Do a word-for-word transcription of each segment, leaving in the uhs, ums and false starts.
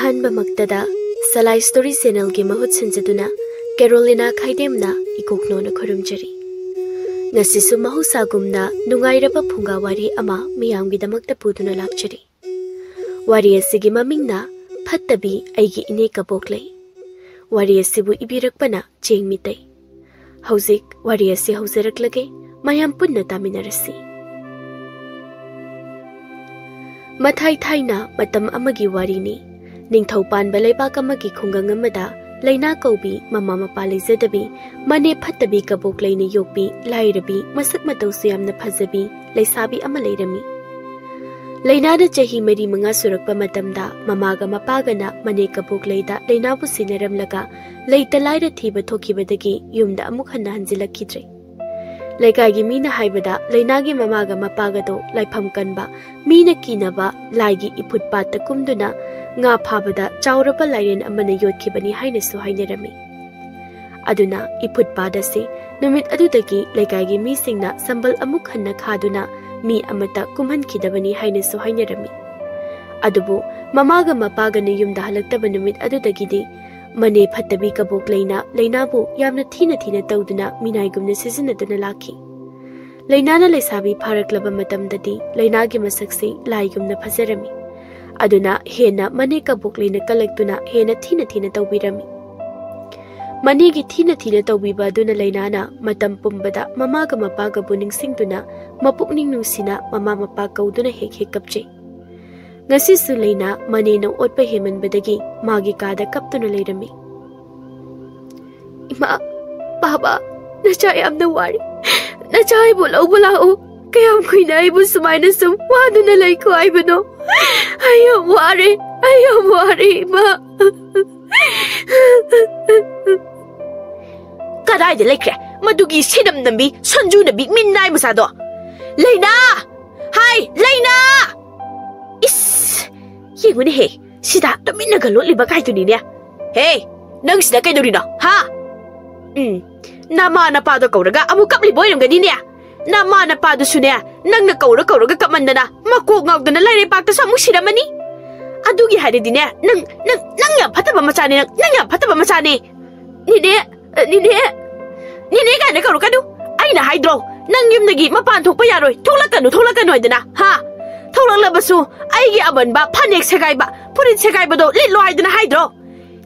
ꯑꯍꯥꯟꯕꯃꯛꯇꯗ ꯁꯂꯥꯏ story ꯆꯦꯅꯦꯜꯒꯤ ꯃꯍꯨꯠ ꯁꯤꯟꯖꯗꯨꯅ ꯀꯦꯔꯣꯂꯤꯅꯥ ꯈꯥꯏꯗꯦꯝꯅ ꯏꯀꯣꯛꯅꯣꯅ ꯈꯨꯔꯨꯝꯖꯔꯤ꯫ ꯉꯁꯤꯁꯨ ꯃꯍꯧꯁꯥꯒꯨꯝꯅ ꯅꯨꯡꯉꯥꯏꯔꯕ ꯐꯨꯡꯒꯥ ꯋꯥꯔꯤ ꯑꯃ ꯃꯤꯌꯥꯝꯒꯤꯗꯃꯛꯇ ꯄꯨꯗꯨꯅ ꯂꯥꯛꯆꯔꯤ꯫ ꯋꯥꯔꯤ ꯑꯁꯤꯒꯤ ꯃꯃꯤꯡꯅ ꯐꯠꯇꯕꯤ ꯑꯩꯒꯤ ꯏꯅꯦ ꯀꯕꯣꯛꯂꯩ꯫ ꯋꯥꯔꯤ ꯑꯁꯤꯕꯨ ꯏꯕꯤꯔꯛꯄꯅ ꯆꯦꯡ ꯃꯤꯇꯩ꯫ ꯍꯧꯖꯤꯛ ꯋꯥꯔꯤ ꯑꯁꯤ ꯍꯧꯖꯔꯛꯂꯒꯦ, ꯃꯌꯥꯝ ꯄꯨꯟꯅ ꯇꯥꯃꯤꯟꯅꯔꯁꯤ꯫ ꯃꯊꯥꯏ ꯊꯥꯏꯅ ꯃꯇꯝ ꯑꯃꯒꯤ ꯋꯥꯔꯤꯅꯤ꯫ ꯅꯤꯡꯊꯧ ꯄꯥꯟꯕ ꯂꯩꯕꯥꯛ ꯑꯃꯒꯤ ꯈꯨꯡꯒꯪ ꯑꯃꯗ ꯂꯩꯅꯥ ꯀꯧꯕꯤ ꯃꯃꯥ ꯃꯄꯥ ꯂꯩꯖꯗꯕꯤ, ꯃꯅꯦ ꯐꯠꯇꯕꯤ ꯀꯕꯣꯛꯂꯩꯅ ꯌꯣꯛꯄꯤ, ꯂꯥꯏꯔꯕꯤ, ꯃꯁꯛ ꯃꯇꯧꯁꯨ ꯌꯥꯝꯅ ꯐꯖꯕꯤ ꯂꯩꯁꯥꯕꯤ ꯑꯃ ꯂꯩꯔꯝꯃꯤ꯫ ꯂꯩꯅꯥꯅ ꯆꯍꯤ ꯃꯔꯤ ꯃꯉꯥ ꯁꯨꯔꯛꯄ ꯃꯇꯝꯗ ꯃꯃꯥꯒ ꯃꯄꯥꯒꯅ ꯃꯅꯦ ꯀꯕꯣꯛꯂꯩꯗ ꯂꯩꯅꯥꯕꯨ ꯁꯤꯟꯅꯔꯝꯂꯒ ꯂꯩꯇ ꯂꯥꯏꯔ ꯊꯤꯕ ꯊꯣꯛꯈꯤꯕꯗꯒꯤ ꯌꯨꯝꯗ ꯑꯃꯨꯛ ꯍꯟꯅ ꯍꯟꯖꯤꯜꯂꯛꯈꯤꯗ꯭ꯔꯦ꯫ ꯂꯩꯀꯥꯏꯒꯤ ꯃꯤꯅ ꯍꯥꯏꯕꯗ ꯂꯩꯅꯥꯒꯤ ꯃꯃꯥꯒ ꯃꯄꯥꯒꯗꯣ ꯂꯥꯏꯐꯝ ꯀꯟꯕ, ꯃꯤꯅ ꯀꯤꯅꯕ ꯂꯥꯏꯒꯤ ꯏꯐꯨꯠ ꯄꯥꯠꯇ ꯀꯨꯝꯗꯨꯅ ꯉꯥ ꯐꯥꯕꯗ ꯆꯥꯎꯔꯕ ꯂꯥꯏꯔꯦꯟ ꯑꯃꯅ ꯌꯣꯠꯈꯤꯕꯅꯤ ꯍꯥꯏꯅꯁꯨ ꯍꯥꯏꯅꯔꯝꯃꯤ꯫ ꯑꯗꯨꯅ ꯏꯐꯨꯠ ꯄꯥꯠ ꯑꯁꯤ ꯅꯨꯃꯤꯠ ꯑꯗꯨꯗꯒꯤ ꯂꯩꯀꯥꯏꯒꯤ ꯃꯤꯁꯤꯡꯅ ꯁꯝꯕꯜ ꯑꯃꯨꯛ ꯍꯟꯅ ꯈꯥꯗꯨꯅ ꯃꯤ ꯑꯃꯠꯇ ꯀꯨꯝꯍꯟꯈꯤꯗꯕꯅꯤ ꯍꯥꯏꯅꯁꯨ ꯍꯥꯏꯅꯔꯝꯃꯤ꯫ ꯑꯗꯨꯕꯨ ꯃꯃꯥꯒ ꯃꯄꯥꯒꯅ ꯌꯨꯝꯗ ꯍꯜꯂꯛꯇꯕ ꯅꯨꯃꯤꯠ ꯑꯗꯨꯗꯒꯤꯗꯤ ꯃꯅꯦ ꯐꯠꯇꯕꯤ ꯀꯕꯣꯛꯂꯩꯅ ꯂꯩꯅꯥꯕꯨ ꯌꯥꯝꯅ ꯊꯤꯅ ꯊꯤꯅ ꯇꯧꯗꯨꯅ ꯃꯤꯅꯥꯏꯒꯨꯝꯅ ꯁꯤꯖꯤꯟꯅꯗꯨꯅ ꯂꯥꯛꯈꯤ꯫ ꯂꯩꯅꯥꯅ ꯂꯩꯁꯥꯕꯤ ꯐꯥꯔꯛꯂꯕ ꯃꯇꯝꯗꯗꯤ ꯂꯩꯅꯥꯒꯤ ꯃꯁꯛꯁꯤ ꯂꯥꯏꯒꯨꯝꯅ ꯐꯖꯔꯝꯃꯤ꯫ ꯑꯗꯨꯅ ꯍꯦꯟꯅ ꯃꯅꯦ ꯀꯕꯣꯛꯂꯩꯅ ꯀꯜꯂꯛꯇꯨꯅ ꯍꯦꯟꯅ ꯊꯤꯅ ꯊꯤꯅ ꯇꯧꯕꯤꯔꯝꯃꯤ꯫ ꯃꯅꯦꯒꯤ ꯊꯤꯅ ꯊꯤꯅ ꯇꯧꯕꯤꯕ ꯑꯗꯨꯅ ꯂꯩꯅꯥꯅ ꯃꯇꯝ ꯄꯨꯝꯕꯗ ꯃꯃꯥꯒ ꯃꯄꯥꯒꯕꯨ ꯅꯤꯡꯁꯤꯡꯗꯨꯅ ꯃꯄꯨꯛꯅꯤꯡ ꯅꯨꯡꯁꯤꯅ ꯃꯃꯥ ꯃꯄꯥ ꯀꯧꯗꯨꯅ ꯍꯦꯛ ꯍꯦꯛ ꯀꯞꯆꯩ꯫ ꯉꯁꯤꯁꯨ ꯂꯩꯅꯥ ꯃꯅꯦꯅ ꯑꯣꯠꯄ ꯍꯦꯟꯃꯟꯕꯗꯒꯤ ꯃꯥꯒꯤ ꯀꯥꯗ ꯀꯞꯇꯨꯅ ꯂꯩꯔꯝꯃꯤ꯫ "ꯏꯃꯥ, ꯕꯥꯕꯥ, ꯅꯆꯥ ꯌꯥꯝꯅ ꯋꯥꯔꯦ꯫ ꯅꯆꯥ ꯑꯩꯕꯨ ꯂꯧꯕ ꯂꯥꯛꯎ꯫ ꯀꯌꯥꯝ ꯀꯨꯏꯅ ꯑꯩꯕꯨ ꯁꯨꯃꯥꯏꯅ ꯁꯨꯝ ꯋꯥꯗꯨꯅ ꯂꯩꯈꯣ ꯍꯥꯏꯕꯅꯣ? ꯑꯩ ꯌꯥꯝ ꯋꯥꯔꯦ, ꯑꯩ ꯌꯥꯝ ꯋꯥꯔꯦ, ꯏꯃꯥ꯫" ꯀꯗꯥꯏꯗ ꯂꯩꯈ꯭ꯔꯦ ꯃꯗꯨꯒꯤ ꯁꯤꯅꯝ ꯅꯝꯕꯤ, ꯁꯣꯟꯖꯨ ꯅꯝꯕꯤ, ꯃꯤꯅꯥꯏ ꯃꯆꯥꯗꯣ? ꯂꯩꯅꯥ! ꯍꯥꯏ, ꯂꯩꯅꯥ! ꯏꯁ! ꯌꯦꯡꯉꯨꯅꯦꯍꯦ, ꯁꯤꯗ ꯇꯨꯃꯤꯟꯅꯒ ꯂꯣꯠꯂꯤꯕ ꯀꯥꯏꯗꯨꯅꯤꯅꯦ꯫ ꯍꯦ, ꯅꯪ ꯁꯤꯗ ꯀꯩꯗꯧꯔꯤꯅꯣ, ꯍꯥ? ꯎꯝ, ꯅꯃꯥ ꯅꯄꯥꯗꯣ ꯀꯧꯔꯒ ꯑꯃꯨꯛ ꯀꯞꯂꯤꯕ ꯑꯣꯏꯔꯝꯒꯅꯤꯅꯦ꯫ ꯅꯃꯥ ꯅꯄꯥꯗꯨꯁꯨꯅꯦ, ꯅꯪꯅ ꯀꯧꯔ ꯀꯧꯔꯒ ꯀꯞꯃꯟꯗꯅ ꯃꯀꯣꯛ ꯉꯥꯎꯗꯅ ꯂꯥꯏꯔꯩꯄꯥꯛꯇ ꯁꯥꯃꯨꯛ ꯁꯤꯔꯝꯃꯅꯤ꯫ ꯑꯗꯨꯒꯤ ꯍꯥꯏꯔꯗꯤꯅꯦ, ꯅꯪ, ꯅꯪ, ꯅꯪ ꯌꯥꯝ ꯐꯠꯇꯕ ꯃꯆꯥꯅꯦ, ꯅꯪ, ꯅꯪ ꯌꯥꯝ ꯐꯠꯇꯕ ꯃꯆꯥꯅꯦ꯫ ꯅꯦꯅꯦ, ꯑ, ꯅꯦꯅꯦ, ꯅꯦꯅꯦ ꯀꯥꯏꯅ ꯀꯧꯔꯛꯀꯅꯨ꯫ ꯑꯩꯅ ꯍꯥꯏꯗ꯭ꯔꯣ, ꯅꯪ ꯌꯨꯝꯗꯒꯤ ꯃꯄꯥꯟ ꯊꯣꯛꯄ ꯌꯥꯔꯣꯏ, ꯊꯣꯛꯂꯛꯀꯅꯨ, ꯊꯣꯛꯂꯛꯀꯅꯨ ꯍꯥꯏꯗꯅ, ꯍꯥ? ꯊꯣꯛꯂꯛꯂꯕꯁꯨ ꯑꯩꯒꯤ ꯑꯃꯟꯕ ꯐꯅꯦꯛ ꯁꯦꯒꯥꯏꯕ, ꯐꯨꯔꯤꯠ ꯁꯦꯒꯥꯏꯕꯗꯣ ꯂꯤꯠꯂꯣ ꯍꯥꯏꯗꯅ ꯍꯥꯏꯗ꯭ꯔꯣ?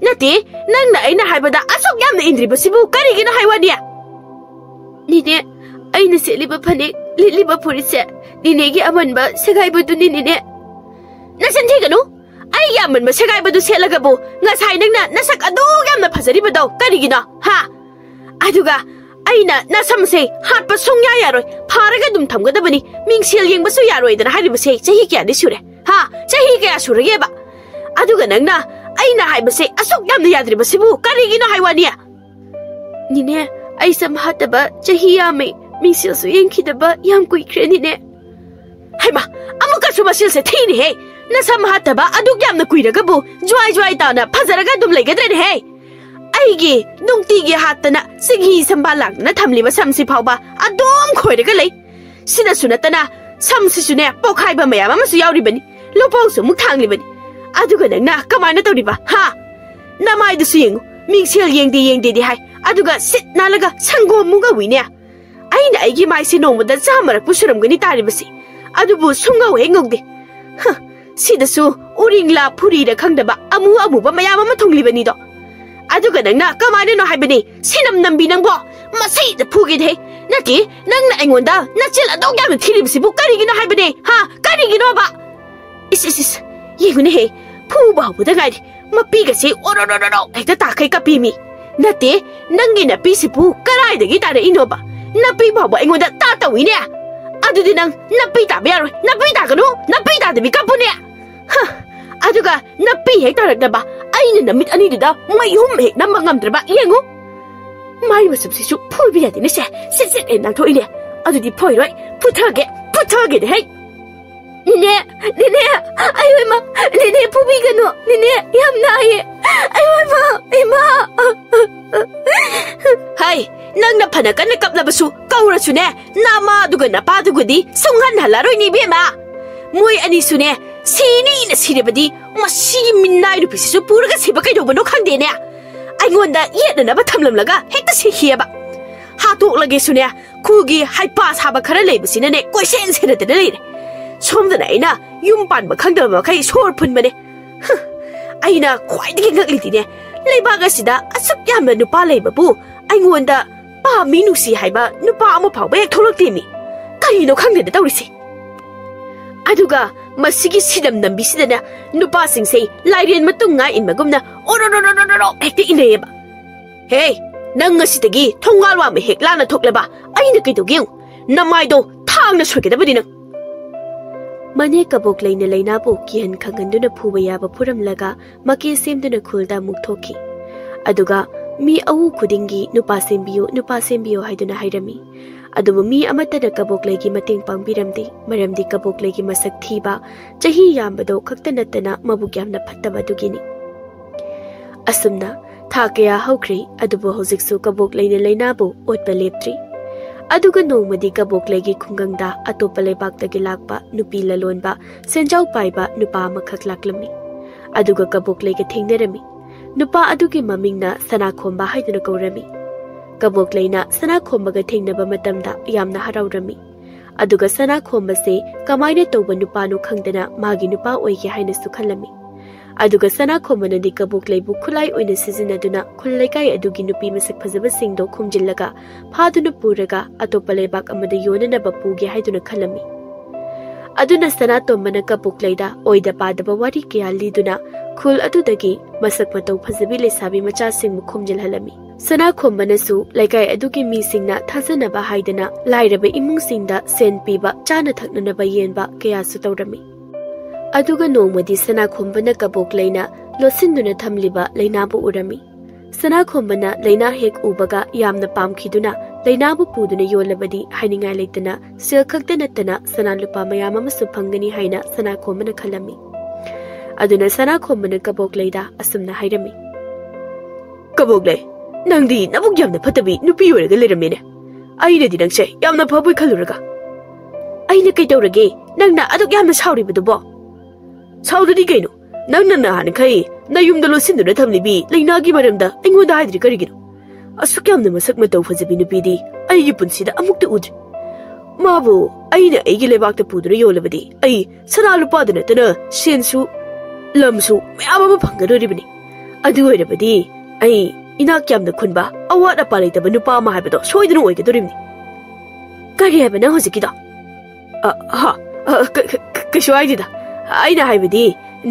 ꯅꯠꯇꯦ, ꯅꯪꯅ ꯑꯩꯅ ꯍꯥꯏꯕꯗ ꯑꯁꯨꯛ ꯌꯥꯝꯅ ꯏꯟꯗ꯭ꯔꯤꯕꯁꯤꯕꯨ ꯀꯔꯤꯒꯤꯅꯣ ꯍꯥꯏ ꯋꯥꯅꯤ? ꯅꯦꯅꯦ, ꯑꯩꯅ ꯁꯦꯠꯂꯤꯕ ꯐꯅꯦꯛ, ꯂꯤꯠꯂꯤꯕ ꯐꯨꯔꯤꯠꯁꯦ ꯅꯦꯅꯦꯒꯤ ꯑꯃꯟꯕ ꯁꯦꯒꯥꯏꯕꯗꯨꯅꯤ, ꯅꯦꯅꯦ꯫ ꯅꯆꯤꯟ ꯊꯤꯒꯅꯨ! ꯑꯩꯒꯤ ꯑꯃꯟꯕ ꯁꯦꯒꯥꯏꯕꯗꯨ ꯁꯦꯠꯂꯒꯕꯨ ꯉꯁꯥꯏ ꯅꯪꯅ ꯅꯁꯛ ꯑꯗꯨꯛ ꯌꯥꯝꯅ ꯐꯖꯔꯤꯕꯗꯣ ꯀꯔꯤꯒꯤꯅꯣ, ꯍꯥ? ꯑꯗꯨꯒ ꯑꯩꯅ ꯅꯁꯝꯁꯦ ꯍꯥꯠꯄ ꯁꯨꯡꯌꯥ ꯌꯥꯔꯣꯏ, ꯐꯥꯔꯒ ꯑꯗꯨꯝ ꯊꯝꯒꯗꯕꯅꯤ, ꯃꯤꯡꯁꯦꯜ ꯌꯦꯡꯕꯁꯨ ꯌꯥꯔꯣꯏꯗꯅ ꯍꯥꯏꯔꯤꯕꯁꯦ ꯆꯍꯤ ꯀꯌꯥꯗꯤ ꯁꯨꯔꯦ, ꯍꯥ? ꯆꯍꯤ ꯀꯌꯥ ꯁꯨꯔꯒꯦꯕ? ꯑꯗꯨꯒ ꯅꯪꯅ ꯑꯩꯅ ꯍꯥꯏꯕꯁꯦ ꯑꯁꯨꯛ ꯌꯥꯝꯅ ꯌꯥꯗ꯭ꯔꯤꯕꯁꯤꯕꯨ ꯀꯔꯤꯒꯤꯅꯣ ꯍꯥꯏ ꯋꯥꯅꯤ? ꯅꯤꯅꯦ, ꯑꯩ ꯁꯝ ꯍꯥꯠꯇꯕ ꯆꯍꯤ ꯌꯥꯝꯃꯦ, ꯃꯤꯡꯁꯦꯜꯁꯨ ꯌꯦꯡꯈꯤꯗꯕ ꯌꯥꯝ ꯀꯨꯏꯈ꯭ꯔꯦ, ꯅꯤꯅꯦ꯫ ꯍꯩꯃꯥ, ꯑꯃꯨꯛꯀꯁꯨ ꯃꯁꯤꯜꯁꯦ ꯊꯤꯅꯦꯍꯦ! ꯅꯁꯝ ꯍꯥꯠꯇꯕ ꯑꯗꯨꯛ ꯌꯥꯝꯅ ꯀꯨꯏꯔꯒꯕꯨ ꯖ꯭ꯋꯥꯏ ꯖ꯭ꯋꯥꯏ ꯇꯥꯅ ꯐꯖꯔꯒ ꯑꯗꯨꯝ ꯂꯩꯒꯗ꯭ꯔꯅꯦꯍꯦ? ꯑꯩꯒꯤ ꯅꯨꯡꯇꯤꯒꯤ ꯍꯥꯠꯇꯅ ꯆꯤꯡꯍꯤ ꯁꯝꯕꯥꯜ ꯂꯥꯡꯗꯅ ꯊꯝꯂꯤꯕ ꯁꯝꯁꯤ ꯐꯥꯎꯕ ꯑꯗꯨꯝ ꯈꯣꯏꯔꯒ ꯂꯩ꯫ ꯁꯤꯗꯁꯨ ꯅꯠꯇꯅ ꯁꯝꯁꯤꯁꯨꯅꯦ ꯄꯣꯛꯈꯥꯏꯕ ꯃꯌꯥꯝ ꯑꯃꯁꯨ ꯌꯥꯎꯔꯤꯕꯅꯤ, ꯂꯨꯄꯧꯁꯨ ꯑꯃꯨꯛ ꯊꯥꯡꯂꯤꯕꯅꯤ꯫ ꯑꯗꯨꯒ ꯅꯪꯅ ꯀꯃꯥꯏꯅ ꯇꯧꯔꯤꯕ, ꯍꯥ? ꯅꯃꯥꯏꯗꯨꯁꯨ ꯌꯦꯡꯉꯨ, ꯃꯤꯡꯁꯦꯜ ꯌꯦꯡꯗꯦ ꯌꯦꯡꯗꯦꯗꯤ ꯍꯥꯏ, ꯑꯗꯨꯒ ꯁꯤꯠ ꯅꯥꯜꯂꯒ ꯁꯪꯒꯣꯝ ꯃꯨꯛ ꯉꯧꯏꯅꯦ꯫ ꯑꯩꯅ ꯑꯩꯒꯤ ꯃꯥꯏꯁꯦ ꯅꯣꯡꯃꯗ ꯆꯥꯝꯃꯔꯛꯄꯨ ꯁꯨꯔꯝꯒꯅꯤ ꯇꯥꯔꯤꯕꯁꯤ, ꯑꯗꯨꯕꯨ ꯁꯨꯡꯉꯧ ꯍꯦꯛ ꯉꯧꯗꯦ꯫ ꯍ, ꯁꯤꯗꯁꯨ ꯎꯔꯤꯡꯂꯥ ꯐꯨꯔꯤꯔ ꯈꯪꯗꯕ ꯑꯃꯨ ꯑꯃꯨꯕ ꯃꯌꯥꯝ ꯑꯃ ꯊꯨꯡꯂꯤꯕꯅꯤꯗꯣ꯫ ꯑꯗꯨꯒ ꯅꯪꯅ ꯀꯃꯥꯏꯅꯅꯣ ꯍꯥꯏꯕꯅꯤ, ꯁꯤꯅꯝ ꯅꯝꯕꯤ ꯅꯪꯕꯣ? ꯃꯁꯤꯗ ꯐꯨꯒꯦꯗꯤ ꯍꯦ꯫ ꯅꯠꯇꯦ, ꯅꯪꯅ ꯑꯩꯉꯣꯟꯗ ꯅꯆꯤꯜ ꯑꯗꯨꯛ ꯌꯥꯝꯅ ꯊꯤꯔꯤꯕꯁꯤꯕꯨ ꯀꯔꯤꯒꯤꯅꯣ ꯍꯥꯏꯕꯅꯦ, ꯍꯥ? ꯀꯔꯤꯒꯤꯅꯣꯕ? ꯏꯁ, ꯏꯁ, ꯏꯁ, ꯌꯦꯡꯉꯨꯅꯦꯍꯦ, ꯐꯨꯕ ꯍꯧꯕꯗ ꯉꯥꯏꯔꯤ, ꯃꯄꯤꯒꯁꯦ ꯑꯣꯔꯣꯔꯣꯔꯣ ꯍꯦꯛꯇ ꯇꯥꯈꯩ ꯀꯞꯄꯤꯃꯤ꯫ ꯅꯠꯇꯦ, ꯅꯪꯒꯤ ꯅꯄꯤꯁꯤꯕꯨ ꯀꯔꯥꯏꯗꯒꯤ ꯇꯥꯔꯛꯏꯅꯣꯕ? ꯅꯄꯤ ꯐꯥꯎꯕ ꯑꯩꯉꯣꯟꯗ ꯇꯥ ꯇꯧꯏꯅꯦ꯫ ꯑꯗꯨꯗꯤ ꯅꯪ ꯅꯄꯤ ꯇꯥꯕ ꯌꯥꯔꯣꯏ, ꯅꯄꯤ ꯇꯥꯒꯅꯨ, ꯅꯄꯤ ꯇꯥꯗꯕꯤ ꯀꯞꯄꯨꯅꯦ꯫ ꯍ, ꯑꯗꯨꯒ ꯅꯄꯤ ꯍꯦꯛ ꯇꯥꯔꯛꯅꯕ ꯑꯩꯅ ꯅꯃꯤꯠ ꯑꯅꯤꯗꯨꯗ ꯃꯩꯍꯨꯝ ꯍꯦꯛ ꯅꯝꯕ ꯉꯝꯗ꯭ꯔꯕ ꯌꯦꯡꯉꯨ꯫ ꯃꯥꯏ ꯃꯆꯨꯝꯁꯤꯁꯨ ꯐꯣꯏꯕ ꯌꯥꯗꯦꯅꯦ ꯁꯦ, ꯁꯤꯠ ꯁꯤꯠ ꯍꯦꯛ ꯅꯥꯟꯊꯣꯛꯏꯅꯦ꯫ ꯑꯗꯨꯗꯤ ꯐꯣꯏꯔꯣꯏ, ꯐꯨꯊꯒꯦ, ꯐꯨꯊꯒꯦꯅꯦ ꯍꯦꯛ꯫ ꯅꯦꯅꯦ, ꯅꯦꯅꯦ, ꯑꯩ ꯑꯣꯏꯃ, ꯅꯦꯅꯦ ꯐꯨꯕꯤꯒꯅꯨ, ꯅꯦꯅꯦ ꯌꯥꯝ ꯅꯥꯏꯌꯦ, ꯑꯩ ꯑꯣꯏꯃ, ꯏꯃꯥ꯫ ꯍꯩ, ꯅꯪꯅ ꯐꯅ ꯀꯟꯅ ꯀꯞꯂꯕꯁꯨ ꯀꯧꯔꯁꯨꯅꯦ, ꯅꯃꯥꯗꯨꯒ ꯅꯄꯥꯗꯨꯒꯗꯤ ꯁꯨꯡꯍꯟ ꯍꯜꯂꯔꯣꯏꯅꯦ ꯏꯕꯦꯝꯃ꯫ ꯃꯣꯏ ꯑꯅꯤꯁꯨꯅꯦ, ꯁꯤꯅꯤꯅ ꯁꯤꯔꯕꯗꯤ ꯃꯁꯤꯒꯤ ꯃꯤꯅꯥꯏ ꯅꯨꯄꯤꯁꯤꯁꯨ ꯄꯨꯔꯒ ꯁꯤꯕ ꯀꯩꯗꯧꯕꯅꯣ ꯈꯪꯗꯦꯅꯦ꯫ ꯑꯩꯉꯣꯟꯗ ꯌꯦꯠꯅꯅꯕ ꯊꯝꯂꯝꯂꯒ ꯍꯦꯛꯇ ꯁꯤꯈꯤꯑꯕ꯫ ꯍꯥꯠꯇꯣꯛꯂꯒꯦꯁꯨꯅꯦ, ꯈꯨꯜꯒꯤ ꯍꯩꯄꯥ ꯁꯥꯕ ꯈꯔ ꯂꯩꯕꯁꯤꯅꯅꯦ ꯀꯣꯏꯁꯦꯟ ꯁꯦꯟꯅꯗꯅ ꯂꯩꯔꯦ꯫ ꯁꯣꯝꯗꯅ ꯑꯩꯅ ꯌꯨꯝ ꯄꯥꯟꯕ ꯈꯪꯗꯕ ꯃꯈꯩ ꯁꯣꯔ ꯐꯨꯟꯕꯅꯦ꯫ ꯍ, ꯑꯩꯅ ꯈ꯭ꯋꯥꯏꯗꯒꯤ ꯉꯛꯂꯤꯗꯤꯅꯦ, ꯂꯩꯕꯥꯛ ꯑꯁꯤꯗ ꯑꯁꯨꯛ ꯌꯥꯝꯅ ꯅꯨꯄꯥ ꯂꯩꯕꯕꯨ ꯑꯩꯉꯣꯟꯗ ꯄꯥꯝꯃꯤ ꯅꯨꯡꯁꯤ ꯍꯥꯏꯕ ꯅꯨꯄꯥ ꯑꯃ ꯐꯥꯎꯕ ꯍꯦꯛ ꯊꯣꯛꯂꯛꯇꯦꯃꯤ꯫ ꯀꯔꯤꯅꯣ ꯈꯪꯗꯦꯗ ꯇꯧꯔꯤꯁꯦ꯫ ꯑꯗꯨꯒ ꯃꯁꯤꯒꯤ ꯁꯤꯂꯝ ꯅꯝꯕꯤꯁꯤꯗꯅ ꯅꯨꯄꯥꯁꯤꯡꯁꯦ ꯂꯥꯏꯔꯦꯟ ꯃꯇꯨꯡ ꯉꯥ ꯏꯟꯕꯒꯨꯝꯅ ꯑꯣꯔꯣꯔꯣꯔꯣꯔꯣ ꯍꯦꯛꯇ ꯏꯟꯅꯩꯌꯦꯕ꯫ "ꯍꯦ, ꯅꯪ ꯉꯁꯤꯗꯒꯤ ꯊꯣꯡꯒꯥꯜ ꯋꯥꯡꯃ ꯍꯦꯛ ꯂꯥꯟꯅ ꯊꯣꯛꯂꯕ ꯑꯩꯅ ꯀꯩꯗꯧꯒꯦ ꯌꯦꯡꯉꯨ꯫ ꯅꯃꯥꯏꯗꯣ ꯊꯥꯡꯅ ꯁꯣꯏꯒꯗꯕꯅꯤ ꯅꯪ!" ꯃꯅꯦ ꯀꯕꯣꯛꯂꯩꯅ ꯂꯩꯅꯥꯕꯨ ꯀꯤꯍꯟ ꯈꯪꯍꯟꯗꯨꯅ ꯐꯨꯕ ꯌꯥꯕ ꯐꯨꯔꯝꯂꯒ ꯃꯀꯦ ꯁꯦꯝꯗꯨꯅ ꯈꯨꯜꯗ ꯑꯃꯨꯛ ꯊꯣꯛꯈꯤ꯫ ꯑꯗꯨꯒ ꯃꯤ ꯑꯎ ꯈꯨꯗꯤꯡꯒꯤ "ꯅꯨꯄꯥ ꯁꯦꯝꯕꯤꯌꯨ, ꯅꯨꯄꯥ ꯁꯦꯝꯕꯤꯌꯨ" ꯍꯥꯏꯗꯨꯅ ꯍꯥꯏꯔꯝꯃꯤ꯫ ꯑꯗꯨꯕꯨ ꯃꯤ ꯑꯃꯠꯇꯅ ꯀꯕꯣꯛꯂꯩꯒꯤ ꯃꯇꯦꯡ ꯄꯥꯡꯕꯤꯔꯝꯗꯦ, ꯃꯔꯝꯗꯤ ꯀꯕꯣꯛꯂꯩꯒꯤ ꯃꯁꯛ ꯊꯤꯕ, ꯆꯍꯤ ꯌꯥꯝꯕꯗꯣ ꯈꯛꯇ ꯅꯠꯇꯅ ꯃꯕꯨꯛ ꯌꯥꯝꯅ ꯐꯠꯇꯕ ꯑꯗꯨꯒꯤꯅꯤ꯫ ꯑꯁꯨꯝꯅ ꯊꯥ ꯀꯌꯥ ꯍꯧꯈ꯭ꯔꯦ, ꯑꯗꯨꯕꯨ ꯍꯧꯖꯤꯛꯁꯨ ꯀꯕꯣꯛꯂꯩꯅ ꯂꯩꯅꯥꯕꯨ ꯑꯣꯠꯄ ꯂꯦꯞꯇ꯭ꯔꯤ꯫ ꯑꯗꯨꯒ ꯅꯣꯡꯃꯗꯤ ꯀꯕꯣꯛꯂꯩꯒꯤ ꯈꯨꯡꯒꯪꯗ ꯑꯇꯣꯞꯄ ꯂꯩꯕꯥꯛꯇꯒꯤ ꯂꯥꯛꯄ ꯅꯨꯄꯤ ꯂꯂꯣꯟꯕ, ꯁꯦꯟꯖꯥꯎ ꯄꯥꯏꯕ ꯅꯨꯄꯥ ꯑꯃꯈꯛ ꯂꯥꯛꯂꯝꯃꯤ꯫ ꯑꯗꯨꯒ ꯀꯕꯣꯛꯂꯩꯒ ꯊꯦꯡꯅꯔꯝꯃꯤ꯫ ꯅꯨꯄꯥ ꯑꯗꯨꯒꯤ ꯃꯃꯤꯡꯅ ꯁꯅꯥꯈꯣꯝꯕ ꯍꯥꯏꯗꯨꯅ ꯀꯧꯔꯝꯃꯤ꯫ ꯀꯕꯣꯛꯂꯩꯅ ꯁꯅꯥꯈꯣꯝꯕꯒ ꯊꯦꯡꯅꯕ ꯃꯇꯝꯗ ꯌꯥꯝꯅ ꯍꯔꯥꯎꯔꯝꯃꯤ꯫ ꯑꯗꯨꯒ ꯁꯅꯥꯈꯣꯝꯕꯁꯦ ꯀꯃꯥꯏꯅ ꯇꯧꯕ ꯅꯨꯄꯥꯅꯣ ꯈꯪꯗꯅ ꯃꯥꯒꯤ ꯅꯨꯄꯥ ꯑꯣꯏꯒꯦ ꯍꯥꯏꯅꯁꯨ ꯈꯜꯂꯝꯃꯤ꯫ ꯑꯗꯨꯒ ꯁꯅꯥꯈꯣꯝꯕꯅꯗꯤ ꯀꯕꯣꯛꯂꯩꯕꯨ ꯈꯨꯠꯂꯥꯏ ꯑꯣꯏꯅ ꯁꯤꯖꯤꯟꯅꯗꯨꯅ ꯈꯨꯜ ꯂꯩꯀꯥꯏ ꯑꯗꯨꯒꯤ ꯅꯨꯄꯤ ꯃꯁꯛ ꯐꯖꯕꯁꯤꯡꯗꯣ ꯈꯣꯝꯖꯤꯜꯂꯒ ꯐꯥꯗꯨꯅ ꯄꯨꯔꯒ ꯑꯇꯣꯞꯄ ꯂꯩꯕꯥꯛ ꯑꯃꯗ ꯌꯣꯟꯅꯅꯕ ꯄꯨꯒꯦ ꯍꯥꯏꯗꯨꯅ ꯈꯜꯂꯝꯃꯤ꯫ ꯑꯗꯨꯅ ꯁꯅꯥꯇꯣꯝꯕꯅ ꯀꯕꯣꯛꯂꯩꯗ ꯑꯣꯏꯗ ꯄꯥꯗꯕ ꯋꯥꯔꯤ ꯀꯌꯥ ꯂꯤꯗꯨꯅ ꯈꯨꯜ ꯑꯗꯨꯗꯒꯤ ꯃꯁꯛ ꯃꯇꯧ ꯐꯖꯕꯤ ꯂꯩꯁꯥꯕꯤ ꯃꯆꯥꯁꯤꯡꯕꯨ ꯈꯣꯝꯖꯤꯜꯍꯜꯂꯝꯃꯤ꯫ ꯁꯅꯥꯈꯣꯝꯕꯅꯁꯨ ꯂꯩꯀꯥꯏ ꯑꯗꯨꯒꯤ ꯃꯤꯁꯤꯡꯅ ꯊꯥꯖꯅꯕ ꯍꯥꯏꯗꯅ ꯂꯥꯏꯔꯕ ꯏꯃꯨꯡꯁꯤꯡꯗ ꯁꯦꯟ ꯄꯤꯕ, ꯆꯥꯅ ꯊꯛꯅꯅꯕ ꯌꯦꯟꯕ ꯀꯌꯥꯁꯨ ꯇꯧꯔꯝꯃꯤ꯫ ꯑꯗꯨꯒ ꯅꯣꯡꯃꯗꯤ ꯁꯅꯥꯈꯣꯝꯕꯅ ꯀꯕꯣꯛꯂꯩꯅ ꯂꯣꯠꯁꯤꯟꯗꯨꯅ ꯊꯝꯂꯤꯕ ꯂꯩꯅꯥꯕꯨ ꯎꯔꯝꯃꯤ꯫ ꯁꯅꯥꯈꯣꯝꯕꯅ ꯂꯩꯅꯥ ꯍꯦꯛ ꯎꯕꯒ ꯌꯥꯝꯅ ꯄꯥꯝꯈꯤꯗꯨꯅ ꯂꯩꯅꯥꯕꯨ ꯄꯨꯗꯨꯅ ꯌꯣꯜꯂꯕꯗꯤ ꯍꯥꯏꯅꯤꯡꯉꯥꯏ ꯂꯩꯇꯅ ꯁꯦꯜ ꯈꯛꯇ ꯅꯠꯇꯅ ꯁꯅꯥ ꯂꯨꯄꯥ ꯃꯌꯥꯝ ꯑꯃꯁꯨ ꯐꯪꯒꯅꯤ ꯍꯥꯏꯅ ꯁꯅꯥꯈꯣꯝꯕꯅ ꯈꯜꯂꯝꯃꯤ꯫ ꯑꯗꯨꯅ ꯁꯅꯥꯈꯣꯝꯕꯅ ꯀꯕꯣꯛꯂꯩꯗ ꯑꯁꯨꯝꯅ ꯍꯥꯏꯔꯝꯃꯤ, "ꯀꯕꯣꯛꯂꯩ, ꯅꯪꯗꯤ ꯅꯕꯨꯛ ꯌꯥꯝꯅ ꯐꯠꯇꯕꯤ ꯅꯨꯄꯤ ꯑꯣꯏꯔꯒ ꯂꯩꯔꯝꯃꯦꯅꯦ꯫ ꯑꯩꯅꯗꯤ ꯅꯪꯁꯦ ꯌꯥꯝꯅ ꯐꯕꯣꯏ ꯈꯜꯂꯨꯔꯒ꯫ ꯑꯩꯅ ꯀꯩꯗꯧꯔꯒꯦ? ꯅꯪꯅ ꯑꯗꯨꯛ ꯌꯥꯝꯅ ꯁꯥꯎꯔꯤꯕꯗꯨꯕꯣ?" ꯁꯥꯎꯗꯗꯤ ꯀꯩꯅꯣ? ꯅꯪꯅ ꯅꯍꯥꯟꯈꯩ ꯅꯌꯨꯝꯗ ꯂꯣꯠꯁꯤꯟꯗꯨꯅ ꯊꯝꯂꯤꯕꯤ ꯂꯩꯅꯥꯒꯤ ꯃꯔꯝꯗ ꯑꯩꯉꯣꯟꯗ ꯍꯥꯏꯗ꯭ꯔꯤ ꯀꯔꯤꯒꯤꯅꯣ? ꯑꯁꯨꯛ ꯌꯥꯝꯅ ꯃꯁꯛ ꯃꯇꯧ ꯐꯖꯕꯤ ꯅꯨꯄꯤꯗꯤ ꯑꯩꯒꯤ ꯄꯨꯟꯁꯤꯗ ꯑꯃꯨꯛꯇ ꯎꯗ꯭ꯔꯤ꯫ ꯃꯥꯕꯨ ꯑꯩꯅ ꯑꯩꯒꯤ ꯂꯩꯕꯥꯛꯇ ꯄꯨꯗꯨꯅ ꯌꯣꯜꯂꯕꯗꯤ ꯑꯩ ꯁꯅꯥ ꯂꯨꯄꯥꯗ ꯅꯠꯇꯅ ꯁꯦꯟꯁꯨ ꯂꯝꯁꯨ ꯃꯌꯥꯝ ꯑꯃ ꯐꯪꯒꯗꯣꯔꯤꯕꯅꯤ꯫ ꯑꯗꯨ ꯑꯣꯏꯔꯕꯗꯤ ꯑꯩ ꯏꯅꯥꯛ ꯌꯥꯝꯅ ꯈꯨꯟꯕ, ꯑꯋꯥꯠ ꯑꯄꯥ ꯂꯩꯇꯕ ꯅꯨꯄꯥ ꯑꯃ ꯍꯥꯏꯕꯗꯣ ꯁꯣꯏꯗꯅ ꯑꯣꯏꯒꯗꯣꯔꯤꯕꯅꯤ꯫ ꯀꯔꯤ ꯍꯥꯏꯕ ꯅꯪ ꯍꯧꯖꯤꯛꯀꯤꯗꯣ? ꯑ, ꯍ, ꯑ, ꯀ-, ꯀ-, ꯀꯩꯁꯨ ꯍꯥꯏꯗꯦꯗ꯫ ꯑꯩꯅ ꯍꯥꯏꯕꯗꯤ,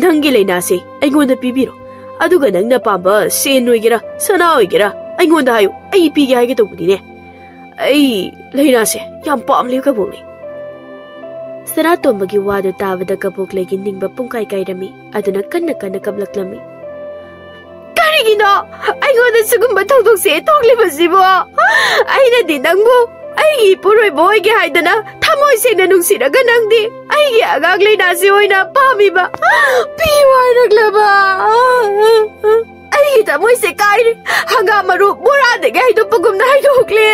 ꯅꯪꯒꯤ ꯂꯩꯅꯥꯁꯦ ꯑꯩꯉꯣꯟꯗ ꯄꯤꯕꯤꯔꯣ꯫ ꯑꯗꯨꯒ ꯅꯪꯅ ꯄꯥꯝꯕ ꯁꯦꯟ ꯑꯣꯏꯒꯦꯔꯥ, ꯁꯅꯥ ꯑꯣꯏꯒꯦꯔꯥ, ꯑꯩꯉꯣꯟꯗ ꯍꯥꯏꯌꯨ, ꯑꯩ ꯄꯤꯒꯦ ꯍꯥꯏꯒꯦ ꯇꯧꯕꯅꯤꯅꯦ꯫ ꯑꯩ ꯂꯩꯅꯥꯁꯦ ꯌꯥꯝ ꯄꯥꯝꯂꯦ, ꯀꯕꯣꯛꯂꯩ꯫ ꯁꯅꯥꯇꯣꯝꯕꯒꯤ ꯋꯥꯗꯨ ꯇꯥꯕꯗ ꯀꯕꯣꯛꯂꯩꯒꯤ ꯅꯤꯡꯕ ꯄꯨꯡꯀꯥꯏ ꯀꯥꯏꯔꯝꯃꯤ꯫ ꯑꯗꯨꯅ ꯀꯟꯅ ꯀꯟꯅ ꯀꯞꯂꯛꯂꯝꯃꯤ꯫ ꯀꯔꯤꯒꯤꯅꯣ ꯑꯩꯉꯣꯟꯗ ꯁꯤꯒꯨꯝꯕ ꯊꯧꯗꯣꯛꯁꯦ ꯊꯣꯛꯂꯤꯕꯁꯤꯕꯣ? ꯑꯩꯅꯗꯤ ꯅꯪꯕꯨ ꯑꯩꯒꯤ ꯏꯄꯨꯔꯣꯏꯕ ꯑꯣꯏꯒꯦ ꯍꯥꯏꯗꯅ ꯊꯃꯣꯏ ꯁꯦꯡꯅ ꯅꯨꯡꯁꯤꯔꯒ, ꯅꯪꯗꯤ ꯑꯩꯒꯤ ꯑꯉꯥꯡ ꯂꯩꯅꯥꯁꯤ ꯑꯣꯏꯅ ꯄꯥꯝꯃꯤꯕ, ꯄꯤꯌꯨ ꯍꯥꯏꯔꯛꯂꯕ? ꯑꯩꯒꯤ ꯊꯃꯣꯏꯁꯦ ꯀꯥꯏꯔꯦ꯫ ꯍꯪꯒꯥꯝ ꯃꯔꯨ ꯕꯣꯔꯥꯗꯒꯤ ꯍꯩꯗꯣꯛꯄꯒꯨꯝꯅ ꯍꯩꯗꯣꯛꯂꯦ꯫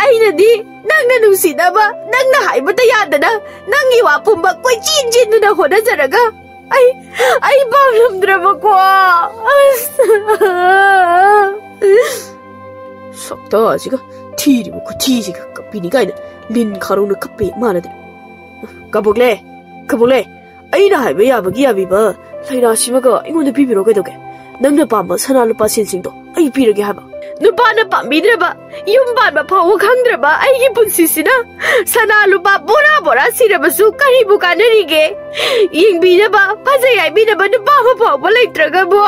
ꯑꯩꯅꯗꯤ ꯅꯪꯅ ꯅꯨꯡꯁꯤꯅꯕ, ꯅꯪꯅ ꯍꯥꯏꯕꯇ ꯌꯥꯗꯅ, ꯅꯪꯒꯤ ꯋꯥ ꯄꯨꯝꯕ ꯀꯣꯏꯆꯦꯟ ꯆꯦꯟꯗꯨꯅ ꯍꯣꯠꯅꯖꯔꯒ, ꯑꯩ, ꯑꯩ ꯄꯥꯝꯂꯝꯗ꯭ꯔꯕꯀꯣ꯫ ꯑꯁ꯫ ꯁꯛꯇꯥꯁꯤꯒ, ꯊꯤꯔꯤꯕ ꯈꯨꯊꯤꯁꯤꯒ, ꯀꯞꯄꯤꯅꯤ ꯀꯥꯏꯅ ꯂꯤꯟ ꯈꯥꯔꯧꯅ ꯀꯞꯄꯦ ꯃꯥꯅꯗꯤ꯫ ꯀꯕꯣꯛꯂꯦ, ꯀꯕꯣꯛꯂꯦ, ꯑꯩꯅ ꯍꯥꯏꯕ ꯌꯥꯕꯒꯤ ꯌꯥꯕꯤꯕ ꯂꯩꯅꯥꯁꯤꯃꯒ ꯑꯩꯉꯣꯟꯗ ꯄꯤꯕꯤꯔꯣ ꯀꯩꯗꯧꯒꯦ? ꯅꯪꯅ ꯄꯥꯝꯕ ꯁꯅꯥ ꯂꯨꯄꯥ ꯁꯦꯟꯁꯤꯡꯗꯣ ꯑꯩ ꯄꯤꯔꯒꯦ ꯍꯥꯏꯕ꯫ ꯅꯨꯄꯥꯅ ꯄꯥꯝꯕꯤꯗ꯭ꯔꯕ, ꯌꯨꯝ ꯄꯥꯟꯕ ꯐꯥꯎꯕ ꯈꯪꯗ꯭ꯔꯕ ꯑꯩꯒꯤ ꯄꯨꯟꯁꯤꯁꯤꯅ ꯁꯅꯥ ꯂꯨꯄꯥ ꯕꯣꯔꯥ ꯕꯣꯔꯥ ꯁꯤꯔꯕꯁꯨ ꯀꯔꯤꯕꯨ ꯀꯥꯟꯅꯔꯤꯒꯦ? ꯌꯦꯡꯕꯤꯅꯕ, ꯐꯖꯩ ꯍꯥꯏꯕꯤꯅꯕ ꯅꯨꯄꯥ ꯑꯃ ꯐꯥꯎꯕ ꯂꯩꯇ꯭ꯔꯒꯕꯨ꯫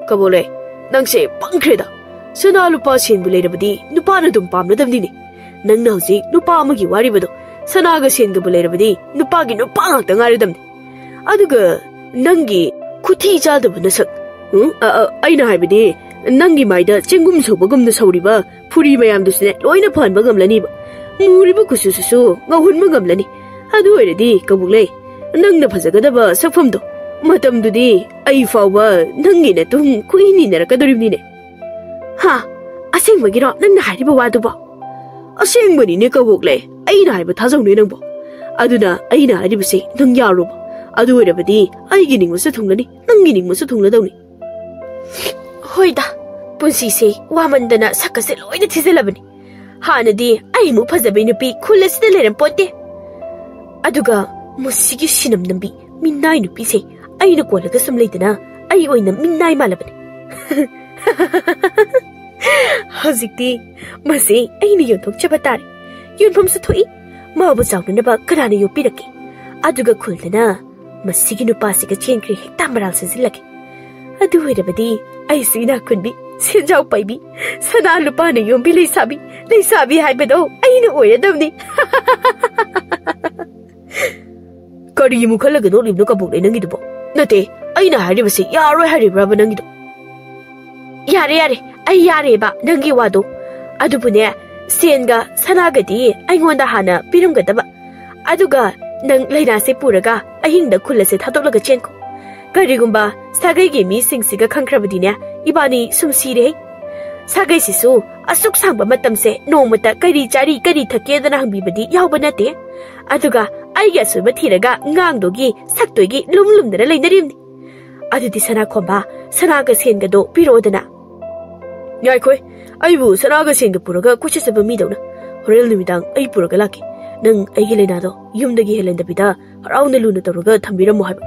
ꯀꯕꯣꯛꯂꯩ, ꯅꯪꯁꯦ ꯄꯪꯈ꯭ꯔꯦꯗ꯫ ꯁꯅꯥ ꯂꯨꯄꯥ ꯁꯦꯟꯕꯨ ꯂꯩꯔꯕꯗꯤ ꯅꯨꯄꯥꯅ ꯑꯗꯨꯝ ꯄꯥꯝꯅꯗꯕꯅꯤꯅꯦ꯫ ꯅꯪꯅ ꯍꯧꯖꯤꯛ ꯅꯨꯄꯥ ꯑꯃꯒꯤ ꯋꯥꯔꯤꯕꯗꯣ, ꯁꯅꯥꯒ ꯁꯦꯟꯒꯕꯨ ꯂꯩꯔꯕꯗꯤ ꯅꯨꯄꯥꯒꯤ ꯅꯨꯄꯥ ꯉꯥꯛꯇ ꯉꯥꯏꯔꯗꯕꯅꯤ꯫ ꯑꯗꯨꯒ ꯅꯪꯒꯤ ꯈꯨꯊꯤ ꯆꯥꯗꯕ ꯅꯁꯛ, ꯎꯝ? ꯑ, ꯑ, ꯑꯩꯅ ꯍꯥꯏꯕꯗꯤ, ꯅꯪꯒꯤ ꯃꯥꯏꯗ ꯆꯦꯡꯒꯨꯝ ꯁꯧꯕꯒꯨꯝꯅ ꯁꯧꯔꯤꯕ ꯐꯨꯔꯤ ꯃꯌꯥꯝꯗꯨꯁꯨꯅꯦ, ꯂꯣꯏꯅ ꯐꯍꯟꯕ ꯉꯝꯂꯅꯤꯕ꯫ ꯃꯨꯔꯤꯕ ꯀꯨꯆꯨꯁꯤꯁꯨ ꯉꯧꯍꯟꯕ ꯉꯝꯂꯅꯤ꯫ ꯑꯗꯨ ꯑꯣꯏꯔꯗꯤ ꯀꯕꯣꯛꯂꯩ, ꯅꯪꯅ ꯐꯖꯒꯗꯕ ꯁꯛꯐꯝꯗꯣ, ꯃꯇꯝꯗꯨꯗꯤ ꯑꯩ ꯐꯥꯎꯕ ꯅꯪꯒꯤ ꯅꯇꯨꯡ ꯀꯨꯏꯅ ꯏꯟꯅꯔꯛꯀꯗꯧꯔꯤꯕꯅꯤꯅꯦ꯫ ꯍꯥ? ꯑꯁꯦꯡꯕꯒꯤꯔꯣ ꯅꯪꯅ ꯍꯥꯏꯔꯤꯕ ꯋꯥꯗꯨꯕꯣ? ꯑꯁꯦꯡꯕꯅꯤꯅꯦ ꯀꯕꯣꯛꯂꯩ, ꯑꯩꯅ ꯍꯥꯏꯕ ꯊꯥꯖꯧꯅꯦ ꯅꯪꯕꯣ꯫ ꯑꯗꯨꯅ ꯑꯩꯅ ꯍꯥꯏꯔꯤꯕꯁꯦ ꯅꯪ ꯌꯥꯔꯣꯕ꯫ ꯑꯗꯨ ꯑꯣꯏꯔꯕꯗꯤ ꯑꯩꯒꯤ ꯅꯤꯡꯕꯁꯨ ꯊꯨꯡꯂꯅꯤ, ꯅꯪꯒꯤ ꯅꯤꯡꯕꯁꯨ ꯊꯨꯡꯂꯗꯧꯅꯤ꯫ ꯍꯣꯏꯗ, ꯄꯨꯟꯁꯤꯁꯦ ꯋꯥꯃꯟꯗꯅ ꯁꯛꯀꯁꯦ ꯂꯣꯏꯅ ꯊꯤꯖꯤꯜꯂꯕꯅꯤ꯫ ꯍꯥꯟꯅꯗꯤ ꯑꯩꯃꯨꯛ ꯐꯖꯕꯤ ꯅꯨꯄꯤ ꯈꯨꯜ ꯑꯁꯤꯗ ꯂꯩꯔꯝꯄꯣꯠꯇꯦ꯫ ꯑꯗꯨꯒ ꯃꯁꯤꯒꯤ ꯁꯤꯅꯝ ꯅꯝꯕꯤ ꯃꯤꯅꯥꯏ ꯅꯨꯄꯤꯁꯦ ꯑꯩꯅ ꯀꯣꯜꯂꯒ ꯁꯨꯝ ꯂꯩꯗꯅ ꯑꯩ ꯑꯣꯏꯅ ꯃꯤꯅꯥꯏ ꯃꯥꯜꯂꯕꯅꯤ꯫ ꯍꯧꯖꯤꯛꯇꯤ ꯃꯁꯤ ꯑꯩꯅ ꯌꯣꯟꯊꯣꯛꯆꯕ ꯇꯥꯔꯦ꯫ ꯌꯣꯟꯐꯝꯁꯨ ꯊꯣꯛꯏ꯫ ꯃꯥꯕꯨ ꯆꯥꯎꯅꯅꯕ ꯀꯅꯥꯅ ꯌꯣꯛꯄꯤꯔꯛꯀꯦ? ꯑꯗꯨꯒ ꯈꯨꯜꯗꯅ ꯃꯁꯤꯒꯤ ꯅꯨꯄꯥꯁꯤꯒ ꯆꯦꯟꯈ꯭ꯔꯦ ꯍꯦꯛꯇ ꯃꯔꯥꯜ ꯁꯤꯖꯤꯜꯂꯒꯦ꯫ ꯑꯗꯨ ꯑꯣꯏꯔꯕꯗꯤ ꯑꯩꯁꯨ ꯏꯅꯥꯛ ꯈꯨꯟꯕꯤ, ꯁꯦꯟꯖꯥꯎ ꯄꯥꯏꯕꯤ, ꯁꯅꯥ ꯂꯨꯄꯥꯅ ꯌꯣꯝꯕꯤ ꯂꯩꯁꯥꯕꯤ, ꯂꯩꯁꯥꯕꯤ ꯍꯥꯏꯕꯗꯣ ꯑꯩꯅ ꯑꯣꯏꯔꯗꯕꯅꯤ꯫ ꯀꯔꯤ ꯑꯃꯨꯛ ꯈꯜꯂꯒ ꯅꯣꯛꯂꯤꯕꯅꯣ ꯀꯕꯣꯛꯂꯩ ꯅꯪꯒꯤꯗꯨꯕꯣ? ꯅꯠꯇꯦ, ꯑꯩꯅ ꯍꯥꯏꯔꯤꯕꯁꯦ ꯌꯥꯔꯣꯏ ꯍꯥꯏꯔꯤꯕ꯭ꯔꯕ ꯅꯪꯒꯤꯗꯣ? ꯌꯥꯔꯦ, ꯌꯥꯔꯦ, ꯑꯩ ꯌꯥꯔꯦꯕ ꯅꯪꯒꯤ ꯋꯥꯗꯣ꯫ ꯑꯗꯨꯕꯨꯅꯦ, ꯁꯦꯟꯒ ꯁꯅꯥꯒꯗꯤ ꯑꯩꯉꯣꯟꯗ ꯍꯥꯟꯅ ꯄꯤꯔꯝꯒꯗꯕ꯫ ꯑꯗꯨꯒ ꯅꯪ ꯂꯩꯅꯥꯁꯦ ꯄꯨꯔꯒ ꯑꯍꯤꯡꯗ ꯈꯨꯜ ꯑꯁꯦ ꯊꯥꯗꯣꯛꯂꯒ ꯆꯦꯟꯈꯣ꯫ ꯀꯔꯤꯒꯨꯝꯕ ꯁꯥꯒꯩꯒꯤ ꯃꯤꯁꯤꯡꯁꯤꯒ ꯈꯪꯈ꯭ꯔꯕꯗꯤꯅꯦ, ꯏꯕꯥꯅꯤ ꯁꯨꯝ ꯁꯤꯔꯦ꯫ ꯁꯥꯒꯩꯁꯤꯁꯨ ꯑꯁꯨꯛ ꯁꯥꯡꯕ ꯃꯇꯝꯁꯦ ꯅꯣꯡꯃꯇ ꯀꯔꯤ ꯆꯥꯔꯤ, ꯀꯔꯤ ꯊꯛꯀꯦꯗꯅ ꯍꯪꯕꯤꯕꯗꯤ ꯌꯥꯎꯕ ꯅꯠꯇꯦ꯫ ꯑꯗꯨꯒ ꯑꯩꯒꯤ ꯑꯁꯣꯏꯕ ꯊꯤꯔꯒ ꯉꯥꯡꯗꯣꯏꯒꯤ, ꯁꯛꯇꯣꯏꯒꯤ ꯂꯨꯝ ꯂꯨꯝꯗꯅ ꯂꯩꯅꯔꯤꯕꯅꯤ꯫ ꯑꯗꯨꯗꯤ ꯁꯅꯥꯈꯣꯝꯕ, ꯁꯅꯥꯒ ꯁꯦꯟꯒꯗꯣ ꯄꯤꯔꯛꯑꯣꯗꯅ꯫ ꯉꯥꯏꯈꯣꯏ, ꯑꯩꯕꯨ ꯁꯅꯥꯒ ꯁꯦꯟꯒ ꯄꯨꯔꯒ ꯀꯣꯏꯆꯠ ꯆꯠꯄ ꯃꯤꯗꯧꯅ꯫ ꯍꯣꯔꯦꯟ ꯅꯨꯃꯤꯗꯥꯡ ꯑꯩ ꯄꯨꯔꯒ ꯂꯥꯛꯀꯦ꯫ ꯅꯪ ꯑꯩꯒꯤ ꯂꯩꯅꯥꯗꯣ ꯌꯨꯝꯗꯒꯤ ꯍꯦꯜꯍꯟꯗꯕꯤꯗ ꯍꯔꯥꯎꯅ ꯂꯨꯅ ꯇꯧꯔꯒ ꯊꯝꯕꯤꯔꯝꯃꯣ ꯍꯥꯏꯕ꯫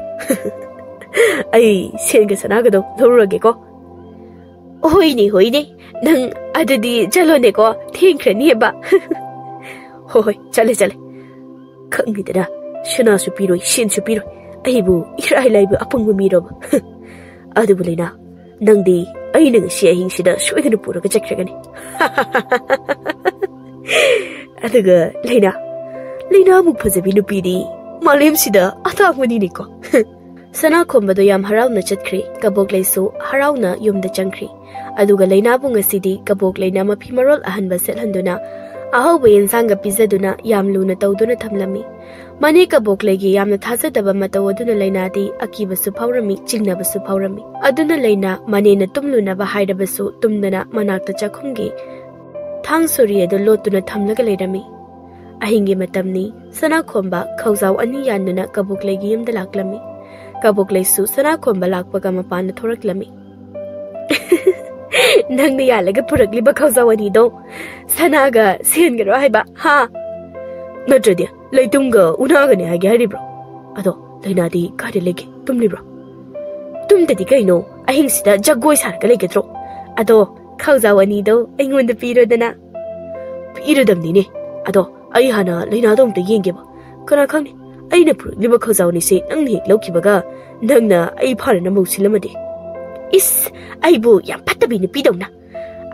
ꯑꯩ ꯁꯦꯟꯒ ꯁꯅꯥꯒꯗꯣ ꯂꯧꯔꯨꯔꯒꯦꯀꯣ꯫ ꯍꯣꯏꯅꯦ, ꯍꯣꯏꯅꯦ, ꯅꯪ ꯑꯗꯨꯗꯤ ꯆꯠꯂꯣꯅꯦꯀꯣ, ꯊꯦꯡꯈ꯭ꯔꯅꯤꯕ꯫ ꯍꯣꯏ, ꯍꯣꯏ, ꯆꯠꯂꯦ, ꯆꯠꯂꯦ꯫ ꯈꯪꯉꯤꯗꯅ, ꯁꯅꯥꯁꯨ ꯄꯤꯔꯣꯏ, ꯁꯦꯟꯁꯨ ꯄꯤꯔꯣꯏ꯫ ꯑꯩꯕꯨ ꯏꯔꯥꯏ ꯂꯥꯏꯕ ꯑꯄꯪꯕ ꯃꯤꯔꯣꯕ? ꯑꯗꯨꯕꯨ ꯂꯩꯅꯥ, ꯅꯪꯗꯤ ꯑꯩꯅ ꯉꯁꯤ ꯑꯍꯤꯡꯁꯤꯗ ꯁꯣꯏꯗꯅ ꯄꯨꯔꯒ ꯆꯠꯈ꯭ꯔꯒꯅꯤ꯫ ꯑꯗꯨꯒ ꯂꯩꯅꯥ, ꯂꯩꯅꯥꯃꯨꯛ ꯐꯖꯕꯤ ꯅꯨꯄꯤꯗꯤ ꯃꯥꯂꯦꯝꯁꯤꯗ ꯑꯇꯥꯡꯕꯅꯤꯅꯦꯀꯣ꯫ ꯁꯅꯥꯈꯣꯝꯕꯗꯣ ꯌꯥꯝ ꯍꯔꯥꯎꯅ ꯆꯠꯈ꯭ꯔꯦ꯫ ꯀꯕꯣꯛꯂꯩꯁꯨ ꯍꯔꯥꯎꯅ ꯌꯨꯝꯗ ꯆꯪꯈ꯭ꯔꯦ꯫ ꯑꯗꯨꯒ ꯂꯩꯅꯥꯕꯨ ꯉꯁꯤꯗꯤ ꯀꯕꯣꯛꯂꯩꯅ ꯃꯐꯤ ꯃꯔꯣꯜ ꯑꯍꯟꯕ ꯁꯦꯠꯍꯟꯗꯨꯅ, ꯑꯍꯥꯎꯕ ꯌꯦꯟꯁꯥꯡꯒ ꯄꯤꯖꯗꯨꯅ ꯌꯥꯝ ꯂꯨꯅ ꯇꯧꯗꯨꯅ ꯊꯝꯂꯝꯃꯤ꯫ ꯃꯅꯦ ꯀꯕꯣꯛꯂꯩꯒꯤ ꯌꯥꯝꯅ ꯊꯥꯖꯗꯕ ꯃꯇꯧ ꯑꯗꯨꯅ ꯂꯩꯅꯥꯗꯤ ꯑꯀꯤꯕꯁꯨ ꯐꯥꯎꯔꯝꯃꯤ, ꯆꯤꯡꯅꯕꯁꯨ ꯐꯥꯎꯔꯝꯃꯤ꯫ ꯑꯗꯨꯅ ꯂꯩꯅꯥ ꯃꯅꯦꯅ ꯇꯨꯝꯂꯨꯅꯕ ꯍꯥꯏꯔꯕꯁꯨ ꯇꯨꯝꯗꯅ ꯃꯅꯥꯛꯇ ꯆꯥꯛꯈꯨꯝꯒꯤ ꯊꯥꯡ ꯁꯣꯔꯤ ꯑꯗꯨ ꯂꯣꯠꯇꯨꯅ ꯊꯝꯂꯒ ꯂꯩꯔꯝꯃꯤ꯫ ꯑꯍꯤꯡꯒꯤ ꯃꯇꯝꯅꯤ꯫ ꯁꯅꯥꯈꯣꯝꯕ ꯈꯧꯖꯥꯎ ꯑꯅꯤ ꯌꯥꯟꯗꯨꯅ ꯀꯕꯣꯛꯂꯩꯒꯤ ꯌꯨꯝꯗ ꯂꯥꯛꯂꯝꯃꯤ꯫ ꯀꯕꯣꯛꯂꯩꯁꯨ ꯁꯅꯥꯈꯣꯝꯕ ꯂꯥꯛꯄꯒ ꯃꯄꯥꯟꯗ ꯊꯣꯔꯛꯂꯝꯃꯤ꯫ "ꯅꯪꯅ ꯌꯥꯜꯂꯒ ꯄꯨꯔꯛꯂꯤꯕ ꯈꯧꯖꯥꯎ ꯑꯅꯤꯗꯣ ꯁꯅꯥꯒ ꯁꯦꯟꯒꯔꯣ ꯍꯥꯏꯕ, ꯍꯥ? ꯅꯠꯇ꯭ꯔꯗꯤ ꯂꯩꯇꯨꯝꯒ ꯎꯅꯥꯒꯅꯤ ꯍꯥꯏꯒꯦ ꯍꯥꯏꯔꯤꯕ꯭ꯔꯣ? ꯑꯗꯣ ꯂꯩꯅꯥꯗꯤ ꯀꯥꯏꯗ ꯂꯩꯒꯦ? ꯇꯨꯝꯂꯤꯕ꯭ꯔꯣ?" "ꯇꯨꯝꯗꯗꯤ ꯀꯩꯅꯣ, ꯑꯍꯤꯡꯁꯤꯗ ꯖꯒꯣꯏ ꯁꯥꯔꯒ ꯂꯩꯒꯗ꯭ꯔꯣ? ꯑꯗꯣ ꯈꯧꯖꯥꯎ ꯑꯅꯤꯗꯣ ꯑꯩꯉꯣꯟꯗ ꯄꯤꯔꯣꯗꯅ?" "ꯄꯤꯔꯗꯝꯅꯤꯅꯦ꯫ ꯑꯗꯣ ꯑꯩ ꯍꯥꯟꯅ ꯂꯩꯅꯥꯗꯣ ꯑꯝꯇ ꯌꯦꯡꯒꯦꯕ꯫ ꯀꯅꯥ ꯈꯪꯅꯤ, ꯑꯩꯅ ꯄꯨꯔꯛꯂꯤꯕ ꯈꯧꯖꯥꯎ ꯑꯅꯤꯁꯦ ꯅꯪꯅ ꯍꯦꯛ ꯂꯧꯈꯤꯕꯒ ꯅꯪꯅ ꯑꯩ ꯐꯥꯅꯅ ꯃꯍꯨꯠ ꯁꯤꯜꯂꯝꯃꯗꯤ?" "ꯏꯁ, ꯑꯩꯕꯨ ꯌꯥꯝ ꯐꯠꯇꯕꯤ ꯅꯨꯄꯤꯗꯧꯅ꯫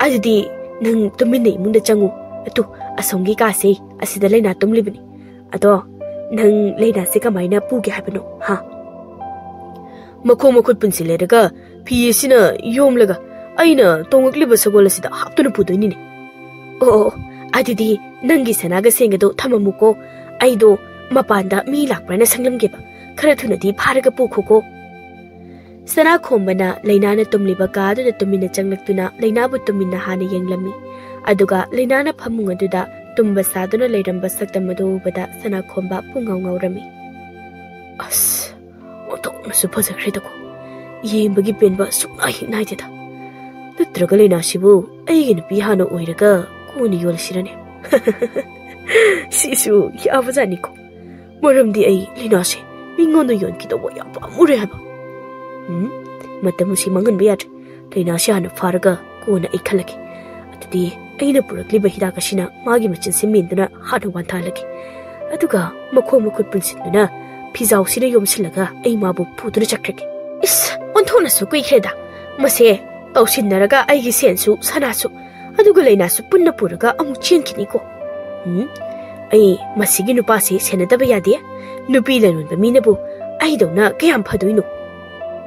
ꯑꯗꯨꯗꯤ ꯅꯪ ꯇꯨꯃꯤꯟꯅ ꯏꯃꯨꯡꯗ ꯆꯪꯉꯨ꯫ ꯑꯗꯨ ꯑꯁꯣꯝꯒꯤ ꯀꯥꯁꯦ, ꯑꯁꯤꯗ ꯂꯩꯅꯥ ꯇꯨꯝꯂꯤꯕꯅꯤ꯫ ꯑꯗꯣ ꯅꯪ ꯂꯩꯅꯥꯁꯦ ꯀꯃꯥꯏꯅ ꯄꯨꯒꯦ ꯍꯥꯏꯕꯅꯣ, ꯍꯥ?" "ꯃꯈꯣꯡ ꯃꯈꯨꯠ ꯄꯨꯟꯁꯤꯜꯂꯦꯔꯒ ꯐꯤ ꯑꯁꯤꯅ ꯌꯣꯝꯂꯒ ꯑꯩꯅ ꯇꯣꯡꯉꯛꯂꯤꯕ ꯁꯒꯣꯜ ꯑꯁꯤꯗ ꯍꯥꯞꯇꯨꯅ ꯄꯨꯗꯣꯏꯅꯤꯅꯦ꯫ ꯑꯣ, ꯑꯣ, ꯑꯣ, ꯑꯗꯨꯗꯤ ꯅꯪꯒꯤ ꯁꯅꯥꯒ ꯁꯦꯡꯒꯗꯣ ꯊꯝꯃꯝꯃꯨꯀꯣ꯫ ꯑꯩꯗꯣ ꯃꯄꯥꯟꯗ ꯃꯤ ꯂꯥꯛꯄ꯭ꯔꯥꯅ ꯁꯪꯂꯝꯒꯦꯕ꯫ ꯈꯔ ꯊꯨꯅꯗꯤ ꯐꯥꯔꯒ ꯄꯨꯈꯣꯀꯣ꯫" ꯁꯅꯥꯈꯣꯝꯕꯅ ꯂꯩꯅꯥꯅ ꯇꯨꯝꯂꯤꯕ ꯀꯥꯗꯨꯗ ꯇꯨꯃꯤꯟꯅ ꯆꯪꯂꯛꯇꯨꯅ ꯂꯩꯅꯥꯕꯨ ꯇꯨꯃꯤꯟꯅ ꯍꯥꯟꯅ ꯌꯦꯡꯂꯝꯃꯤ꯫ ꯑꯗꯨꯒ ꯂꯩꯅꯥꯅ ꯐꯃꯨꯡ ꯑꯗꯨꯗ ꯇꯨꯝꯕ ꯁꯥꯗꯨꯅ ꯂꯩꯔꯝꯕ ꯁꯛꯇꯝ ꯑꯗꯨ ꯎꯕꯗ ꯁꯅꯥꯈꯣꯝꯕ ꯄꯨꯡꯉꯥꯎ ꯉꯥꯎꯔꯝꯃꯤ꯫ "ꯑꯁ, ꯑꯣꯟꯊꯣꯛꯅꯁꯨ ꯐꯖꯈ꯭ꯔꯦꯗꯀꯣ꯫ ꯌꯦꯡꯕꯒꯤ ꯄꯦꯟꯕ ꯁꯨꯛꯅꯥꯏ ꯍꯦꯛ ꯅꯥꯏꯗꯦꯗ꯫ ꯅꯠꯇ꯭ꯔꯒ ꯂꯩꯅꯥꯁꯤꯕꯨ ꯑꯩꯒꯤ ꯅꯨꯄꯤ ꯍꯥꯟꯅ ꯑꯣꯏꯔꯒ ꯀꯣꯟꯅ ꯌꯣꯜꯂꯁꯤꯔꯅꯦ?" "ꯁꯤꯁꯨ ꯌꯥꯕꯖꯥꯠꯅꯤꯀꯣ꯫ ꯃꯔꯝꯗꯤ ꯑꯩ ꯂꯩꯅꯥꯁꯦ ꯃꯤꯉꯣꯟꯗ ꯌꯣꯟꯈꯤꯗꯧꯕ ꯌꯥꯝ ꯄꯥꯝꯃꯨꯔꯦ ꯍꯥꯏꯕ꯫ ꯎꯝ, ꯃꯇꯝ ꯑꯁꯤ ꯃꯥꯡꯍꯟꯕ ꯌꯥꯗ꯭ꯔꯦ꯫ ꯂꯩꯅꯥꯁꯦ ꯍꯥꯟꯅ ꯐꯥꯔꯒ ꯀꯣꯟꯅ ꯑꯩ ꯈꯜꯂꯒꯦ꯫ ꯑꯗꯨꯗꯤ ꯑꯩꯅ ꯄꯨꯔꯛꯂꯤꯕ ꯍꯤꯗꯥꯛ ꯑꯁꯤꯅ ꯃꯥꯒꯤ ꯃꯆꯤꯟꯁꯦ ꯃꯦꯟꯗꯨꯅ ꯍꯥꯟꯅ ꯋꯥꯟꯊꯍꯜꯂꯒꯦ꯫ ꯑꯗꯨꯒ ꯃꯈꯣꯡ ꯃꯈꯨꯠ ꯄꯨꯟꯁꯤꯟꯗꯨꯅ ꯐꯤꯖꯥꯎꯁꯤꯅ ꯌꯣꯝꯁꯤꯜꯂꯒ ꯑꯩ ꯃꯥꯕꯨ ꯄꯨꯗꯨꯅ ꯆꯠꯈ꯭ꯔꯒꯦ꯫" "ꯏꯁ, ꯑꯣꯟꯊꯣꯛꯅꯁꯨ ꯀꯨꯏꯈ꯭ꯔꯦꯗ꯫ ꯃꯁꯦ ꯇꯧꯁꯤꯟꯅꯔꯒ ꯑꯩꯒꯤ ꯁꯦꯟꯁꯨ ꯁꯅꯥꯁꯨ ꯑꯗꯨꯒ ꯂꯩꯅꯥꯁꯨ ꯄꯨꯟꯅ ꯄꯨꯔꯒ ꯑꯃꯨꯛ ꯆꯦꯟꯈꯤꯅꯤꯀꯣ꯫ ꯎꯝ, ꯑꯩ ꯃꯁꯤꯒꯤ ꯅꯨꯄꯥꯁꯤ ꯁꯦꯟꯅꯗꯕ ꯌꯥꯗꯦ꯫ ꯅꯨꯄꯤ ꯂꯂꯣꯟꯕ ꯃꯤꯅꯕꯨ ꯑꯩꯗꯧꯅ ꯀꯌꯥꯝ ꯐꯗꯣꯏꯅꯣ?"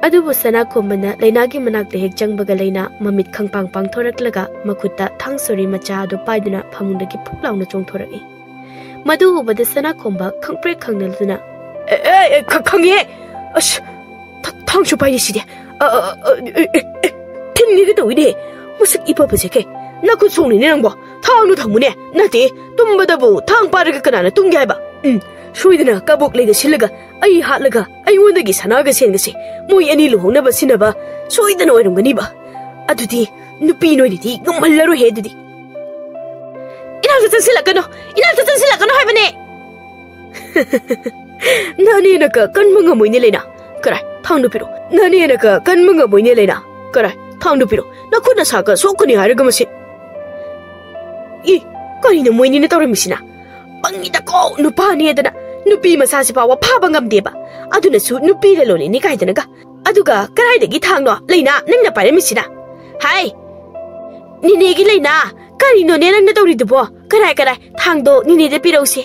ꯑꯗꯨꯕꯨ ꯁꯅꯥꯈꯣꯝꯕꯅ ꯂꯩꯅꯥꯒꯤ ꯃꯅꯥꯛꯇ ꯍꯦꯛ ꯆꯪꯕꯒ ꯂꯩꯅꯥ ꯃꯃꯤꯠ ꯈꯪꯄꯥꯡ ꯄꯥꯡꯊꯣꯔꯛꯂꯒ ꯃꯈꯨꯠꯇ ꯊꯥꯡ ꯁꯣꯔꯤ ꯃꯆꯥ ꯑꯗꯨ ꯄꯥꯏꯗꯨꯅ ꯐꯃꯨꯡꯗꯒꯤ ꯐꯨꯛ ꯂꯥꯎꯅ ꯆꯣꯡꯊꯣꯔꯛꯏ꯫ ꯃꯗꯨ ꯎꯕꯗ ꯁꯅꯥꯈꯣꯝꯕ ꯈꯪꯄ꯭ꯔꯦꯛ ꯈꯪꯅꯗꯨꯅ, "ꯑꯦ, ꯑꯦ, ꯑꯦ, ꯈ-, ꯈꯪꯉꯦ꯫ ꯑꯁ, ꯊ-, ꯊꯥꯡꯁꯨ ꯄꯥꯏꯔꯤꯁꯤꯗꯤ꯫ ꯑ, ꯑ, ꯑ, ꯑꯦ, ꯑꯦ, ꯑꯦ, ꯊꯤꯟꯒꯦ ꯇꯧꯏꯅꯦ꯫ ꯃꯁꯛ ꯏꯐ ꯐꯖꯈꯩ꯫ ꯅꯈꯨꯠ ꯁꯣꯛꯅꯤꯅꯦ ꯅꯪꯕꯣ꯫ ꯊꯥꯡꯗꯣ ꯊꯝꯃꯨꯅꯦ꯫ ꯅꯠꯇꯦ, ꯇꯨꯝꯕꯗꯕꯨ ꯊꯥꯡ ꯄꯥꯏꯔꯒ ꯀꯅꯥꯅ ꯇꯨꯝꯒꯦ ꯍꯥꯏꯕ? ꯎꯝ, ꯁꯣꯏꯗꯅ ꯀꯕꯣꯛ ꯂꯩꯒ ꯁꯤꯜꯂꯒ ꯑꯩ ꯍꯥꯠꯂꯒ ꯑꯩꯉꯣꯟꯗꯒꯤ ꯁꯅꯥꯒ ꯁꯦꯟꯒꯁꯦ ꯃꯣꯏ ꯑꯅꯤ ꯂꯨꯍꯣꯡꯅꯕ ꯁꯤꯟꯅꯕ ꯁꯣꯏꯗꯅ ꯑꯣꯏꯔꯝꯒꯅꯤꯕ꯫ ꯑꯗꯨꯗꯤ ꯅꯨꯄꯤ ꯅꯣꯏꯅꯗꯤ ꯉꯝꯍꯜꯂꯔꯣꯏꯍꯦ ꯑꯗꯨꯗꯤ꯫ ꯏꯅꯥꯛꯇ ꯆꯪꯁꯤꯜꯂꯛꯀꯅꯨ, ꯏꯅꯥꯛꯇ ꯆꯪꯁꯤꯜꯂꯛꯀꯅꯨ ꯍꯥꯏꯕꯅꯦ꯫ ꯅꯅꯦꯅ ꯀ ꯀꯟꯕ ꯉꯝꯃꯣꯏꯅꯦ ꯂꯩꯅꯥ꯫ ꯀꯔꯥꯏ, ꯊꯥꯡꯗꯨ ꯄꯤꯔꯣ꯫ ꯅꯅꯦꯅ ꯀ ꯀꯟꯕ ꯉꯝꯃꯣꯏꯅꯦ ꯂꯩꯅꯥ꯫ ꯀꯔꯥꯏ, ꯊꯥꯡꯗꯨ ꯄꯤꯔꯣ꯫ ꯅꯈꯨꯠ ꯅꯁꯥꯒ ꯁꯣꯛꯀꯅꯤ ꯍꯥꯏꯔꯒ ꯃꯁꯤ꯫ ꯏ, ꯀꯔꯤꯅꯣ ꯃꯣꯏꯅꯤꯅ ꯇꯧꯔꯝꯃꯤꯁꯤꯅ? ꯄꯪꯉꯤꯗꯀꯣ, ꯅꯨꯄꯥꯅꯦꯗꯅ ꯅꯨꯄꯤ ꯃꯆꯥꯁꯤ ꯐꯥꯎꯕ ꯐꯥꯕ ꯉꯝꯗꯦꯕ꯫ ꯑꯗꯨꯅꯁꯨ ꯅꯨꯄꯤ ꯂꯂꯣꯟꯂꯤꯅꯤ ꯀꯥꯏꯗꯅꯒ꯫ ꯑꯗꯨꯒ ꯀꯗꯥꯏꯗꯒꯤ ꯊꯥꯡꯅꯣ ꯂꯩꯅꯥ ꯅꯪꯅ ꯄꯥꯏꯔꯝꯃꯤꯁꯤꯅ? ꯍꯥꯏ, ꯅꯤꯅꯦꯒꯤ ꯂꯩꯅꯥ, ꯀꯔꯤꯅꯣꯅꯦ ꯅꯪꯅ ꯇꯧꯔꯤꯗꯨꯕꯣ? ꯀꯔꯥꯏ, ꯀꯔꯥꯏ, ꯊꯥꯡꯗꯣ ꯅꯤꯅꯦꯗ ꯄꯤꯔꯧꯁꯦ꯫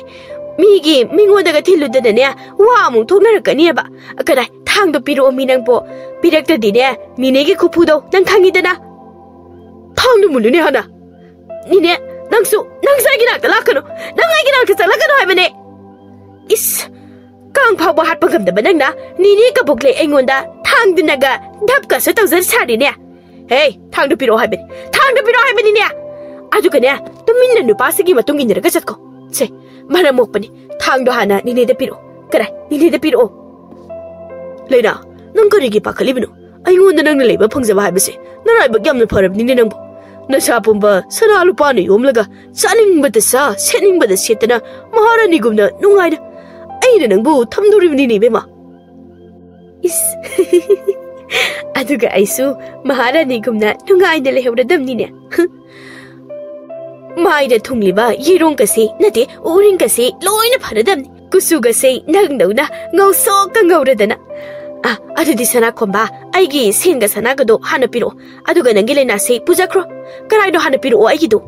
ꯃꯤꯒꯤ ꯃꯤꯉꯣꯟꯗꯒ ꯊꯤꯜꯂꯨꯗꯅꯅꯦ, ꯋꯥ ꯑꯃꯨꯛ ꯊꯣꯛꯅꯔꯛꯀꯅꯤꯕ꯫ ꯀꯗꯥꯏ, ꯊꯥꯡꯗꯣ ꯄꯤꯔꯛꯑꯣ ꯃꯤ ꯅꯪꯕꯣ꯫ ꯄꯤꯔꯛꯇꯗꯤꯅꯦ, ꯅꯤꯅꯦꯒꯤ ꯈꯨꯐꯨꯗꯣ ꯅꯪ ꯈꯪꯉꯤꯗꯅ꯫ ꯊꯥꯡꯗꯣ ꯃꯨꯜꯂꯨꯅꯦ ꯍꯥꯟꯅ꯫ ꯅꯤꯅꯦ, ꯅꯪꯁꯨ, ꯅꯪꯁꯨ ꯑꯩꯒꯤ ꯅꯥꯛꯇ ꯂꯥꯛꯀꯅꯨ꯫ ꯅꯪ ꯑꯩꯒꯤ ꯅꯥꯛꯇ ꯆꯪꯂꯛꯀꯅꯨ ꯍꯥꯏꯕꯅꯦ꯫ ꯏꯁ, ꯀꯥꯡ ꯐꯥꯎꯕ ꯍꯥꯠꯄ ꯉꯝꯗꯕ ꯅꯪꯅ ꯅꯤꯅꯦ ꯀꯕꯣꯛꯂꯩ ꯑꯩꯉꯣꯟꯗ ꯊꯥꯡꯗꯨꯅꯒ ꯙꯞꯀꯁꯨ ꯇꯧꯖꯔ ꯁꯥꯔꯤꯅꯦ꯫ ꯍꯦ, ꯊꯥꯡꯗꯣ ꯄꯤꯔꯛꯑꯣ ꯍꯥꯏꯕꯅꯤ, ꯊꯥꯡꯗꯣ ꯄꯤꯔꯛꯑꯣ ꯍꯥꯏꯕꯅꯤꯅꯦ꯫ ꯑꯗꯨꯒꯅꯦ, ꯇꯨꯃꯤꯟꯅ ꯅꯨꯄꯥꯁꯤꯒꯤ ꯃꯇꯨꯡ ꯏꯟꯅꯔꯒ ꯆꯠꯀꯣ꯫ ꯁꯦ, ꯃꯔꯝ ꯃꯣꯛꯄꯅꯤ, ꯊꯥꯡꯗꯣ ꯍꯥꯟꯅ ꯅꯤꯅꯦꯗ ꯄꯤꯔꯛꯑꯣ꯫ ꯀꯔꯥꯏ, ꯅꯤꯅꯦꯗ ꯄꯤꯔꯛꯑꯣ꯫ ꯂꯩꯅꯥ, ꯅꯪ ꯀꯔꯤꯒꯤ ꯄꯥꯈꯠꯂꯤꯕꯅꯣ? ꯑꯩꯉꯣꯟꯗ ꯅꯪꯅ ꯂꯩꯕ ꯐꯪꯖꯕ ꯍꯥꯏꯕꯁꯦ ꯅꯔꯥꯏꯕꯛ ꯌꯥꯝꯅ ꯐꯔꯕꯅꯤꯅꯦ ꯅꯪꯕꯨ꯫ ꯅꯁꯥ ꯄꯨꯝꯕ ꯁꯅꯥ ꯂꯨꯄꯥꯅ ꯌꯣꯝꯂꯒ ꯆꯥꯅꯤꯡꯕꯗ ꯆꯥ, ꯁꯦꯠꯅꯤꯡꯕꯗ ꯁꯦꯠꯇꯅ ꯃꯍꯥꯔꯥꯅꯤꯒꯨꯝꯅ ꯅꯨꯡꯉꯥꯏꯅ ꯑꯩꯅ ꯅꯪꯕꯨ ꯊꯝꯗꯣꯔꯤꯕꯅꯤꯅꯦ ꯏꯕꯦꯝꯃ꯫ ꯏꯁ꯫ ꯑꯗꯨꯒ ꯑꯩꯁꯨ ꯃꯍꯥꯔꯥꯅꯤꯒꯨꯝꯅ ꯅꯨꯡꯉꯥꯏꯅ ꯂꯩꯍꯧꯔꯗꯝꯅꯤꯅꯦ꯫ ꯃꯥꯏꯗ ꯊꯨꯡꯂꯤꯕ ꯌꯦꯔꯣꯡꯒꯁꯦ, ꯅꯠꯇꯦ, ꯎꯔꯤꯡꯒꯁꯦ ꯂꯣꯏꯅ ꯐꯔꯗꯝꯅꯤ꯫ ꯀꯨꯆꯨꯒꯁꯦ ꯅꯪꯗꯧꯅ ꯉꯧꯁꯣꯛꯀ ꯉꯧꯔꯗꯅ꯫ ꯑ, ꯑꯗꯨꯗꯤ ꯁꯅꯥꯈꯣꯝꯕ, ꯑꯩꯒꯤ ꯁꯦꯟꯒ ꯁꯅꯥꯒꯗꯣ ꯍꯥꯟꯅ ꯄꯤꯔꯛꯑꯣ꯫ ꯑꯗꯨꯒ ꯅꯪꯒꯤ ꯂꯩꯅꯥꯁꯦ ꯄꯨꯖꯈ꯭ꯔꯣ꯫ ꯀꯔꯥꯏꯅꯣ ꯍꯥꯟꯅ ꯄꯤꯔꯛꯑꯣ ꯑꯩꯒꯤꯗꯣ꯫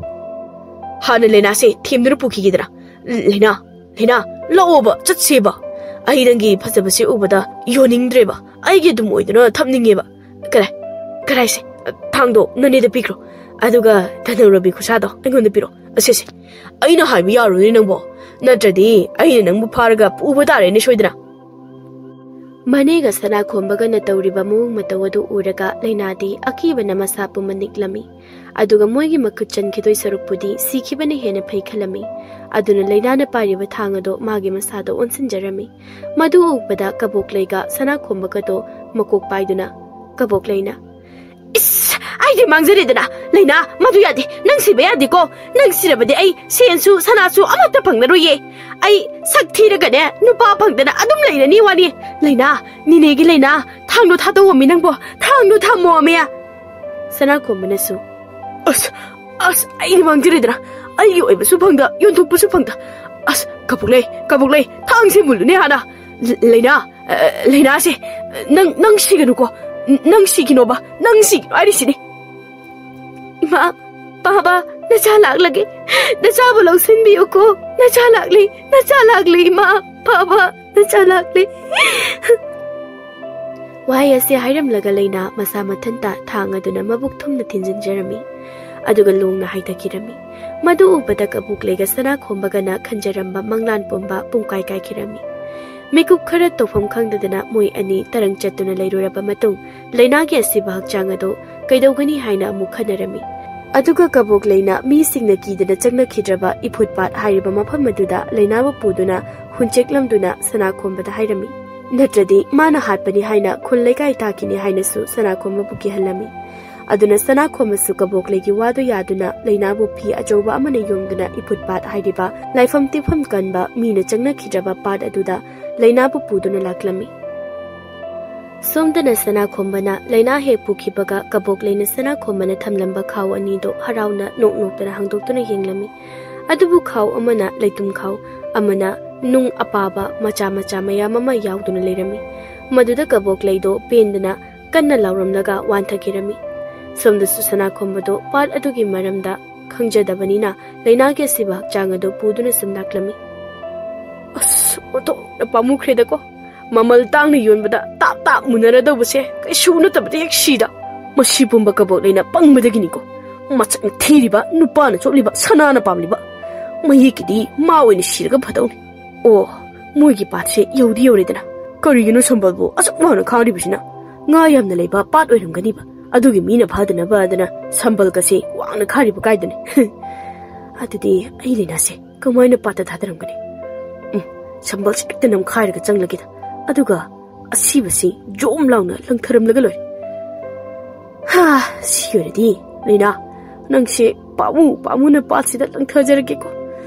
ꯍꯥꯟꯅ ꯂꯩꯅꯥꯁꯦ ꯊꯦꯝꯗꯨꯅ ꯄꯨꯈꯤꯒꯦꯗꯅ꯫ ꯂꯩꯅꯥ, ꯂꯩꯅꯥ, ꯂꯥꯛꯑꯣꯕ, ꯆꯠꯁꯦꯕ꯫ ꯑꯩ ꯅꯪꯒꯤ ꯐꯖꯕꯁꯦ ꯎꯕꯗ ꯌꯣꯟꯅꯤꯡꯗ꯭ꯔꯦꯕ꯫ ꯑꯩꯒꯤ ꯑꯗꯨꯝ ꯑꯣꯏꯗꯨꯅ ꯊꯝꯅꯤꯡꯉꯦꯕ꯫ ꯀꯔꯥꯏ? ꯀꯔꯥꯏꯁꯦ? ꯊꯥꯡꯗꯣ ꯅꯅꯦꯗ ꯄꯤꯈ꯭ꯔꯣ꯫ ꯑꯗꯨꯒ ꯙꯅꯧꯔꯕꯤ ꯈꯨꯁꯥꯗꯣ ꯑꯩꯉꯣꯟꯗ ꯄꯤꯔꯛꯑꯣ꯫ ꯑꯁꯦꯁꯦ꯫ ꯑꯩꯅ ꯍꯥꯏꯕ ꯌꯥꯔꯣꯏꯅꯦ ꯅꯪꯕꯣ꯫ ꯅꯠꯇ꯭ꯔꯗꯤ ꯑꯩꯅ ꯅꯪꯕꯨ ꯐꯥꯔꯒ ꯄꯨꯕ ꯇꯥꯔꯦꯅꯦ ꯁꯣꯏꯗꯅ꯫ ꯃꯅꯦꯒ ꯁꯅꯥꯈꯣꯝꯕꯒꯅ ꯇꯧꯔꯤꯕ ꯃꯑꯣꯡ ꯃꯇꯧ ꯑꯗꯨ ꯎꯔꯒ ꯂꯩꯅꯥꯗꯤ ꯑꯀꯤꯕꯅ ꯃꯁꯥ ꯄꯨꯝꯕ ꯅꯤꯛꯂꯝꯃꯤ꯫ ꯑꯗꯨꯒ ꯃꯣꯏꯒꯤ ꯃꯈꯨꯠ ꯆꯟꯈꯤꯗꯣꯏ ꯁꯔꯨꯛꯄꯨꯗꯤ ꯁꯤꯈꯤꯕꯅ ꯍꯦꯟꯅ ꯐꯩ ꯈꯜꯂꯝꯃꯤ꯫ ꯑꯗꯨꯅ ꯂꯩꯅꯥꯅ ꯄꯥꯏꯔꯤꯕ ꯊꯥꯡ ꯑꯗꯣ ꯃꯥꯒꯤ ꯃꯁꯥꯗ ꯑꯣꯟꯁꯤꯟꯖꯔꯝꯃꯤ꯫ ꯃꯗꯨ ꯎꯕꯗ ꯀꯕꯣꯛꯂꯩꯒ ꯁꯅꯥꯈꯣꯝꯕꯒꯗꯣ ꯃꯀꯣꯛ ꯄꯥꯏꯗꯨꯅ ꯀꯕꯣꯛꯂꯩꯅ, "ꯏꯁ! ꯑꯩꯗꯤ ꯃꯥꯡꯖꯔꯦꯗꯅ! ꯂꯩꯅꯥ, ꯃꯗꯨ ꯌꯥꯗꯦ! ꯅꯪ ꯁꯤꯕ ꯌꯥꯗꯦꯀꯣ! ꯅꯪ ꯁꯤꯔꯕꯗꯤ ꯑꯩ ꯁꯦꯟꯁꯨ ꯁꯅꯥꯁꯨ ꯑꯃꯠꯇ ꯐꯪꯂꯔꯣꯏꯌꯦ! ꯑꯩ ꯁꯛ ꯊꯤꯔꯒꯅꯦ ꯅꯨꯄꯥ ꯐꯪꯗꯅ ꯑꯗꯨꯝ ꯂꯩꯔꯅꯤ ꯋꯥꯅꯤ! ꯂꯩꯅꯥ, ꯅꯤꯅꯦꯒꯤ ꯂꯩꯅꯥ, ꯊꯥꯡꯗꯣ ꯊꯥꯗꯣꯛꯑꯝꯃꯤ ꯅꯪꯕꯣ! ꯊꯥꯡꯗꯣ ꯊꯝꯃꯣꯃꯤ!" ꯁꯅꯥꯈꯣꯝꯕꯅꯁꯨ, "ꯑꯁ! ꯑꯁ! ꯑꯩꯗꯤ ꯃꯥꯡꯖꯔꯦꯗꯅ! ꯑꯩꯒꯤ ꯑꯣꯏꯕꯁꯨ ꯐꯪꯗ, ꯌꯣꯟꯊꯣꯛꯄꯁꯨ ꯐꯪꯗ! ꯑꯁ! ꯀꯕꯣꯛꯂꯩ, ꯀꯕꯣꯛꯂꯩ, ꯊꯥꯡꯁꯦ ꯃꯨꯜꯂꯨꯅꯦ ꯍꯥꯟꯅ! ꯂ-, ꯂꯩꯅꯥ, ꯑ, ꯂꯩꯅꯥꯁꯦ, ꯅꯪ, ꯅꯪ ꯁꯤꯒꯅꯨꯀꯣ! ꯅꯪ ꯁꯤꯈꯤꯅꯣꯕ! ꯅꯪ ꯁꯤꯈꯤꯅꯣ ꯍꯥꯏꯔꯤꯁꯤꯅꯤ!" "ꯏꯃꯥ, ꯄꯥꯕ, ꯅꯆꯥ ꯂꯥꯛꯂꯒꯦ! ꯅꯆꯥꯕꯨ ꯂꯧꯁꯤꯟꯕꯤꯌꯨꯀꯣ! ꯅꯆꯥ ꯂꯥꯛꯂꯤ! ꯅꯆꯥ ꯂꯥꯛꯂꯤ! ꯏꯃꯥ, ꯄꯥꯕ, ꯅꯆꯥ ꯂꯥꯛꯂꯤ!" ꯋꯥꯍꯩ ꯑꯁꯤ ꯍꯥꯏꯔꯝꯂꯒ ꯂꯩꯅꯥ ꯃꯁꯥ ꯃꯊꯟꯇ ꯊꯥꯡ ꯑꯗꯨꯅ ꯃꯕꯨꯛ ꯊꯨꯝꯅ ꯊꯤꯟꯖꯤꯟꯖꯔꯝꯃꯤ꯫ ꯑꯗꯨꯒ ꯂꯣꯡꯅ ꯍꯥꯏꯊꯈꯤꯔꯝꯃꯤ꯫ ꯃꯗꯨ ꯎꯕꯗ ꯀꯕꯣꯛꯂꯩꯒ ꯁꯅꯥꯈꯣꯝꯕꯒꯅ ꯈꯟꯖꯔꯝꯕ ꯃꯪꯂꯥꯟ ꯄꯨꯝꯕ ꯄꯨꯡꯀꯥꯏ ꯀꯥꯏꯈꯤꯔꯝꯃꯤ꯫ ꯃꯤꯀꯨꯞ ꯈꯔ ꯇꯧꯐꯝ ꯈꯪꯗꯗꯅ ꯃꯣꯏ ꯑꯅꯤ ꯇꯔꯪ ꯆꯠꯇꯨꯅ ꯂꯩꯔꯨꯔꯕ ꯃꯇꯨꯡ, ꯂꯩꯅꯥꯒꯤ ꯑꯁꯤꯕ ꯍꯛꯆꯥꯡ ꯑꯗꯨ ꯀꯩꯗꯧꯒꯅꯤ ꯍꯥꯏꯅ ꯑꯃꯨꯛ ꯈꯟꯅꯔꯝꯃꯤ꯫ ꯑꯗꯨꯒ ꯀꯕꯣꯛꯂꯩꯅ ꯃꯤꯁꯤꯡꯅ ꯀꯤꯗꯅ ꯆꯪꯅꯈꯤꯗ꯭ꯔꯕ ꯏꯐꯨꯠ ꯄꯥꯠ ꯍꯥꯏꯔꯤꯕ ꯃꯐꯝ ꯑꯗꯨꯗ ꯂꯩꯅꯥꯕꯨ ꯄꯨꯗꯨꯅ ꯍꯨꯟꯆꯦꯛꯂꯝꯗꯨꯅ ꯁꯅꯥꯈꯣꯝꯕꯗ ꯍꯥꯏꯔꯝꯃꯤ, ꯅꯠꯇ꯭ꯔꯗꯤ ꯃꯥꯅ ꯍꯥꯠꯄꯅꯤ ꯍꯥꯏꯅ ꯈꯨꯜ ꯂꯩꯀꯥꯏ ꯇꯥꯈꯤꯅꯤ ꯍꯥꯏꯅꯁꯨ ꯁꯅꯥꯈꯣꯝꯕꯕꯨ ꯀꯤꯍꯜꯂꯝꯃꯤ꯫ ꯑꯗꯨꯅ ꯁꯅꯥꯈꯣꯝꯕꯁꯨ ꯀꯕꯣꯛꯂꯩꯒꯤ ꯋꯥꯗꯨ ꯌꯥꯗꯨꯅ ꯂꯩꯅꯥꯕꯨ ꯐꯤ ꯑꯆꯧꯕ ꯑꯃꯅ ꯌꯣꯝꯗꯨꯅ ꯏꯐꯨꯠ ꯄꯥꯠ ꯍꯥꯏꯔꯤꯕ ꯂꯥꯏꯐꯝ ꯇꯤꯟꯐꯝ ꯀꯟꯕ ꯃꯤꯅ ꯆꯪꯅꯈꯤꯗ꯭ꯔꯕ ꯄꯥꯠ ꯑꯗꯨꯗ ꯂꯩꯅꯥꯕꯨ ꯄꯨꯗꯨꯅ ꯂꯥꯛꯂꯝꯃꯤ꯫ ꯁꯣꯝꯗꯅ ꯁꯅꯥꯈꯣꯝꯕꯅ ꯂꯩꯅꯥ ꯍꯦꯛ ꯄꯨꯈꯤꯕꯒ ꯀꯕꯣꯛꯂꯩꯅ ꯁꯅꯥꯈꯣꯝꯕꯅ ꯊꯝꯂꯝꯕ ꯈꯥꯎ ꯑꯅꯤꯗꯣ ꯍꯔꯥꯎꯅ ꯅꯣꯛ ꯅꯣꯛꯇꯅ ꯍꯥꯡꯗꯣꯛꯇꯨꯅ ꯌꯦꯡꯂꯝꯃꯤ꯫ ꯑꯗꯨꯕꯨ ꯈꯥꯎ ꯑꯃꯅ ꯂꯩꯇꯨꯝ ꯈꯥꯎ, ꯑꯃꯅ ꯅꯨꯡ ꯑꯄꯥꯕ ꯃꯆꯥ ꯃꯆꯥ ꯃꯌꯥꯝ ꯑꯃ ꯌꯥꯎꯗꯨꯅ ꯂꯩꯔꯝꯃꯤ꯫ ꯃꯗꯨꯗ ꯀꯕꯣꯛꯂꯩꯗꯣ ꯄꯦꯟꯗꯅ ꯀꯟꯅ ꯂꯥꯎꯔꯝꯂꯒ ꯋꯥꯟꯊꯈꯤꯔꯝꯃꯤ꯫ ꯁꯣꯝꯗꯁꯨ ꯁꯅꯥꯈꯣꯝꯕꯗꯣ ꯄꯥꯠ ꯑꯗꯨꯒꯤ ꯃꯔꯝꯗ ꯈꯪꯖꯗꯕꯅꯤꯅ ꯂꯩꯅꯥꯒꯤ ꯑꯁꯤꯕ ꯍꯛꯆꯥꯡ ꯑꯗꯨ ꯄꯨꯗꯨꯅ ꯁꯨꯝ ꯂꯥꯛꯂꯝꯃꯤ꯫ ꯑꯁ, ꯑꯣꯟꯊꯣꯛꯅ ꯄꯥꯝꯃꯨꯈ꯭ꯔꯦꯗꯀꯣ꯫ ꯃꯃꯜ ꯇꯥꯡꯅ ꯌꯣꯟꯕꯗ ꯇꯥꯞ ꯇꯥꯞ ꯃꯨꯟꯅꯔꯗꯧꯕꯁꯦ ꯀꯩꯁꯨ ꯅꯠꯇꯕꯗ ꯍꯦꯛ ꯁꯤꯗ꯫ ꯃꯁꯤ ꯄꯨꯝꯕ ꯀꯕꯣꯛꯂꯩꯅ ꯄꯪꯕꯗꯒꯤꯅꯤꯀꯣ꯫ ꯃꯁꯛꯅ ꯊꯤꯔꯤꯕ, ꯅꯨꯄꯥꯅ ꯆꯣꯞꯂꯤꯕ, ꯁꯅꯥꯅ ꯄꯥꯝꯂꯤꯕ꯫ ꯃꯌꯦꯛꯀꯤꯗꯤ ꯃꯥ ꯑꯣꯏꯅ ꯁꯤꯔꯒ ꯐꯗꯧꯅꯤ꯫ ꯑꯣ, ꯃꯣꯏꯒꯤ ꯄꯥꯠꯁꯦ ꯌꯧꯗꯤ ꯌꯧꯔꯦꯗꯅ꯫ ꯀꯔꯤꯒꯤꯅꯣ ꯁꯝꯕꯜꯕꯨ ꯑꯁꯨꯛ ꯋꯥꯡꯅ ꯈꯥꯔꯤꯕꯁꯤꯅ? ꯉꯥ ꯌꯥꯝꯅ ꯂꯩꯕ ꯄꯥꯠ ꯑꯣꯏꯔꯝꯒꯅꯤꯕ꯫ ꯑꯗꯨꯒꯤ ꯃꯤꯅ ꯐꯥꯗꯅꯕ ꯑꯗꯨꯅ ꯁꯝꯕꯜꯒꯁꯦ ꯋꯥꯡꯅ ꯈꯥꯔꯤꯕ ꯀꯥꯏꯗꯅꯤ? ꯑꯗꯨꯗꯤ ꯑꯩ ꯂꯩꯅꯥꯁꯦ ꯀꯃꯥꯏꯅ ꯄꯥꯠꯇ ꯊꯥꯗꯔꯝꯒꯅꯤ? ꯎꯝ, ꯁꯝꯕꯜꯁꯦ ꯍꯦꯛꯇ ꯅꯝꯈꯥꯏꯔꯒ ꯆꯪꯂꯒꯦꯗ꯫ ꯑꯗꯨꯒ ꯑꯁꯤꯕꯁꯤ ꯖꯣꯝ ꯂꯥꯎꯅ ꯂꯪꯊꯔꯝꯂꯒ ꯂꯣꯏꯔꯦ꯫ ꯍꯥ, ꯁꯤ ꯑꯣꯏꯔꯗꯤ ꯂꯩꯅꯥ, ꯅꯪꯁꯦ ꯄꯥꯝꯃꯨ ꯄꯥꯝꯃꯨꯅ ꯄꯥꯠꯁꯤꯗ ꯂꯪꯊꯖꯔꯒꯦꯀꯣ꯫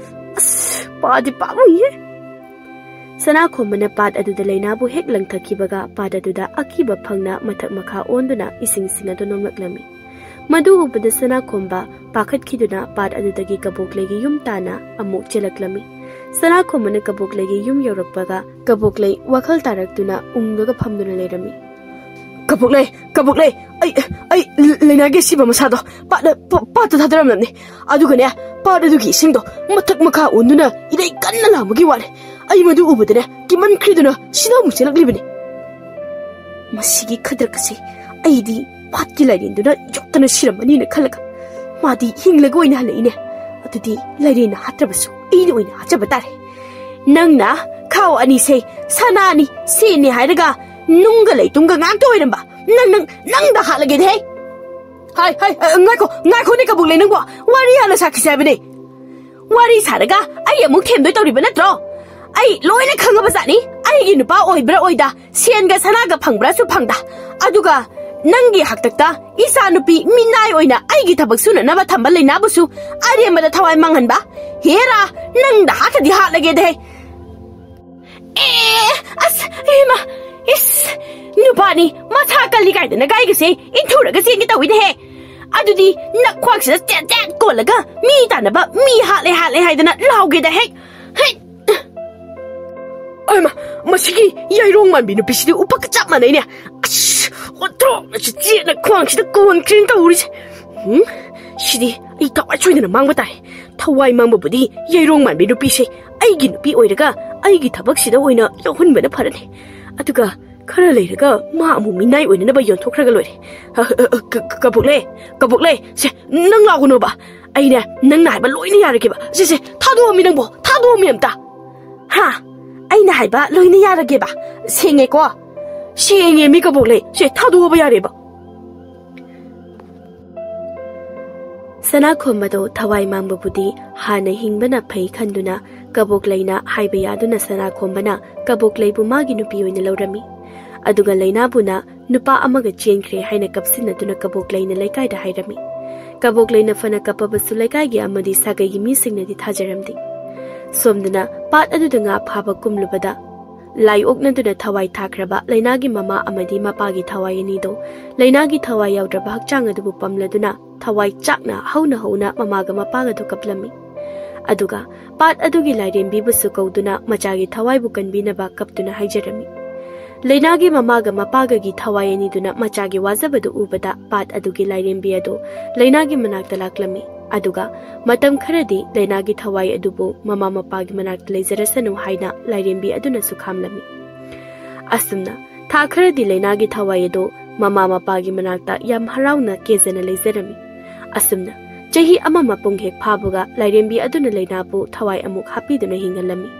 ꯑꯁ, ꯄꯥꯗꯤ ꯄꯥꯝꯃꯨꯏꯌꯦ꯫ ꯁꯅꯥꯈꯣꯝꯕꯅ ꯄꯥꯠ ꯑꯗꯨꯗ ꯂꯩꯅꯥꯕꯨ ꯍꯦꯛ ꯂꯪꯊꯈꯤꯕꯒ, ꯄꯥꯠ ꯑꯗꯨꯗ ꯑꯀꯤꯕ ꯐꯪꯅ ꯃꯊꯛ ꯃꯈꯥ ꯑꯣꯟꯗꯨꯅ ꯏꯁꯤꯡꯁꯤꯡ ꯑꯗꯨ ꯅꯣꯝꯂꯛꯂꯝꯃꯤ꯫ ꯃꯗꯨ ꯎꯕꯗ ꯁꯅꯥꯈꯣꯝꯕ ꯄꯥꯈꯠꯈꯤꯗꯨꯅ ꯄꯥꯠ ꯑꯗꯨꯗꯒꯤ ꯀꯕꯣꯛꯂꯩꯒꯤ ꯌꯨꯝ ꯇꯥꯅ ꯑꯃꯨꯛ ꯆꯦꯜꯂꯛꯂꯝꯃꯤ꯫ ꯁꯅꯥꯈꯣꯝꯕꯅ ꯀꯕꯣꯛꯂꯩꯒꯤ ꯌꯨꯝ ꯌꯧꯔꯛꯄꯒ, ꯀꯕꯣꯛꯂꯩ ꯋꯥꯈꯜ ꯇꯥꯔꯛꯇꯨꯅ ꯎꯪꯂꯒ ꯐꯝꯗꯨꯅ ꯂꯩꯔꯝꯃꯤ꯫ "ꯀꯕꯣꯛꯂꯩ, ꯀꯕꯣꯛꯂꯩ, ꯑꯩ, ꯑꯩ ꯂꯩꯅꯥꯒꯤ ꯑꯁꯤꯕ ꯃꯁꯥꯗꯣ ꯄꯥꯠ, ꯄꯥ-, ꯄꯥꯠꯇ ꯊꯥꯗꯔꯝꯂꯕꯅꯤ꯫ ꯑꯗꯨꯒꯅꯦ, ꯄꯥꯠ ꯑꯗꯨꯒꯤ ꯏꯁꯤꯡꯗꯣ ꯃꯊꯛ ꯃꯈꯥ ꯑꯣꯟꯗꯨꯅ ꯏꯔꯩ ꯀꯟꯅ ꯂꯥꯡꯕꯒꯤ ꯋꯥꯅꯦ꯫ ꯑꯩ ꯃꯗꯨ ꯎꯕꯗꯅꯦ, ꯀꯤꯃꯟꯈ꯭ꯔꯤꯗꯨꯅ ꯁꯤꯗ ꯑꯃꯨꯛ ꯆꯦꯜꯂꯛꯂꯤꯕꯅꯤ꯫ ꯃꯁꯤꯒꯤ ꯈꯗ꯭ꯔꯛ ꯑꯁꯤ ꯑꯩꯗꯤ ꯄꯥꯠꯀꯤ ꯂꯥꯏꯔꯦꯟꯗꯨꯅ ꯌꯣꯠꯇꯅ ꯁꯤꯔꯝꯃꯅꯤꯅ ꯈꯜꯂꯒ, ꯃꯥꯗꯤ ꯍꯤꯡꯂꯒ ꯑꯣꯏꯅ ꯍꯜꯂꯛꯏꯅꯦ꯫ ꯑꯗꯨꯗꯤ ꯂꯥꯏꯔꯦꯟꯅ ꯍꯥꯠꯇ꯭ꯔꯕꯁꯨ ꯑꯩꯅ ꯑꯣꯏꯅ ꯍꯥꯠꯆꯕ ꯇꯥꯔꯦ꯫ ꯅꯪꯅ ꯈꯥꯎ ꯑꯅꯤꯁꯦ ꯁꯅꯥꯅꯤ, ꯁꯦꯟꯅꯤ ꯍꯥꯏꯔꯒ ꯅꯨꯡꯒ ꯂꯩꯇꯨꯝꯒ ꯉꯥꯛꯇ ꯑꯣꯏꯔꯝꯕ꯫ ꯅꯪ, ꯅꯪ, ꯅꯪꯗ ꯍꯥꯠꯂꯒꯦꯅꯦꯍꯦ!" "ꯍꯥꯏ, ꯍꯥꯏ, ꯑ, ꯉꯥꯏꯈꯣ, ꯉꯥꯏꯈꯣꯅꯦ ꯀꯕꯣꯛꯂꯩ ꯅꯪꯕꯣ꯫ ꯋꯥꯔꯤ ꯍꯥꯟꯅ ꯁꯥꯈꯤꯁꯦ ꯍꯥꯏꯕꯅꯦ꯫ ꯋꯥꯔꯤ ꯁꯥꯔꯒ ꯑꯩ ꯑꯃꯨꯛ ꯊꯦꯝꯗꯣꯏ ꯇꯧꯔꯤꯕ ꯅꯠꯇ꯭ꯔꯣ? ꯑꯩ ꯂꯣꯏꯅ ꯈꯪꯉꯕ ꯖꯥꯠꯅꯤ꯫ ꯑꯩꯒꯤ ꯅꯨꯄꯥ ꯑꯣꯏꯕ꯭ꯔꯥ ꯑꯣꯏꯗ, ꯁꯦꯟꯒ ꯁꯅꯥꯒ ꯐꯪꯕ꯭ꯔꯥꯁꯨ ꯐꯪꯗ꯫ ꯑꯗꯨꯒ ꯅꯪꯒꯤ ꯍꯥꯛꯇꯛꯇ ꯏꯆꯥ ꯅꯨꯄꯤ ꯃꯤꯅꯥꯏ ꯑꯣꯏꯅ ꯑꯩꯒꯤ ꯊꯕꯛ ꯁꯨꯅꯅꯕ ꯊꯝꯕ ꯂꯩꯅꯥꯕꯨꯁꯨ ꯑꯔꯦꯝꯕꯗ ꯊꯋꯥꯏ ꯃꯥꯡꯍꯟꯕ꯫ ꯍꯦꯔꯥ, ꯅꯪꯗ ꯍꯥꯠꯇꯗꯤ ꯍꯥꯠꯂꯒꯦꯗꯍꯦ!" ꯑꯦ, ꯑꯁ, ꯏꯃꯥ, ꯏꯁ, ꯅꯨꯄꯥꯅꯤ, ꯃꯁꯥ ꯀꯜꯂꯤ ꯀꯥꯏꯗꯅ ꯒꯥꯏꯒꯁꯦ ꯏꯟꯊꯨꯔꯒ ꯆꯦꯟꯒꯦ ꯇꯧꯋꯤꯅꯦꯍꯦ꯫ ꯑꯗꯨꯗꯤ ꯅꯈ꯭ꯋꯥꯡꯁꯤꯗ ꯆꯦꯠ ꯆꯦꯠ ꯀꯣꯜꯂꯒ ꯃꯤ ꯇꯥꯟꯅꯕ, ꯃꯤ ꯍꯥꯠꯂꯦ ꯍꯥꯠꯂꯦ ꯍꯥꯏꯗꯅ ꯂꯥꯎꯒꯦꯗ ꯍꯦꯛ, ꯍꯦꯛ꯫ ꯑꯩꯃꯥ, ꯃꯁꯤꯒꯤ ꯌꯥꯏꯔꯣꯡ ꯃꯥꯟꯕꯤ ꯅꯨꯄꯤꯁꯤꯗꯤ ꯎꯄꯛꯀ ꯆꯞ ꯃꯥꯟꯅꯩꯅꯦ꯫ ꯑꯁ, ꯑꯣꯟꯊꯣꯛꯅꯁꯨ ꯆꯦꯠꯅ ꯈ꯭ꯋꯥꯡꯁꯤꯗ ꯀꯣꯟꯈ꯭ꯔꯦꯅ ꯇꯧꯔꯤꯁꯦ꯫ ꯎꯝ, ꯁꯤꯗꯤ ꯑꯩ ꯊꯋꯥꯏ ꯁꯣꯏꯗꯅ ꯃꯥꯡꯕ ꯇꯥꯔꯦ꯫ ꯊꯋꯥꯏ ꯃꯥꯡꯕꯕꯨꯗꯤ ꯌꯥꯏꯔꯣꯡ ꯃꯥꯟꯕꯤ ꯅꯨꯄꯤꯁꯦ ꯑꯩꯒꯤ ꯅꯨꯄꯤ ꯑꯣꯏꯔꯒ ꯑꯩꯒꯤ ꯊꯕꯛꯁꯤꯗ ꯑꯣꯏꯅ ꯌꯥꯎꯍꯟꯕꯅ ꯐꯔꯅꯤ꯫ ꯑꯗꯨꯒ ꯈꯔ ꯂꯩꯔꯒ ꯃꯥ ꯑꯃꯨꯛ ꯃꯤꯅꯥꯏ ꯑꯣꯏꯅꯅꯕ ꯌꯣꯟꯊꯣꯛꯈ꯭ꯔꯒ ꯂꯣꯏꯔꯦ꯫ ꯑ, ꯑ, ꯑ, ꯀ-, ꯀ-, ꯀꯕꯣꯛꯂꯩ, ꯀꯕꯣꯛꯂꯩ, ꯁꯦ, ꯅꯪ ꯂꯥꯛꯀꯅꯣꯕ꯫ ꯑꯩꯅꯦ, ꯅꯪꯅ ꯍꯥꯏꯕ ꯂꯣꯏꯅ ꯌꯥꯔꯒꯦꯕ꯫ ꯁꯦ, ꯁꯦ, ꯊꯥꯗꯣꯛꯑꯝꯃꯤ ꯅꯪꯕꯣ, ꯊꯥꯗꯣꯛꯑꯝꯃꯤ ꯑꯝꯇ꯫ ꯍꯥ? ꯑꯩꯅ ꯍꯥꯏꯕ ꯂꯣꯏꯅ ꯌꯥꯔꯒꯦꯕ꯫ ꯁꯦꯡꯉꯦꯀꯣ? ꯁꯦꯡꯉꯦ ꯃꯤ ꯀꯕꯣꯛꯂꯩ꯫ ꯁꯦ, ꯊꯥꯗꯣꯛꯑꯕ ꯌꯥꯔꯦꯕ꯫ ꯁꯅꯥꯈꯣꯝꯕꯗꯣ ꯊꯋꯥꯏ ꯃꯥꯡꯕꯕꯨꯗꯤ ꯍꯥꯟꯅ ꯍꯤꯡꯕꯅ ꯐꯩ ꯈꯟꯗꯨꯅ ꯀꯕꯣꯛꯂꯩꯅ ꯍꯥꯏꯕ ꯌꯥꯗꯨꯅ ꯁꯅꯥꯈꯣꯝꯕꯅ ꯀꯕꯣꯛꯂꯩꯕꯨ ꯃꯥꯒꯤ ꯅꯨꯄꯤ ꯑꯣꯏꯅ ꯂꯧꯔꯝꯃꯤ꯫ ꯑꯗꯨꯒ ꯂꯩꯅꯥꯕꯨꯅ ꯅꯨꯄꯥ ꯑꯃꯒ ꯆꯦꯟꯈ꯭ꯔꯦ ꯍꯥꯏꯅ ꯀꯞꯁꯤꯟꯅꯗꯨꯅ ꯀꯕꯣꯛꯂꯩꯅ ꯂꯩꯀꯥꯏꯗ ꯍꯥꯏꯔꯝꯃꯤ꯫ ꯀꯕꯣꯛꯂꯩꯅ ꯐꯅ ꯀꯞꯄꯕꯁꯨ ꯂꯩꯀꯥꯏꯒꯤ ꯑꯃꯗꯤ ꯁꯥꯒꯩꯒꯤ ꯃꯤꯁꯤꯡꯅꯗꯤ ꯊꯥꯖꯔꯝꯗꯦ꯫ ꯁꯣꯝꯗꯅ ꯄꯥꯠ ꯑꯗꯨꯗ ꯉꯥ ꯐꯥꯕ ꯀꯨꯝꯂꯨꯕꯗ ꯂꯥꯏ ꯑꯣꯛꯅꯗꯨꯅ ꯊꯋꯥꯏ ꯊꯥꯈ꯭ꯔꯕ ꯂꯩꯅꯥꯒꯤ ꯃꯃꯥ ꯑꯃꯗꯤ ꯃꯄꯥꯒꯤ ꯊꯋꯥꯏ ꯑꯅꯤꯗꯣ ꯂꯩꯅꯥꯒꯤ ꯊꯋꯥꯏ ꯌꯥꯎꯗ꯭ꯔꯕ ꯍꯛꯆꯥꯡ ꯑꯗꯨꯕꯨ ꯄꯝꯂꯗꯨꯅ ꯊꯋꯥꯏ ꯆꯥꯛꯅ ꯍꯧꯅ ꯍꯧꯅ ꯃꯃꯥꯒ ꯃꯄꯥꯒꯗꯨ ꯀꯞꯂꯝꯃꯤ꯫ ꯑꯗꯨꯒ ꯄꯥꯠ ꯑꯗꯨꯒꯤ ꯂꯥꯏꯔꯦꯝꯕꯤꯕꯨꯁꯨ ꯀꯧꯗꯨꯅ ꯃꯆꯥꯒꯤ ꯊꯋꯥꯏꯕꯨ ꯀꯟꯕꯤꯅꯕ ꯀꯞꯇꯨꯅ ꯍꯥꯏꯖꯔꯝꯃꯤ꯫ ꯂꯩꯅꯥꯒꯤ ꯃꯃꯥꯒ ꯃꯄꯥꯒꯒꯤ ꯊꯋꯥꯏ ꯑꯅꯤꯗꯨꯅ ꯃꯆꯥꯒꯤ ꯋꯥꯖꯕꯗꯨ ꯎꯕꯗ ꯄꯥꯠ ꯑꯗꯨꯒꯤ ꯂꯥꯏꯔꯦꯝꯕꯤ ꯑꯗꯨ ꯂꯩꯅꯥꯒꯤ ꯃꯅꯥꯛꯇ ꯂꯥꯛꯂꯝꯃꯤ꯫ ꯑꯗꯨꯒ ꯃꯇꯝ ꯈꯔꯗꯤ ꯂꯩꯅꯥꯒꯤ ꯊꯋꯥꯏ ꯑꯗꯨꯕꯨ ꯃꯃꯥ ꯃꯄꯥꯒꯤ ꯃꯅꯥꯛꯇ ꯂꯩꯖꯔꯁꯅꯨ ꯍꯥꯏꯅ ꯂꯥꯏꯔꯦꯝꯕꯤ ꯑꯗꯨꯅꯁꯨ ꯈꯥꯝꯂꯝꯃꯤ꯫ ꯑꯁꯨꯝꯅ ꯊꯥ ꯈꯔꯗꯤ ꯂꯩꯅꯥꯒꯤ ꯊꯋꯥꯏ ꯑꯗꯨ ꯃꯃꯥ ꯃꯄꯥꯒꯤ ꯃꯅꯥꯛꯇ ꯌꯥꯝ ꯍꯔꯥꯎꯅ ꯀꯦꯖꯅ ꯂꯩꯖꯔꯝꯃꯤ꯫ ꯑꯁꯨꯝꯅ ꯆꯍꯤ ꯑꯃ ꯃꯄꯨꯡ ꯍꯦꯛ ꯐꯥꯕꯒ ꯂꯥꯏꯔꯦꯝꯕꯤ ꯑꯗꯨꯅ ꯂꯩꯅꯥꯕꯨ ꯊꯋꯥꯏ ꯑꯃꯨꯛ ꯍꯥꯞꯄꯤꯗꯨꯅ ꯍꯤꯡꯍꯜꯂꯝꯃꯤ꯫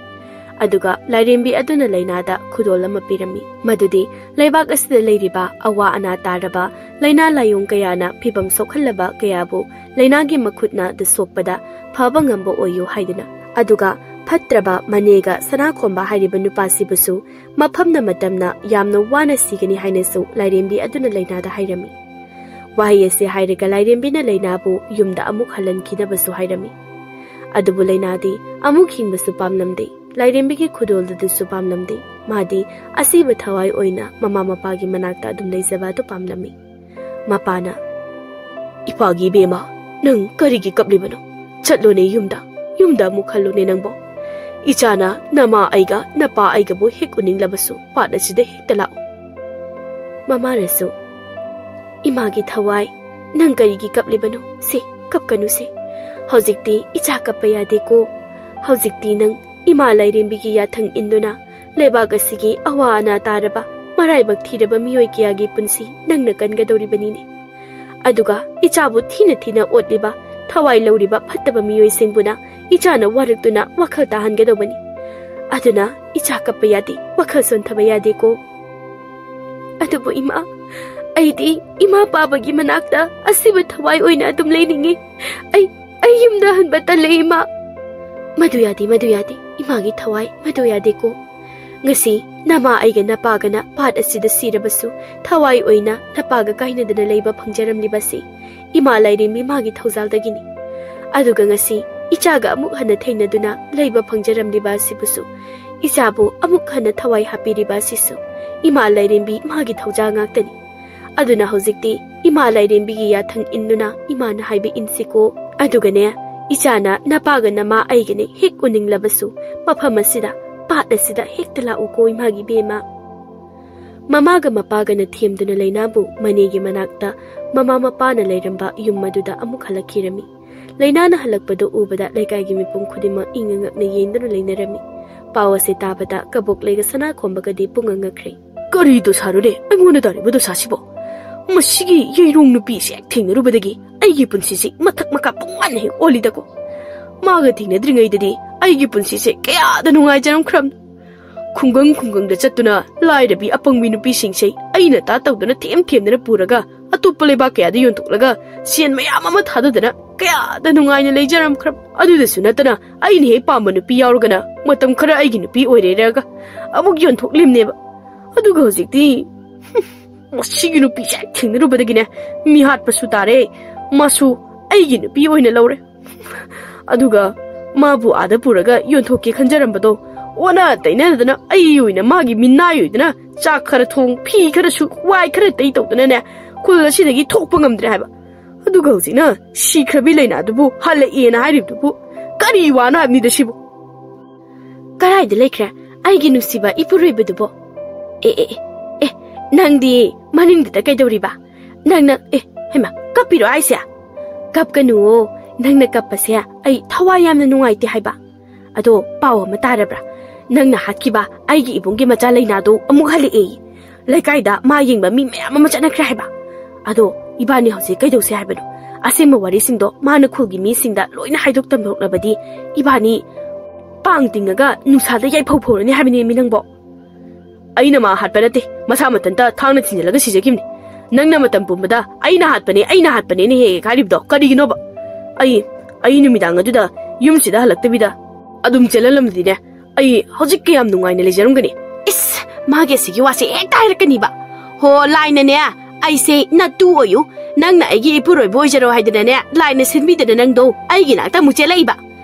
ꯑꯗꯨꯒ ꯂꯥꯏꯔꯦꯝꯕꯤ ꯑꯗꯨꯅ ꯂꯩꯅꯥꯗ ꯈꯨꯗꯣꯜ ꯑꯃ ꯄꯤꯔꯝꯃꯤ꯫ ꯃꯗꯨꯗꯤ ꯂꯩꯕꯥꯛ ꯑꯁꯤꯗ ꯂꯩꯔꯤꯕ ꯑꯋꯥ ꯑꯅꯥ ꯇꯥꯔꯕ ꯂꯩꯅꯥ ꯂꯥꯏꯑꯣꯡ ꯀꯌꯥꯅ ꯐꯤꯕꯝ ꯁꯣꯛꯍꯜꯂꯕ ꯀꯌꯥꯕꯨ ꯂꯩꯅꯥꯒꯤ ꯃꯈꯨꯠꯅ ꯗ ꯁꯣꯛꯄꯗ ꯐꯕ ꯉꯝꯕ ꯑꯣꯏꯌꯨ ꯍꯥꯏꯗꯨꯅ꯫ ꯑꯗꯨꯒ ꯐꯠꯇ꯭ꯔꯕ ꯃꯅꯦꯒ ꯁꯅꯥꯈꯣꯝꯕ ꯍꯥꯏꯔꯤꯕ ꯅꯨꯄꯥꯁꯤꯕꯨꯁꯨ ꯃꯐꯝꯅ ꯃꯇꯝꯅ ꯌꯥꯝꯅ ꯋꯥꯅ ꯁꯤꯒꯅꯤ ꯍꯥꯏꯅꯁꯨ ꯂꯥꯏꯔꯦꯝꯕꯤ ꯑꯗꯨꯅ ꯂꯩꯅꯥꯗ ꯍꯥꯏꯔꯝꯃꯤ꯫ ꯋꯥꯍꯩ ꯑꯁꯤ ꯍꯥꯏꯔꯒ ꯂꯥꯏꯔꯦꯝꯕꯤꯅ ꯂꯩꯅꯥꯕꯨ ꯌꯨꯝꯗ ꯑꯃꯨꯛ ꯍꯜꯍꯟꯈꯤꯅꯕꯁꯨ ꯍꯥꯏꯔꯝꯃꯤ꯫ ꯑꯗꯨꯕꯨ ꯂꯩꯅꯥꯗꯤ ꯑꯃꯨꯛ ꯍꯤꯡꯕꯁꯨ ꯄꯥꯝꯂꯝꯗꯦ, ꯂꯥꯏꯔꯦꯝꯕꯤꯒꯤ ꯈꯨꯗꯣꯜꯗꯨꯁꯨ ꯄꯥꯝꯂꯝꯗꯦ꯫ ꯃꯥꯗꯤ ꯑꯁꯤꯕ ꯊꯋꯥꯏ ꯑꯣꯏꯅ ꯃꯃꯥ ꯃꯄꯥꯒꯤ ꯃꯅꯥꯛꯇ ꯑꯗꯨꯝ ꯂꯩꯖꯕ ꯑꯗꯨ ꯄꯥꯝꯂꯝꯃꯤ꯫ ꯃꯄꯥꯅ, "ꯏꯄꯥꯒꯤ ꯏꯕꯦꯝꯃ, ꯅꯪ ꯀꯔꯤꯒꯤ ꯀꯞꯂꯤꯕꯅꯣ? ꯆꯠꯂꯣꯅꯦ ꯌꯨꯝꯗ, ꯌꯨꯝꯗ ꯑꯃꯨꯛ ꯍꯜꯂꯣꯅꯦ ꯅꯪꯕꯣ꯫ ꯏꯆꯥꯅ ꯅꯃꯥ ꯑꯩꯒ ꯅꯄꯥ ꯑꯩꯒꯕꯨ ꯍꯦꯛ ꯎꯅꯤꯡꯂꯕꯁꯨ ꯄꯥꯠ ꯑꯁꯤꯗ ꯍꯦꯛꯇ ꯂꯥꯛꯎ꯫" ꯃꯃꯥꯅꯁꯨ, "ꯏꯃꯥꯒꯤ ꯊꯋꯥꯏ, ꯅꯪ ꯀꯔꯤꯒꯤ ꯀꯞꯂꯤꯕꯅꯣ? ꯁꯦ, ꯀꯞꯀꯅꯨꯁꯦ꯫ ꯍꯧꯖꯤꯛꯇꯤ ꯏꯆꯥ ꯀꯞꯄ ꯌꯥꯗꯦꯀꯣ꯫ ꯍꯧꯖꯤꯛꯇꯤ ꯅꯪ ꯏꯃꯥ ꯂꯥꯏꯔꯦꯝꯕꯤꯒꯤ ꯌꯥꯊꯪ ꯏꯟꯗꯨꯅ ꯂꯩꯕꯥꯛ ꯑꯁꯤꯒꯤ ꯑꯋꯥ ꯑꯅꯥ ꯇꯥꯔꯕ, ꯃꯔꯥꯏꯕꯛ ꯊꯤꯔꯕ ꯃꯤꯑꯣꯏ ꯀꯌꯥꯒꯤ ꯄꯨꯟꯁꯤ ꯅꯪꯅ ꯀꯟꯒꯗꯧꯔꯤꯕꯅꯤꯅꯦ꯫ ꯑꯗꯨꯒ ꯏꯆꯥꯕꯨ ꯊꯤꯅ ꯊꯤꯅ ꯑꯣꯠꯂꯤꯕ, ꯊꯋꯥꯏ ꯂꯧꯔꯤꯕ ꯐꯠꯇꯕ ꯃꯤꯑꯣꯏꯁꯤꯡꯕꯨꯅ ꯏꯆꯥꯅ ꯋꯥꯔꯛꯇꯨꯅ ꯋꯥꯈꯜ ꯇꯥꯍꯟꯒꯗꯧꯕꯅꯤ꯫ ꯑꯗꯨꯅ ꯏꯆꯥ ꯀꯞꯄ ꯌꯥꯗꯦ, ꯋꯥꯈꯜ ꯁꯣꯟꯊꯕ ꯌꯥꯗꯦꯀꯣ꯫ ꯑꯗꯨꯕꯨ ꯏꯃꯥ, ꯑꯩꯗꯤ ꯏꯃꯥ ꯄꯥꯕꯒꯤ ꯃꯅꯥꯛꯇ ꯑꯁꯤꯕ ꯊꯋꯥꯏ ꯑꯣꯏꯅ ꯑꯗꯨꯝ ꯂꯩꯅꯤꯡꯉꯤ꯫ ꯑꯩ, ꯑꯩ ꯌꯨꯝꯗ ꯍꯟꯕ ꯇꯜꯂꯦ ꯏꯃꯥ꯫ ꯃꯗꯨ ꯌꯥꯗꯦ, ꯃꯗꯨ ꯌꯥꯗꯦ, ꯏꯃꯥꯒꯤ ꯊꯋꯥꯏ, ꯃꯗꯨ ꯌꯥꯗꯦꯀꯣ꯫ ꯉꯁꯤ ꯅꯃꯥ ꯑꯩꯒ ꯅꯄꯥꯒꯅ ꯄꯥꯠ ꯑꯁꯤꯗ ꯁꯤꯔꯕꯁꯨ ꯊꯋꯥꯏ ꯑꯣꯏꯅ ꯅꯄꯥꯒ ꯀꯥꯏꯅꯗꯅ ꯂꯩꯕ ꯐꯪꯖꯔꯝꯂꯤꯕꯁꯤ ꯏꯃꯥ ꯂꯥꯏꯔꯦꯝꯕꯤ ꯃꯥꯒꯤ ꯊꯧꯖꯥꯜꯗꯒꯤꯅꯤ꯫ ꯑꯗꯨꯒ ꯉꯁꯤ ꯏꯆꯥꯒ ꯑꯃꯨꯛ ꯍꯟꯅ ꯊꯦꯡꯅꯗꯨꯅ ꯂꯩꯕ ꯐꯪꯖꯔꯝꯂꯤꯕ ꯑꯁꯤꯕꯨꯁꯨ, ꯏꯆꯥꯕꯨ ꯑꯃꯨꯛ ꯍꯟꯅ ꯊꯋꯥꯏ ꯍꯥꯞꯄꯤꯔꯤꯕ ꯑꯁꯤꯁꯨ ꯏꯃꯥ ꯂꯥꯏꯔꯦꯝꯕꯤ ꯃꯥꯒꯤ ꯊꯧꯖꯥꯜ ꯉꯥꯛꯇꯅꯤ꯫ ꯑꯗꯨꯅ ꯍꯧꯖꯤꯛꯇꯤ ꯏꯃꯥ ꯂꯥꯏꯔꯦꯝꯕꯤꯒꯤ ꯌꯥꯊꯪ ꯏꯟꯗꯨꯅ ꯏꯃꯥꯅ ꯍꯥꯏꯕ ꯏꯟꯁꯤꯀꯣ꯫ ꯑꯗꯨꯒꯅꯦ, ꯏꯆꯥꯅ ꯅꯄꯥꯒ ꯅꯃꯥ ꯑꯩꯒꯅꯦ ꯍꯦꯛ ꯎꯅꯤꯡꯂꯕꯁꯨ ꯃꯐꯝ ꯑꯁꯤꯗ, ꯄꯥꯠ ꯑꯁꯤꯗ ꯍꯦꯛꯇ ꯂꯥꯛꯎꯀꯣ ꯏꯃꯥꯒꯤ ꯕꯦꯝꯃ꯫ ꯃꯃꯥꯒ ꯃꯄꯥꯒꯅ ꯊꯦꯝꯗꯨꯅ ꯂꯩꯅꯥꯕꯨ ꯃꯅꯦꯒꯤ ꯃꯅꯥꯛꯇ ꯃꯃꯥ ꯃꯄꯥꯅ ꯂꯩꯔꯝꯕ ꯌꯨꯝ ꯑꯗꯨꯗ ꯑꯃꯨꯛ ꯍꯜꯂꯛꯈꯤꯔꯝꯃꯤ꯫ ꯂꯩꯅꯥꯅ ꯍꯜꯂꯛꯄꯗꯨ ꯎꯕꯗ ꯂꯩꯀꯥꯏꯒꯤ ꯃꯤꯄꯨꯝ ꯈꯨꯗꯤꯡꯃꯛ ꯏꯪꯉ ꯉꯛꯅ ꯌꯦꯡꯗꯨꯅ ꯂꯩꯅꯔꯝꯃꯤ꯫ ꯄꯥꯎ ꯑꯁꯤ ꯇꯥꯕꯗ ꯀꯕꯣꯛꯂꯩꯒ ꯁꯅꯥꯈꯣꯝꯕꯒꯗꯤ ꯄꯨꯡꯉꯛ ꯉꯛꯈ꯭ꯔꯦ꯫ "ꯀꯔꯤ ꯗꯣꯁꯥꯅꯣꯅꯦ ꯑꯩꯉꯣꯟꯗ ꯇꯥꯔꯤꯕ ꯗꯣꯁꯥꯁꯤꯕꯣ? ꯃꯁꯤꯒꯤ ꯌꯩꯔꯣꯡ ꯅꯨꯄꯤꯁꯦ ꯍꯦꯛ ꯊꯦꯡꯅꯔꯨꯕꯗꯒꯤ ꯑꯩꯒꯤ ꯄꯨꯟꯁꯤꯁꯤ ꯃꯊꯛ ꯃꯈꯥ ꯄꯨꯡꯃꯥꯟ ꯍꯦꯛ ꯑꯣꯜꯂꯤꯗꯀꯣ꯫ ꯃꯥꯒ ꯊꯦꯡꯅꯗ꯭ꯔꯤꯉꯩꯗꯗꯤ ꯑꯩꯒꯤ ꯄꯨꯟꯁꯤꯁꯦ ꯀꯌꯥꯗ ꯅꯨꯡꯉꯥꯏꯖꯔꯝꯈ꯭ꯔꯕꯅꯣ꯫ ꯈꯨꯡꯒꯪ ꯈꯨꯡꯒꯪꯗ ꯆꯠꯇꯨꯅ ꯂꯥꯏꯔꯕꯤ ꯑꯄꯪꯕꯤ ꯅꯨꯄꯤꯁꯤꯡꯁꯦ ꯑꯩꯅ ꯇꯥ ꯇꯧꯗꯅ ꯊꯦꯝ ꯊꯦꯝꯗꯅ ꯄꯨꯔꯒ ꯑꯇꯣꯞꯄ ꯂꯩꯕꯥꯛ ꯀꯌꯥꯗ ꯌꯣꯟꯊꯣꯛꯂꯒ ꯁꯦꯟ ꯃꯌꯥꯝ ꯑꯃ ꯊꯥꯗꯗꯅ ꯀꯌꯥꯗ ꯅꯨꯡꯉꯥꯏꯅ ꯂꯩꯖꯔꯝꯈ꯭ꯔꯕ꯫ ꯑꯗꯨꯗꯁꯨ ꯅꯠꯇꯅ ꯑꯩꯅ ꯍꯦꯛ ꯄꯥꯝꯕ ꯅꯨꯄꯤ ꯌꯥꯎꯔꯒꯅ ꯃꯇꯝ ꯈꯔ ꯑꯩꯒꯤ ꯅꯨꯄꯤ ꯑꯣꯏꯔꯦꯔꯒ ꯑꯃꯨꯛ ꯌꯣꯟꯊꯣꯛꯂꯤꯕꯅꯦꯕ꯫ ꯑꯗꯨꯒ ꯍꯧꯖꯤꯛꯇꯤ, ꯍꯨꯝ, ꯃꯁꯤꯒꯤ ꯅꯨꯄꯤꯁꯦ ꯍꯦꯛ ꯊꯦꯡꯅꯔꯨꯕꯗꯒꯤꯅꯦ ꯃꯤꯍꯥꯠꯄꯁꯨ ꯇꯥꯔꯦ, ꯃꯥꯁꯨ ꯑꯩꯒꯤ ꯅꯨꯄꯤ ꯑꯣꯏꯅ ꯂꯧꯔꯦ꯫ ꯑꯗꯨꯒ ꯃꯥꯕꯨ ꯑꯥꯗ ꯄꯨꯔꯒ ꯌꯣꯟꯊꯣꯛꯀꯦ ꯈꯟꯖꯔꯝꯕꯗꯣ ꯑꯣꯟꯅ ꯇꯩꯅꯗꯅ ꯑꯩ ꯑꯣꯏꯅ ꯃꯥꯒꯤ ꯃꯤꯅꯥꯏ ꯑꯣꯏꯗꯅ ꯆꯥꯛ ꯈꯔ ꯊꯣꯡ, ꯐꯤ ꯈꯔ ꯁꯨ, ꯋꯥꯏ ꯈꯔ ꯇꯩ ꯇꯧꯗꯅꯅꯦ ꯈꯨꯜ ꯑꯁꯤꯗꯒꯤ ꯊꯣꯛꯄ ꯉꯝꯗ꯭ꯔꯦ ꯍꯥꯏꯕ꯫ ꯑꯗꯨꯒ ꯍꯧꯖꯤꯛꯅ ꯁꯤꯈ꯭ꯔꯕꯤ ꯂꯩꯅꯥꯗꯨꯕꯨ ꯍꯜꯂꯛꯑꯦꯅ ꯍꯥꯏꯔꯤꯕꯗꯨꯕꯨ ꯀꯔꯤ ꯋꯥꯅꯣ ꯍꯥꯏꯕꯅꯤꯗ ꯁꯤꯕꯨ?" "ꯀꯗꯥꯏꯗ ꯂꯩꯈ꯭ꯔꯦ ꯑꯩꯒꯤ ꯅꯨꯡꯁꯤꯕ ꯏꯄꯨꯔꯣꯏꯕꯗꯨꯕꯣ? ꯑꯦ, ꯑꯦ, ꯑꯦ, ꯑꯦ, ꯅꯪꯗꯤ ꯃꯅꯤꯡꯗꯨꯗ ꯀꯩꯗꯧꯔꯤꯕ? ꯅꯪꯅ, ꯑꯦ, ꯍꯩꯃꯥ, ꯀꯞꯄꯤꯔꯣ ꯍꯥꯏꯁꯦ? ꯀꯞꯀꯅꯨꯋꯣ, ꯅꯪꯅ ꯀꯞꯄꯁꯦ ꯑꯩ ꯊꯋꯥꯏ ꯌꯥꯝꯅ ꯅꯨꯡꯉꯥꯏꯇꯦ ꯍꯥꯏꯕ꯫ ꯑꯗꯣ ꯄꯥꯎ ꯑꯃ ꯇꯥꯔꯕ꯭ꯔꯥ? ꯅꯪꯅ ꯍꯥꯠꯈꯤꯕ ꯑꯩꯒꯤ ꯏꯕꯨꯡꯒꯤ ꯃꯆꯥ ꯂꯩꯅꯥꯗꯣ ꯑꯃꯨꯛ ꯍꯜꯂꯛꯑꯦ꯫ ꯂꯩꯀꯥꯏꯗ ꯃꯥ ꯌꯦꯡꯕ ꯃꯤ ꯃꯌꯥꯝ ꯑꯃ ꯆꯠꯅꯈ꯭ꯔꯦ ꯍꯥꯏꯕ꯫ ꯑꯗꯣ ꯏꯕꯥꯅꯤ ꯍꯧꯖꯤꯛ ꯀꯩꯗꯧꯁꯦ ꯍꯥꯏꯕꯅꯣ? ꯑꯁꯦꯡꯕ ꯋꯥꯔꯤꯁꯤꯡꯗꯣ ꯃꯥꯅ ꯈꯨꯜꯒꯤ ꯃꯤꯁꯤꯡꯗ ꯂꯣꯏꯅ ꯍꯥꯏꯗꯣꯛ ꯇꯝꯗꯣꯛꯂꯕꯗꯤ ꯏꯕꯥꯅꯤ ꯄꯥꯡ ꯇꯤꯡꯉꯒ ꯅꯨꯡꯁꯥꯗ ꯌꯥꯏꯐꯧ ꯐꯧꯔꯅꯤ ꯍꯥꯏꯕꯅꯦ ꯃꯤ ꯅꯪꯕꯣ꯫ ꯑꯩꯅ ꯃꯥ ꯍꯥꯠꯄ ꯅꯠꯇꯦ, ꯃꯁꯥ ꯃꯊꯟꯇ ꯊꯥꯡꯅ ꯊꯤꯟꯖꯤꯜꯂꯒ ꯁꯤꯖꯈꯤꯕꯅꯤ꯫ ꯅꯪꯅ ꯃꯇꯝ ꯄꯨꯝꯕꯗ "ꯑꯩꯅ ꯍꯥꯠꯄꯅꯦ, ꯑꯩꯅ ꯍꯥꯠꯄꯅꯦꯅ" ꯍꯦꯛ ꯍꯦꯛ ꯍꯥꯏꯔꯤꯕꯗꯣ ꯀꯔꯤꯒꯤꯅꯣꯕ? ꯑꯩ, ꯑꯩ ꯅꯨꯃꯤꯗꯥꯡ ꯑꯗꯨꯗ ꯌꯨꯝꯁꯤꯗ ꯍꯜꯂꯛꯇꯕꯤꯗ ꯑꯗꯨꯝ ꯆꯦꯜꯍꯜꯂꯝꯂꯗꯤꯅꯦ, ꯑꯩ ꯍꯧꯖꯤꯛ ꯀꯌꯥꯝ ꯅꯨꯡꯉꯥꯏꯅ ꯂꯩꯖꯔꯝꯒꯅꯤ꯫ ꯏꯁ, ꯃꯥꯒꯤ ꯑꯁꯤꯒꯤ ꯋꯥꯁꯦ ꯍꯦꯛꯇ ꯍꯥꯏꯔꯛꯀꯅꯤꯕ꯫ ꯍꯣ, ꯂꯥꯏꯅꯅꯦ, ꯑꯩꯁꯦ ꯅꯠꯇꯨ ꯑꯣꯏꯌꯨ, ꯅꯪꯅ ꯑꯩꯒꯤ ꯏꯄꯨꯔꯣꯏꯕ ꯑꯣꯏꯖꯔꯣ ꯍꯥꯏꯗꯅꯅꯦ, ꯂꯥꯏꯅ ꯁꯤꯟꯕꯤꯗꯅ ꯅꯪꯗꯣ ꯑꯩꯒꯤ ꯅꯥꯛꯇ ꯑꯃꯨꯛ ꯆꯦꯜꯂꯛꯏꯕ꯫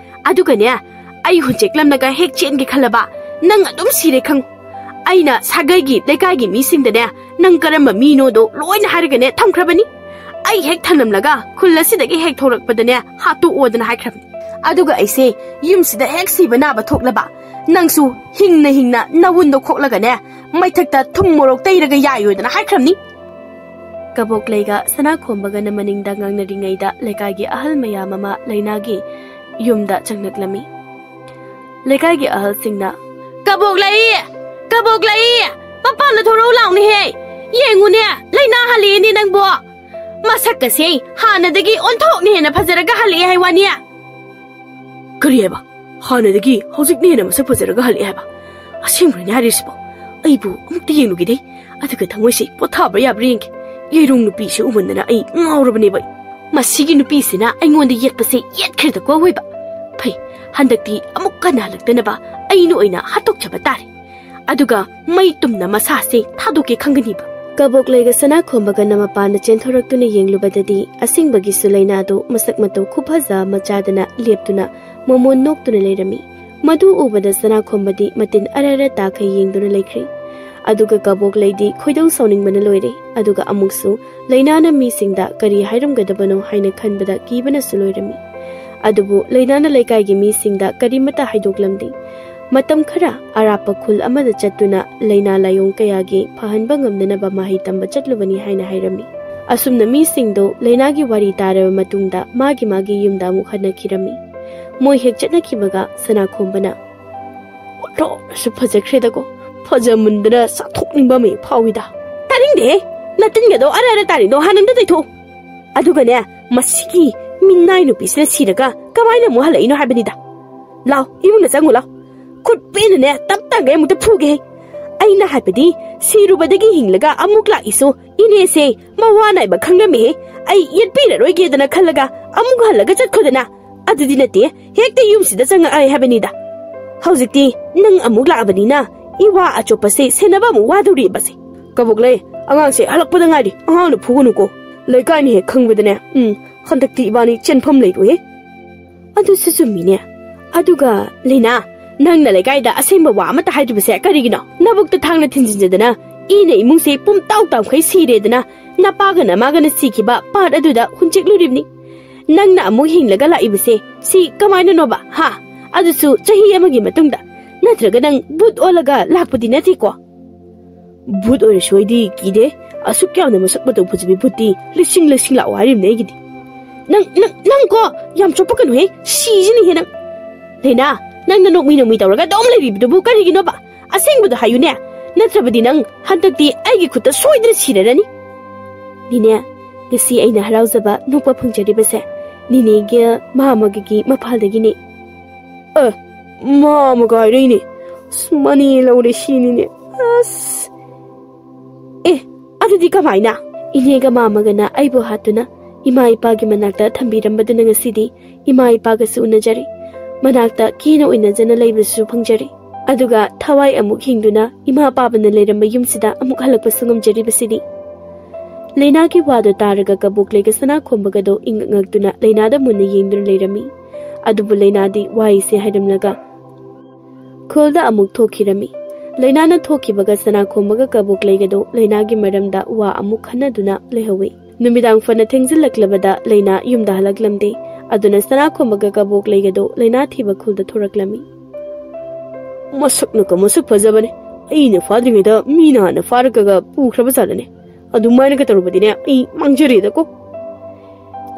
ꯑꯗꯨꯒꯅꯦ, ꯑꯩ ꯍꯨꯟꯆꯦꯛꯂꯝꯂꯒ ꯍꯦꯛ ꯆꯦꯟꯒꯦ ꯈꯜꯂꯕ, ꯅꯪ ꯑꯗꯨꯝ ꯁꯤꯔꯦ ꯈꯪꯉꯨ꯫ ꯑꯩꯅ ꯁꯥꯒꯩꯒꯤ, ꯂꯩꯀꯥꯏꯒꯤ ꯃꯤꯁꯤꯡꯗꯅꯦ, ꯅꯪ ꯀꯔꯝꯕ ꯃꯤꯅꯣꯗꯣ ꯂꯣꯏꯅ ꯍꯥꯏꯔꯒꯅꯦ ꯊꯝꯈ꯭ꯔꯕꯅꯤ꯫ ꯑꯩ ꯍꯦꯛ ꯊꯝꯂꯝꯂꯒ ꯈꯨꯜ ꯑꯁꯤꯗꯒꯤ ꯍꯦꯛ ꯊꯣꯔꯛꯄꯗꯅꯦ ꯍꯥꯠꯇꯣꯛꯑꯣꯗꯅ ꯍꯥꯏꯈ꯭ꯔꯕꯅꯤ꯫ ꯑꯗꯨꯒ ꯑꯩꯁꯦ ꯌꯨꯝꯁꯤꯗ ꯍꯦꯛ ꯁꯤꯕ ꯅꯥꯕ ꯊꯣꯛꯂꯕ, ꯅꯪꯁꯨ ꯍꯤꯡꯅ ꯍꯤꯡꯅ ꯅꯋꯨꯟꯗꯣ ꯈꯣꯛꯂꯒꯅꯦ ꯃꯩꯊꯛꯇ ꯊꯨꯝ ꯃꯣꯔꯣꯛ ꯇꯩꯔꯒ ꯌꯥꯏꯌꯣꯗꯅ ꯍꯥꯏꯈ꯭ꯔꯕꯅꯤ꯫ ꯀꯕꯣꯛꯂꯩꯒ ꯁꯅꯥꯈꯣꯝꯕꯒꯅ ꯃꯅꯤꯡꯗ ꯉꯥꯡꯅꯔꯤꯉꯩꯗ ꯂꯩꯀꯥꯏꯒꯤ ꯑꯍꯜ ꯃꯌꯥꯝ ꯑꯃ ꯂꯩꯅꯥꯒꯤ ꯌꯨꯝꯗ ꯆꯪꯂꯛꯂꯝꯃꯤ꯫ ꯂꯩꯀꯥꯏꯒꯤ ꯑꯍꯜꯁꯤꯡꯅ, "ꯀꯕꯣꯛꯂꯩ! ꯀꯕꯣꯛꯂꯩ! ꯃꯄꯥꯟꯗ ꯊꯣꯔꯛꯎ ꯂꯥꯎꯅꯦꯍꯦ! ꯌꯦꯡꯉꯨꯅꯦ, ꯂꯩꯅꯥ ꯍꯜꯂꯛꯑꯦꯅꯦ ꯅꯪꯕꯣ! ꯃꯁꯛꯀꯁꯦ ꯍꯥꯟꯅꯗꯒꯤ ꯑꯣꯟꯊꯣꯛꯅ ꯍꯦꯟꯅ ꯐꯖꯔꯒ ꯍꯜꯂꯛꯑꯦ ꯍꯥꯏ ꯋꯥꯅꯤ!" "ꯀꯔꯤ ꯍꯥꯏꯕ? ꯍꯥꯟꯅꯗꯒꯤ ꯍꯧꯖꯤꯛꯅ ꯍꯦꯟꯅ ꯃꯁꯛ ꯐꯖꯔꯒ ꯍꯜꯂꯛꯑꯦ ꯍꯥꯏꯕ? ꯑꯁꯦꯡꯕ꯭ꯔꯅꯦ ꯍꯥꯏꯔꯤꯁꯤꯕꯣ? ꯑꯩꯕꯨ ꯑꯃꯨꯛꯇ ꯌꯦꯡꯂꯨꯒꯦꯗꯦ, ꯑꯗꯨꯒ ꯊꯃꯣꯏꯁꯦ ꯄꯣꯊꯥꯕ꯭ꯔꯥ ꯌꯥꯕ꯭ꯔꯥ ꯌꯦꯡꯒꯦ꯫ ꯌꯦꯔꯨꯝ ꯅꯨꯄꯤꯁꯦ ꯎꯃꯟꯗꯅ ꯑꯩ ꯉꯥꯎꯔꯕꯅꯦꯕ꯫ ꯃꯁꯤꯒꯤ ꯅꯨꯄꯤꯁꯤꯅ ꯑꯩꯉꯣꯟꯗ ꯌꯦꯠꯄꯁꯦ ꯌꯦꯠꯈ꯭ꯔꯦꯗꯀꯣ ꯑꯋꯣꯏꯕ꯫ ꯐꯩ, ꯍꯟꯗꯛꯇꯤ ꯑꯃꯨꯛ ꯀꯟꯅ ꯍꯜꯂꯛꯇꯅꯕ ꯑꯩꯅ ꯑꯣꯏꯅ ꯍꯥꯠꯇꯣꯛꯆꯕ ꯇꯥꯔꯦ꯫ ꯑꯗꯨꯒ ꯃꯩ ꯇꯨꯝꯅ ꯃꯁꯥꯁꯦ ꯊꯥꯗꯣꯛꯀꯦ ꯈꯪꯒꯅꯤꯕ꯫" ꯀꯕꯣꯛꯂꯩꯒ ꯁꯅꯥꯈꯣꯝꯕꯒꯅ ꯃꯄꯥꯟꯗ ꯆꯦꯟꯊꯣꯔꯛꯇꯨꯅ ꯌꯦꯡꯂꯨꯕꯗꯗꯤ ꯑꯁꯦꯡꯕꯒꯤꯁꯨ ꯂꯩꯅꯥꯗꯨ ꯃꯁꯛ ꯃꯇꯧ ꯈꯨꯐꯖ ꯑꯃ ꯆꯥꯗꯅ ꯂꯦꯞꯇꯨꯅ ꯃꯃꯣꯟ ꯅꯣꯛꯇꯨꯅ ꯂꯩꯔꯝꯃꯤ꯫ ꯃꯗꯨ ꯎꯕꯗ ꯁꯅꯥꯈꯣꯝꯕꯗꯤ ꯃꯇꯤꯟ ꯑꯔ ꯑꯔ ꯇꯥꯈꯩ ꯌꯦꯡꯗꯨꯅ ꯂꯩꯈ꯭ꯔꯤ꯫ ꯑꯗꯨꯒ ꯀꯕꯣꯛꯂꯩꯗꯤ ꯈꯣꯏꯗꯧ ꯁꯥꯎꯅꯤꯡꯕꯅ ꯂꯣꯏꯔꯦ꯫ ꯑꯗꯨꯒ ꯑꯃꯨꯛꯁꯨ ꯂꯩꯅꯥꯅ ꯃꯤꯁꯤꯡꯗ ꯀꯔꯤ ꯍꯥꯏꯔꯝꯒꯗꯕꯅꯣ ꯍꯥꯏꯅ ꯈꯟꯕꯗ ꯀꯤꯕꯅꯁꯨ ꯂꯣꯏꯔꯝꯃꯤ꯫ ꯑꯗꯨꯕꯨ ꯂꯩꯅꯥꯅ ꯂꯩꯀꯥꯏꯒꯤ ꯃꯤꯁꯤꯡꯗ ꯀꯔꯤꯃꯠꯇ ꯍꯥꯏꯗꯣꯛꯂꯝꯗꯦ꯫ ꯃꯇꯝ ꯈꯔ ꯑꯔꯥꯞꯄ ꯈꯨꯜ ꯑꯃꯗ ꯆꯠꯇꯨꯅ ꯂꯩꯅꯥ ꯂꯥꯏꯑꯣꯡ ꯀꯌꯥꯒꯤ ꯐꯍꯟꯕ ꯉꯝꯅꯅꯕ ꯃꯍꯩ ꯇꯝꯕ ꯆꯠꯂꯨꯕꯅꯤ ꯍꯥꯏꯅ ꯍꯥꯏꯔꯝꯃꯤ꯫ ꯑꯁꯨꯝꯅ ꯃꯤꯁꯤꯡꯗꯨ ꯂꯩꯅꯥꯒꯤ ꯋꯥꯔꯤ ꯇꯥꯔꯕ ꯃꯇꯨꯡꯗ ꯃꯥꯒꯤ ꯃꯥꯒꯤ ꯌꯨꯝꯗ ꯑꯃꯨꯛ ꯍꯟꯅꯈꯤꯔꯝꯃꯤ꯫ ꯃꯣꯏ ꯍꯦꯛ ꯆꯠꯅꯈꯤꯕꯒ ꯁꯅꯥꯈꯣꯝꯕꯅ, "ꯑꯣꯟꯊꯣꯛꯅꯁꯨ ꯐꯖꯈ꯭ꯔꯦꯗꯀꯣ, ꯐꯖꯃꯟꯗꯅ ꯆꯥꯊꯣꯛꯅꯤꯡꯕ ꯑꯃ ꯍꯦꯛ ꯐꯥꯎꯏꯗ꯫" "ꯇꯥꯅꯤꯡꯗꯦꯍꯦ, ꯅꯇꯤꯟꯒꯗꯣ ꯑꯔ ꯑꯔ ꯇꯥꯔꯤꯗꯣ ꯍꯥꯟꯅ ꯑꯝꯇ ꯇꯩꯊꯣꯛꯎ꯫ ꯑꯗꯨꯒꯅꯦ, ꯃꯁꯤꯒꯤ ꯃꯤꯅꯥꯏ ꯅꯨꯄꯤꯁꯤꯅ ꯁꯤꯔꯒ ꯀꯃꯥꯏꯅ ꯑꯃꯨꯛ ꯍꯜꯂꯛꯏꯅꯣ ꯍꯥꯏꯕꯅꯤꯗ꯫ ꯂꯥꯎ, ꯏꯃꯨꯡꯗ ꯆꯪꯉꯨ ꯂꯥꯎ꯫ ꯈꯨꯠ ꯄꯦꯟꯅꯅꯦ ꯇꯞ ꯇꯥꯡꯒꯩ ꯑꯃꯨꯛꯇ ꯐꯨꯒꯦ꯫ ꯑꯩꯅ ꯍꯥꯏꯕꯗꯤ, ꯁꯤꯔꯨꯕꯗꯒꯤ ꯍꯤꯡꯂꯒ ꯑꯃꯨꯛ ꯂꯥꯛꯏꯁꯨ ꯏꯅꯦꯁꯦ ꯃꯋꯥ ꯅꯥꯏꯕ ꯈꯪꯂꯝꯃꯦꯍꯦ꯫ ꯑꯩ ꯌꯦꯠꯄꯤꯔꯔꯣꯏꯒꯦꯗꯅ ꯈꯜꯂꯒ ꯑꯃꯨꯛ ꯍꯜꯂꯒ ꯆꯠꯈꯣꯗꯅ꯫ ꯑꯗꯨꯗꯤ ꯅꯠꯇꯦ, ꯍꯦꯛꯇ ꯌꯨꯝꯁꯤꯗ ꯆꯪꯉꯛꯑꯦ ꯍꯥꯏꯕꯅꯤꯗ꯫ ꯍꯧꯖꯤꯛꯇꯤ ꯅꯪ ꯑꯃꯨꯛ ꯂꯥꯛꯑꯕꯅꯤꯅ ꯏꯋꯥ ꯑꯆꯣꯞꯄꯁꯦ ꯁꯦꯟꯅꯕ ꯑꯃꯨꯛ ꯋꯥꯗꯧꯔꯤꯕꯁꯦ꯫ ꯀꯕꯣꯛꯂꯩ, ꯑꯉꯥꯡꯁꯦ ꯍꯜꯂꯛꯄꯗ ꯉꯥꯏꯔꯤ, ꯑꯉꯥꯡꯅ ꯐꯨꯒꯅꯨꯀꯣ꯫ ꯂꯩꯀꯥꯏꯅ ꯍꯦꯛ ꯈꯪꯕꯗꯅꯦ, ꯎꯝ, ꯍꯟꯗꯛꯇꯤ ꯏꯕꯥꯅꯤ ꯆꯦꯟꯐꯝ ꯂꯩꯔꯣꯏꯍꯦ꯫ ꯑꯗꯨꯁꯨ ꯆꯨꯝꯃꯤꯅꯦ꯫ ꯑꯗꯨꯒ ꯂꯩꯅꯥ, ꯅꯪꯅ ꯂꯩꯀꯥꯏꯗ ꯑꯁꯦꯡꯕ ꯋꯥ ꯑꯃꯠꯇ ꯍꯥꯏꯗ꯭ꯔꯤꯕꯁꯦ ꯀꯔꯤꯒꯤꯅꯣ? ꯅꯕꯨꯛꯇ ꯊꯥꯡꯅ ꯊꯤꯟꯖꯤꯟꯖꯗꯅ ꯏꯅ ꯏꯃꯨꯡꯁꯦ ꯄꯨꯝꯇꯥꯎ ꯇꯥꯎꯈꯩ ꯁꯤꯔꯦꯗꯅ ꯅꯄꯥꯒ ꯅꯃꯥꯒꯅ ꯁꯤꯈꯤꯕ ꯄꯥꯠ ꯑꯗꯨꯗ ꯍꯨꯟꯆꯤꯛꯂꯨꯔꯤꯕꯅꯤ꯫ ꯅꯪꯅ ꯑꯃꯨꯛ ꯍꯤꯡꯂꯒ ꯂꯥꯛꯏꯕꯁꯦ ꯁꯤ ꯀꯃꯥꯏꯅꯅꯣꯕ, ꯍꯥ? ꯑꯗꯨꯁꯨ ꯆꯍꯤ ꯑꯃꯒꯤ ꯃꯇꯨꯡꯗ꯫ ꯅꯠꯇ꯭ꯔꯒ ꯅꯪ ꯚꯨꯠ ꯑꯣꯜꯂꯒ ꯂꯥꯛꯄꯗꯤ ꯅꯠꯇꯦꯀꯣ? ꯚꯨꯠ ꯑꯣꯏꯔꯁꯨ ꯑꯩꯗꯤ ꯀꯤꯗꯦ꯫ ꯑꯁꯨꯛ ꯌꯥꯝꯅ ꯃꯁꯛ ꯃꯇꯧ ꯐꯖꯕꯤ ꯚꯨꯠꯇꯤ ꯂꯤꯁꯤꯡ ꯂꯤꯁꯤꯡ ꯂꯥꯛꯑꯣ ꯍꯥꯏꯔꯤꯕꯅꯦ ꯑꯩꯒꯤꯗꯤ꯫ ꯅꯪ, ꯅꯪ, ꯅꯪ ꯀꯣ, ꯌꯥꯝ ꯆꯣꯞꯄꯛꯀꯅꯨꯍꯦ, ꯁꯤꯖꯅꯤꯍꯦ ꯅꯪ꯫ ꯂꯩꯅꯥ, ꯅꯪꯅ ꯅꯣꯛꯃꯤ ꯅꯣꯛꯃꯤ ꯇꯧꯔꯒ ꯑꯗꯨꯝ ꯂꯩꯔꯤꯕꯗꯨꯕꯨ ꯀꯔꯤꯒꯤꯅꯣꯕ? ꯑꯁꯦꯡꯕꯗꯣ ꯍꯥꯏꯌꯨꯅꯦ, ꯅꯠꯇ꯭ꯔꯕꯗꯤ ꯅꯪ ꯍꯟꯗꯛꯇꯤ ꯑꯩꯒꯤ ꯈꯨꯠꯇ ꯁꯣꯏꯗꯅ ꯁꯤꯔꯔꯅꯤ꯫ ꯅꯤꯅꯦ, ꯉꯁꯤ ꯑꯩꯅ ꯍꯔꯥꯎꯖꯕ ꯅꯣꯛꯄ ꯐꯪꯖꯔꯤꯕꯁꯦ ꯅꯤꯅꯦꯒꯤ ꯃꯥꯃꯒꯒꯤ ꯃꯄꯥꯜꯗꯒꯤꯅꯦ꯫ ꯑꯦ, ꯃꯥꯃꯒ ꯍꯥꯏꯔꯛꯏꯅꯦ꯫ ꯑꯁ, ꯃꯅꯦ ꯂꯧꯔꯦ ꯁꯤꯅꯤꯅꯦ꯫ ꯑꯁ꯫ ꯑꯦ, ꯑꯗꯨꯗꯤ ꯀꯃꯥꯏꯅ? ꯏꯅꯦꯒ ꯃꯥꯃꯒꯅ ꯑꯩꯕꯨ ꯍꯥꯠꯇꯨꯅ ꯏꯃꯥ ꯏꯄꯥꯒꯤ ꯃꯅꯥꯛꯇ ꯊꯝꯕꯤꯔꯝꯕꯗꯨꯅ ꯉꯁꯤꯗꯤ ꯏꯃꯥ ꯏꯄꯥꯒꯁꯨ ꯎꯅꯖꯔꯤ꯫ ꯃꯅꯥꯛꯇ ꯀꯦꯅ ꯎꯅꯖꯅ ꯂꯩꯕꯁꯨ ꯐꯪꯖꯔꯤ꯫ ꯑꯗꯨꯒ ꯊꯋꯥꯏ ꯑꯃꯨꯛ ꯍꯤꯡꯗꯨꯅ ꯏꯃꯥ ꯄꯥꯕꯅ ꯂꯩꯔꯝꯕ ꯌꯨꯝꯁꯤꯗ ꯑꯃꯨꯛ ꯍꯜꯂꯛꯄꯁꯨ ꯉꯝꯖꯔꯤꯕꯁꯤꯗꯤ꯫ ꯂꯩꯅꯥꯒꯤ ꯋꯥꯗꯨ ꯇꯥꯔꯒ ꯀꯕꯣꯛꯂꯩꯒ ꯁꯅꯥꯈꯣꯝꯕꯒꯗꯣ ꯏꯉꯛ ꯉꯛꯇꯨꯅ ꯂꯩꯅꯥꯗ ꯃꯨꯟꯅ ꯌꯦꯡꯗꯨꯅ ꯂꯩꯔꯝꯃꯤ꯫ ꯑꯗꯨꯕꯨ ꯂꯩꯅꯥꯗꯤ ꯋꯥꯍꯩꯁꯦ ꯍꯥꯏꯔꯝꯂꯒ ꯈꯨꯜꯗ ꯑꯃꯨꯛ ꯊꯣꯛꯈꯤꯔꯝꯃꯤ꯫ ꯂꯩꯅꯥꯅ ꯊꯣꯛꯈꯤꯕꯒ ꯁꯅꯥꯈꯣꯝꯕꯒ ꯀꯕꯣꯛꯂꯩꯒꯗꯣ ꯂꯩꯅꯥꯒꯤ ꯃꯔꯝꯗ ꯋꯥ ꯑꯃꯨꯛ ꯈꯟꯅꯗꯨꯅ ꯂꯩꯍꯧꯋꯤ꯫ ꯅꯨꯃꯤꯗꯥꯡ ꯐꯅ ꯊꯦꯡꯖꯤꯜꯂꯛꯂꯕꯗ ꯂꯩꯅꯥ ꯌꯨꯝꯗ ꯍꯜꯂꯛꯂꯝꯗꯦ꯫ ꯑꯗꯨꯅ ꯁꯅꯥꯈꯣꯝꯕꯒ ꯀꯕꯣꯛꯂꯩꯒꯗꯣ ꯂꯩꯅꯥ ꯊꯤꯕ ꯈꯨꯜꯗ ꯊꯣꯔꯛꯂꯝꯃꯤ꯫ ꯃꯁꯛꯅꯒ ꯃꯁꯛ ꯐꯖꯕꯅꯦ꯫ ꯑꯩꯅ ꯐꯥꯗ꯭ꯔꯤꯉꯩꯗ ꯃꯤꯅ ꯍꯥꯟꯅ ꯐꯥꯔꯒ ꯄꯨꯈ꯭ꯔꯕ ꯖꯥꯠꯂꯅꯦ꯫ ꯑꯗꯨꯃꯥꯏꯅꯒ ꯇꯧꯔꯨꯕꯗꯤꯅꯦ, ꯑꯩ ꯃꯥꯡꯖꯔꯦꯗꯀꯣ꯫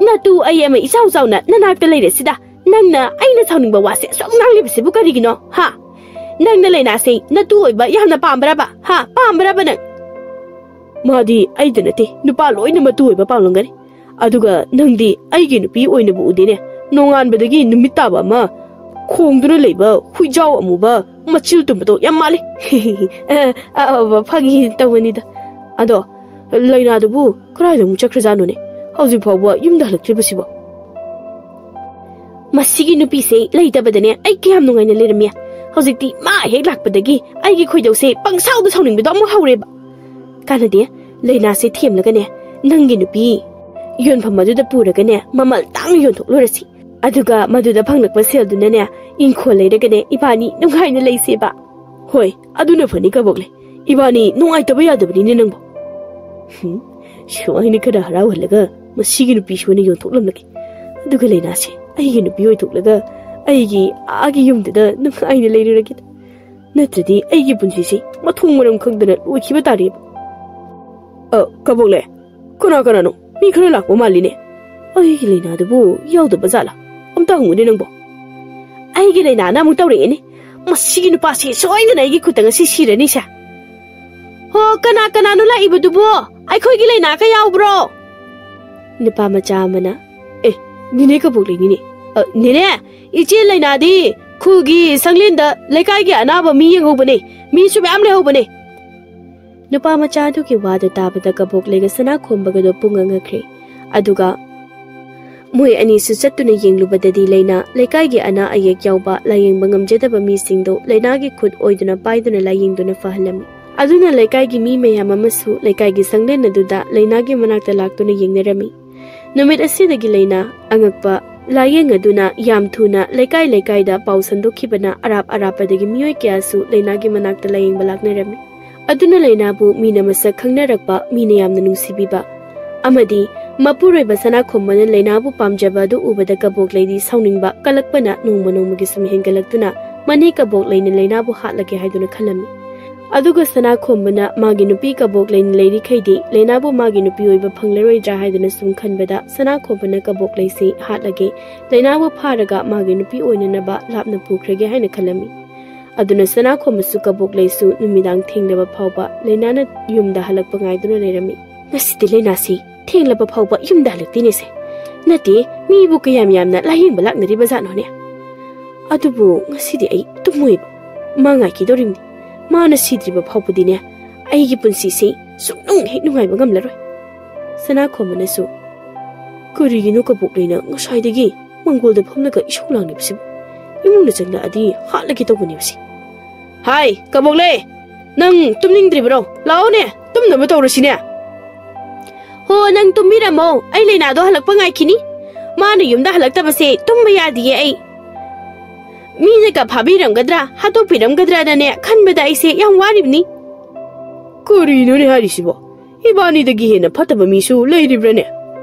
ꯅꯇꯨ ꯑꯩ ꯑꯃ ꯏꯆꯥꯎ ꯆꯥꯎꯅ ꯅꯅꯥꯛꯇ ꯂꯩꯔꯦ ꯁꯤꯗ꯫ ꯅꯪꯅ ꯑꯩꯅ ꯁꯥꯎꯅꯤꯡꯕ ꯋꯥꯁꯦ ꯑꯁꯨꯛ ꯉꯥꯡꯂꯤꯕꯁꯤꯕꯨ ꯀꯔꯤꯒꯤꯅꯣ, ꯍꯥ? ꯅꯪꯅ ꯂꯩꯅꯥꯁꯦ ꯅꯇꯨ ꯑꯣꯏꯕ ꯌꯥꯝꯅ ꯄꯥꯝꯕ꯭ꯔꯕ, ꯍꯥ? ꯄꯥꯝꯕ꯭ꯔꯕ ꯅꯪ? ꯃꯥꯗꯤ ꯑꯩꯗ ꯅꯠꯇꯦ, ꯅꯨꯄꯥ ꯂꯣꯏꯅ ꯃꯇꯨ ꯑꯣꯏꯕ ꯄꯥꯝꯂꯝꯒꯅꯤ꯫ ꯑꯗꯨꯒ ꯅꯪꯗꯤ ꯑꯩꯒꯤ ꯅꯨꯄꯤ ꯑꯣꯏꯅꯕꯨ ꯎꯗꯦꯅꯦ꯫ ꯅꯣꯡꯉꯥꯟꯕꯗꯒꯤ ꯅꯨꯃꯤꯠ ꯇꯥꯕ ꯑꯃ ꯈꯣꯡꯗꯨꯅ ꯂꯩꯕ ꯍꯨꯏꯖꯥꯎ ꯑꯃꯨꯕ ꯃꯆꯤꯜ ꯇꯨꯝꯕꯗꯣ ꯌꯥꯝ ꯃꯥꯜꯂꯤ꯫ ꯑ, ꯑ, ꯑ, ꯐꯥꯒꯤ ꯇꯧꯕꯅꯤꯗ꯫ ꯑꯗꯣ ꯂꯩꯅꯥꯗꯨꯕꯨ ꯀꯗꯥꯏꯗ ꯑꯃꯨꯛ ꯆꯠꯈ꯭ꯔꯖꯥꯠꯅꯣꯅꯦ? ꯍꯧꯖꯤꯛ ꯐꯥꯎꯕ ꯌꯨꯝꯗ ꯍꯜꯂꯛꯇ꯭ꯔꯤꯕꯁꯤꯕꯣ? ꯃꯁꯤꯒꯤ ꯅꯨꯄꯤꯁꯦ ꯂꯩꯇꯕꯗꯅꯦ ꯑꯩ ꯀꯌꯥꯝ ꯅꯨꯡꯉꯥꯏꯅ ꯂꯩꯔꯝꯃꯤ꯫ ꯍꯧꯖꯤꯛꯇꯤ ꯃꯥ ꯍꯦꯛ ꯂꯥꯛꯄꯗꯒꯤ ꯑꯩꯒꯤ ꯈꯣꯏꯗꯧꯁꯦ ꯄꯪꯁꯥꯎꯗ ꯁꯥꯎꯅꯤꯡꯕꯗꯣ ꯑꯃꯨꯛ ꯍꯧꯔꯦꯕ꯫ ꯀꯥꯟꯅꯗꯦ, ꯂꯩꯅꯥꯁꯦ ꯊꯦꯝꯂꯒꯅꯦ ꯅꯪꯒꯤ ꯅꯨꯄꯤ ꯌꯣꯟꯐꯝ ꯑꯗꯨꯗ ꯄꯨꯔꯒꯅꯦ ꯃꯃꯜ ꯇꯥꯡꯅ ꯌꯣꯟꯊꯣꯛꯂꯨꯔꯁꯤ꯫ ꯑꯗꯨꯒ ꯃꯗꯨꯗ ꯐꯪꯂꯛꯄ ꯁꯦꯜꯗꯨꯅꯅꯦ ꯏꯪꯈꯣꯜ ꯂꯩꯔꯒꯅꯦ ꯏꯕꯥꯅꯤ ꯅꯨꯡꯉꯥꯏꯅ ꯂꯩꯁꯦꯕ꯫ ꯍꯣꯏ, ꯑꯗꯨꯅ ꯐꯅꯤ ꯀꯕꯣꯛꯂꯦ꯫ ꯏꯕꯥꯅꯤ ꯅꯨꯡꯉꯥꯏꯇꯕ ꯌꯥꯗꯕꯅꯤꯅꯦ ꯅꯪꯕꯣ꯫ ꯍꯨꯝ, ꯁꯨꯃꯥꯏꯅ ꯈꯔ ꯍꯔꯥꯎꯍꯜꯂꯒ ꯃꯁꯤꯒꯤ ꯅꯨꯄꯤꯁꯨ ꯑꯣꯏꯅ ꯌꯣꯟꯊꯣꯛꯂꯝꯂꯒꯦ꯫ ꯑꯗꯨꯒ ꯂꯩꯅꯥꯁꯦ ꯑꯩꯒꯤ ꯅꯨꯄꯤ ꯑꯣꯏꯊꯣꯛꯂꯒ ꯑꯩꯒꯤ ꯑꯥꯒꯤ ꯌꯨꯝꯗꯨꯗ ꯅꯨꯡꯉꯥꯏꯅ ꯂꯩꯔꯨꯔꯒꯦ꯫ ꯅꯠꯇ꯭ꯔꯗꯤ ꯑꯩꯒꯤ ꯄꯨꯟꯁꯤꯁꯦ ꯃꯊꯣꯡ ꯃꯔꯝ ꯈꯪꯗꯅ ꯂꯣꯏꯈꯤꯕ ꯇꯥꯔꯦꯕ꯫ ꯑ, ꯀꯕꯣꯛꯂꯦ, ꯀꯅꯥ ꯀꯅꯥꯅꯣ? ꯃꯤ ꯈꯔ ꯂꯥꯛꯄ ꯃꯥꯜꯂꯤꯅꯦ꯫ ꯑꯩꯒꯤ ꯂꯩꯅꯥꯗꯨꯕꯨ ꯌꯥꯎꯗꯕ ꯖꯥꯠꯂꯥ? ꯑꯝꯇ ꯍꯪꯉꯨꯅꯦ ꯅꯪꯕꯣ꯫ ꯑꯩꯒꯤ ꯂꯩꯅꯥꯅ ꯑꯃꯨꯛ ꯇꯧꯔꯛꯑꯦꯅꯦ꯫ ꯃꯁꯤꯒꯤ ꯅꯨꯄꯥꯁꯤ ꯁꯣꯏꯗꯅ ꯑꯩꯒꯤ ꯈꯨꯠꯇ ꯉꯁꯤ ꯁꯤꯔꯅꯤꯁꯦ꯫ ꯍꯣ, ꯀꯅꯥ ꯀꯅꯥꯅꯣ ꯂꯥꯛꯏꯕꯗꯨꯕꯣ? ꯑꯩꯈꯣꯏꯒꯤ ꯂꯩꯅꯥꯒ ꯌꯥꯎꯕ꯭ꯔꯣ? ꯅꯨꯄꯥ ꯃꯆꯥ ꯑꯃꯅ, "ꯑꯦ, ꯅꯦꯅꯦ ꯀꯕꯣꯛꯂꯩꯅꯤꯅꯦ꯫ ꯑ, ꯅꯦꯅꯦ, ꯏꯆꯦ ꯂꯩꯅꯥꯗꯤ ꯈꯨꯜꯒꯤ ꯁꯪꯂꯦꯟꯗ ꯂꯩꯀꯥꯏꯒꯤ ꯑꯅꯥꯕ ꯃꯤ ꯌꯦꯡꯍꯧꯕꯅꯦ꯫ ꯃꯤꯁꯨ ꯃꯌꯥꯝ ꯂꯩꯍꯧꯕꯅꯦ꯫" ꯅꯨꯄꯥ ꯃꯆꯥ ꯑꯗꯨꯒꯤ ꯋꯥꯗꯨ ꯇꯥꯕꯗ ꯀꯕꯣꯛꯂꯩꯒ ꯁꯅꯥꯈꯣꯝꯕꯒꯗꯣ ꯄꯨꯡꯉꯛ ꯉꯛꯈ꯭ꯔꯦ꯫ ꯑꯗꯨꯒ ꯃꯣꯏ ꯑꯅꯤꯁꯨ ꯆꯠꯇꯨꯅ ꯌꯦꯡꯂꯨꯕꯗꯗꯤ ꯂꯩꯅꯥ ꯂꯩꯀꯥꯏꯒꯤ ꯑꯅꯥ ꯑꯌꯦꯛ ꯌꯥꯎꯕ ꯂꯥꯌꯦꯡꯕ ꯉꯝꯖꯗꯕ ꯃꯤꯁꯤꯡꯗꯣ ꯂꯩꯅꯥꯒꯤ ꯈꯨꯠ ꯑꯣꯏꯗꯨꯅ ꯄꯥꯏꯗꯨꯅ ꯂꯥꯌꯦꯡꯗꯨꯅ ꯐꯍꯜꯂꯝꯃꯤ꯫ ꯑꯗꯨꯅ ꯂꯩꯀꯥꯏꯒꯤ ꯃꯤ ꯃꯌꯥꯝ ꯑꯃꯁꯨ ꯂꯩꯀꯥꯏꯒꯤ ꯁꯪꯂꯦꯟ ꯑꯗꯨꯗ ꯂꯩꯅꯥꯒꯤ ꯃꯅꯥꯛꯇ ꯂꯥꯛꯇꯨꯅ ꯌꯦꯡꯅꯔꯝꯃꯤ꯫ ꯅꯨꯃꯤꯠ ꯑꯁꯤꯗꯒꯤ ꯂꯩꯅꯥ ꯑꯉꯛꯄ ꯂꯥꯌꯦꯡ ꯑꯗꯨꯅ ꯌꯥꯝ ꯊꯨꯅ ꯂꯩꯀꯥꯏ ꯂꯩꯀꯥꯏꯗ ꯄꯥꯎ ꯁꯟꯗꯣꯛꯈꯤꯕꯅ ꯑꯔꯥꯞ ꯑꯔꯥꯞꯄꯗꯒꯤ ꯃꯤꯑꯣꯏ ꯀꯌꯥꯁꯨ ꯂꯩꯅꯥꯒꯤ ꯃꯅꯥꯛꯇ ꯂꯥꯌꯦꯡꯕ ꯂꯥꯛꯅꯔꯝꯃꯤ꯫ ꯑꯗꯨꯅ ꯂꯩꯅꯥꯕꯨ ꯃꯤꯅ ꯃꯁꯛ ꯈꯪꯅꯔꯛꯄ, ꯃꯤꯅ ꯌꯥꯝꯅ ꯅꯨꯡꯁꯤꯕꯤꯕ ꯑꯃꯗꯤ ꯃꯄꯨꯔꯣꯏꯕ ꯁꯅꯥꯈꯣꯝꯕꯅ ꯂꯩꯅꯥꯕꯨ ꯄꯥꯝꯖꯕ ꯑꯗꯨ ꯎꯕꯗ ꯀꯕꯣꯛꯂꯩꯗꯤ ꯁꯥꯎꯅꯤꯡꯕ ꯀꯜꯂꯛꯄꯅ ꯅꯣꯡꯃ ꯅꯣꯡꯃꯒꯤ ꯁꯨꯝ ꯍꯦꯟꯒꯠꯂꯛꯇꯨꯅ ꯃꯅꯦ ꯀꯕꯣꯛꯂꯩꯅ ꯂꯩꯅꯥꯕꯨ ꯍꯥꯠꯂꯒꯦ ꯍꯥꯏꯗꯨꯅ ꯈꯜꯂꯝꯃꯤ꯫ ꯑꯗꯨꯒ ꯁꯅꯥꯈꯣꯝꯕꯅ ꯃꯥꯒꯤ ꯅꯨꯄꯤ ꯀꯕꯣꯛꯂꯩꯅ ꯂꯩꯔꯤꯈꯩꯗꯤ ꯂꯩꯅꯥꯕꯨ ꯃꯥꯒꯤ ꯅꯨꯄꯤ ꯑꯣꯏꯕ ꯐꯪꯂꯔꯣꯏꯗ꯭ꯔꯥ ꯍꯥꯏꯗꯨꯅ ꯁꯨꯝ ꯈꯟꯕꯗ ꯁꯅꯥꯈꯣꯝꯕꯅ ꯀꯕꯣꯛꯂꯩꯁꯤ ꯍꯥꯠꯂꯒꯦ, ꯂꯩꯅꯥꯕꯨ ꯐꯥꯔꯒ ꯃꯥꯒꯤ ꯅꯨꯄꯤ ꯑꯣꯏꯅꯅꯕ ꯂꯥꯞꯅ ꯄꯨꯈ꯭ꯔꯒꯦ ꯍꯥꯏꯅ ꯈꯜꯂꯝꯃꯤ꯫ ꯑꯗꯨꯅ ꯁꯅꯥꯈꯣꯝꯕꯁꯨ ꯀꯕꯣꯛꯂꯩꯁꯨ ꯅꯨꯃꯤꯗꯥꯡ ꯊꯦꯡꯂꯕ ꯐꯥꯎꯕ ꯂꯩꯅꯥꯅ ꯌꯨꯝꯗ ꯍꯜꯂꯛꯄ ꯉꯥꯏꯗꯨꯅ ꯂꯩꯔꯝꯃꯤ꯫ ꯉꯁꯤꯗꯤ ꯂꯩꯅꯥꯁꯤ ꯊꯦꯡꯂꯕ ꯐꯥꯎꯕ ꯌꯨꯝꯗ ꯍꯜꯂꯛꯇꯦꯅꯦꯁꯦ꯫ ꯅꯠꯇꯦ, ꯃꯤꯕꯨ ꯀꯌꯥꯝ ꯌꯥꯝꯅ ꯂꯥꯌꯦꯡꯕ ꯂꯥꯛꯅꯔꯤꯕ ꯖꯥꯠꯅꯣꯅꯦ? ꯑꯗꯨꯕꯨ ꯉꯁꯤꯗꯤ ꯑꯩ ꯇꯨꯝꯃꯣꯏꯕ꯫ ꯃꯥ ꯉꯥꯏꯈꯤꯗꯣꯔꯤꯕꯅꯤ꯫ ꯃꯥꯅ ꯁꯤꯗ꯭ꯔꯤꯕ ꯐꯥꯎꯕꯗꯤꯅꯦ, ꯑꯩꯒꯤ ꯄꯨꯟꯁꯤꯁꯤ ꯁꯨꯡꯅꯨꯡ ꯍꯦꯛ ꯅꯨꯡꯉꯥꯏꯕ ꯉꯝꯂꯔꯣꯏ꯫ ꯁꯅꯥꯈꯣꯝꯕꯅꯁꯨ, "ꯀꯔꯤꯒꯤꯅꯣ ꯀꯕꯣꯛꯂꯩꯅ ꯉꯁꯥꯏꯗꯒꯤ ꯃꯪꯒꯣꯜꯗ ꯐꯝꯂꯒ ꯏꯁꯧ ꯂꯥꯡꯂꯤꯕꯁꯤꯕꯨ? ꯏꯃꯨꯡꯗ ꯆꯪꯂꯛꯑꯗꯤ ꯍꯥꯠꯂꯒꯦ ꯇꯧꯕꯅꯦꯕꯁꯤ꯫ ꯍꯥꯏ, ꯀꯕꯣꯛꯂꯩ, ꯅꯪ ꯇꯨꯝꯅꯤꯡꯗ꯭ꯔꯤꯕꯔꯣ? ꯂꯥꯛꯑꯣꯅꯦ, ꯇꯨꯝꯅꯕ ꯇꯧꯔꯁꯤꯅꯦ꯫" "ꯍꯣ, ꯅꯪ ꯇꯨꯝꯕꯤꯔꯝꯃꯣ, ꯑꯩ ꯂꯩꯅꯥꯗꯣ ꯍꯜꯂꯛꯄ ꯉꯥꯏꯈꯤꯅꯤ꯫ ꯃꯥꯅ ꯌꯨꯝꯗ ꯍꯜꯂꯛꯇꯕꯁꯦ ꯇꯨꯝꯕ ꯌꯥꯗꯤꯌꯦ ꯑꯩ꯫ ꯃꯤꯅꯒ ꯐꯥꯕꯤꯔꯝꯒꯗ꯭ꯔꯥ, ꯍꯥꯠꯇꯣꯛꯄꯤꯔꯝꯒꯗ꯭ꯔꯥꯅꯅꯦ ꯈꯟꯕꯗ ꯑꯩꯁꯦ ꯌꯥꯝ ꯋꯥꯔꯤꯕꯅꯤ꯫" "ꯀꯔꯤꯅꯣꯅꯦ ꯍꯥꯏꯔꯤꯁꯤꯕꯣ? ꯏꯕꯥꯅꯤꯗꯒꯤ ꯍꯦꯟꯅ ꯐꯠꯇꯕ ꯃꯤꯁꯨ ꯂꯩꯔꯤꯕ꯭ꯔꯥꯅꯦ?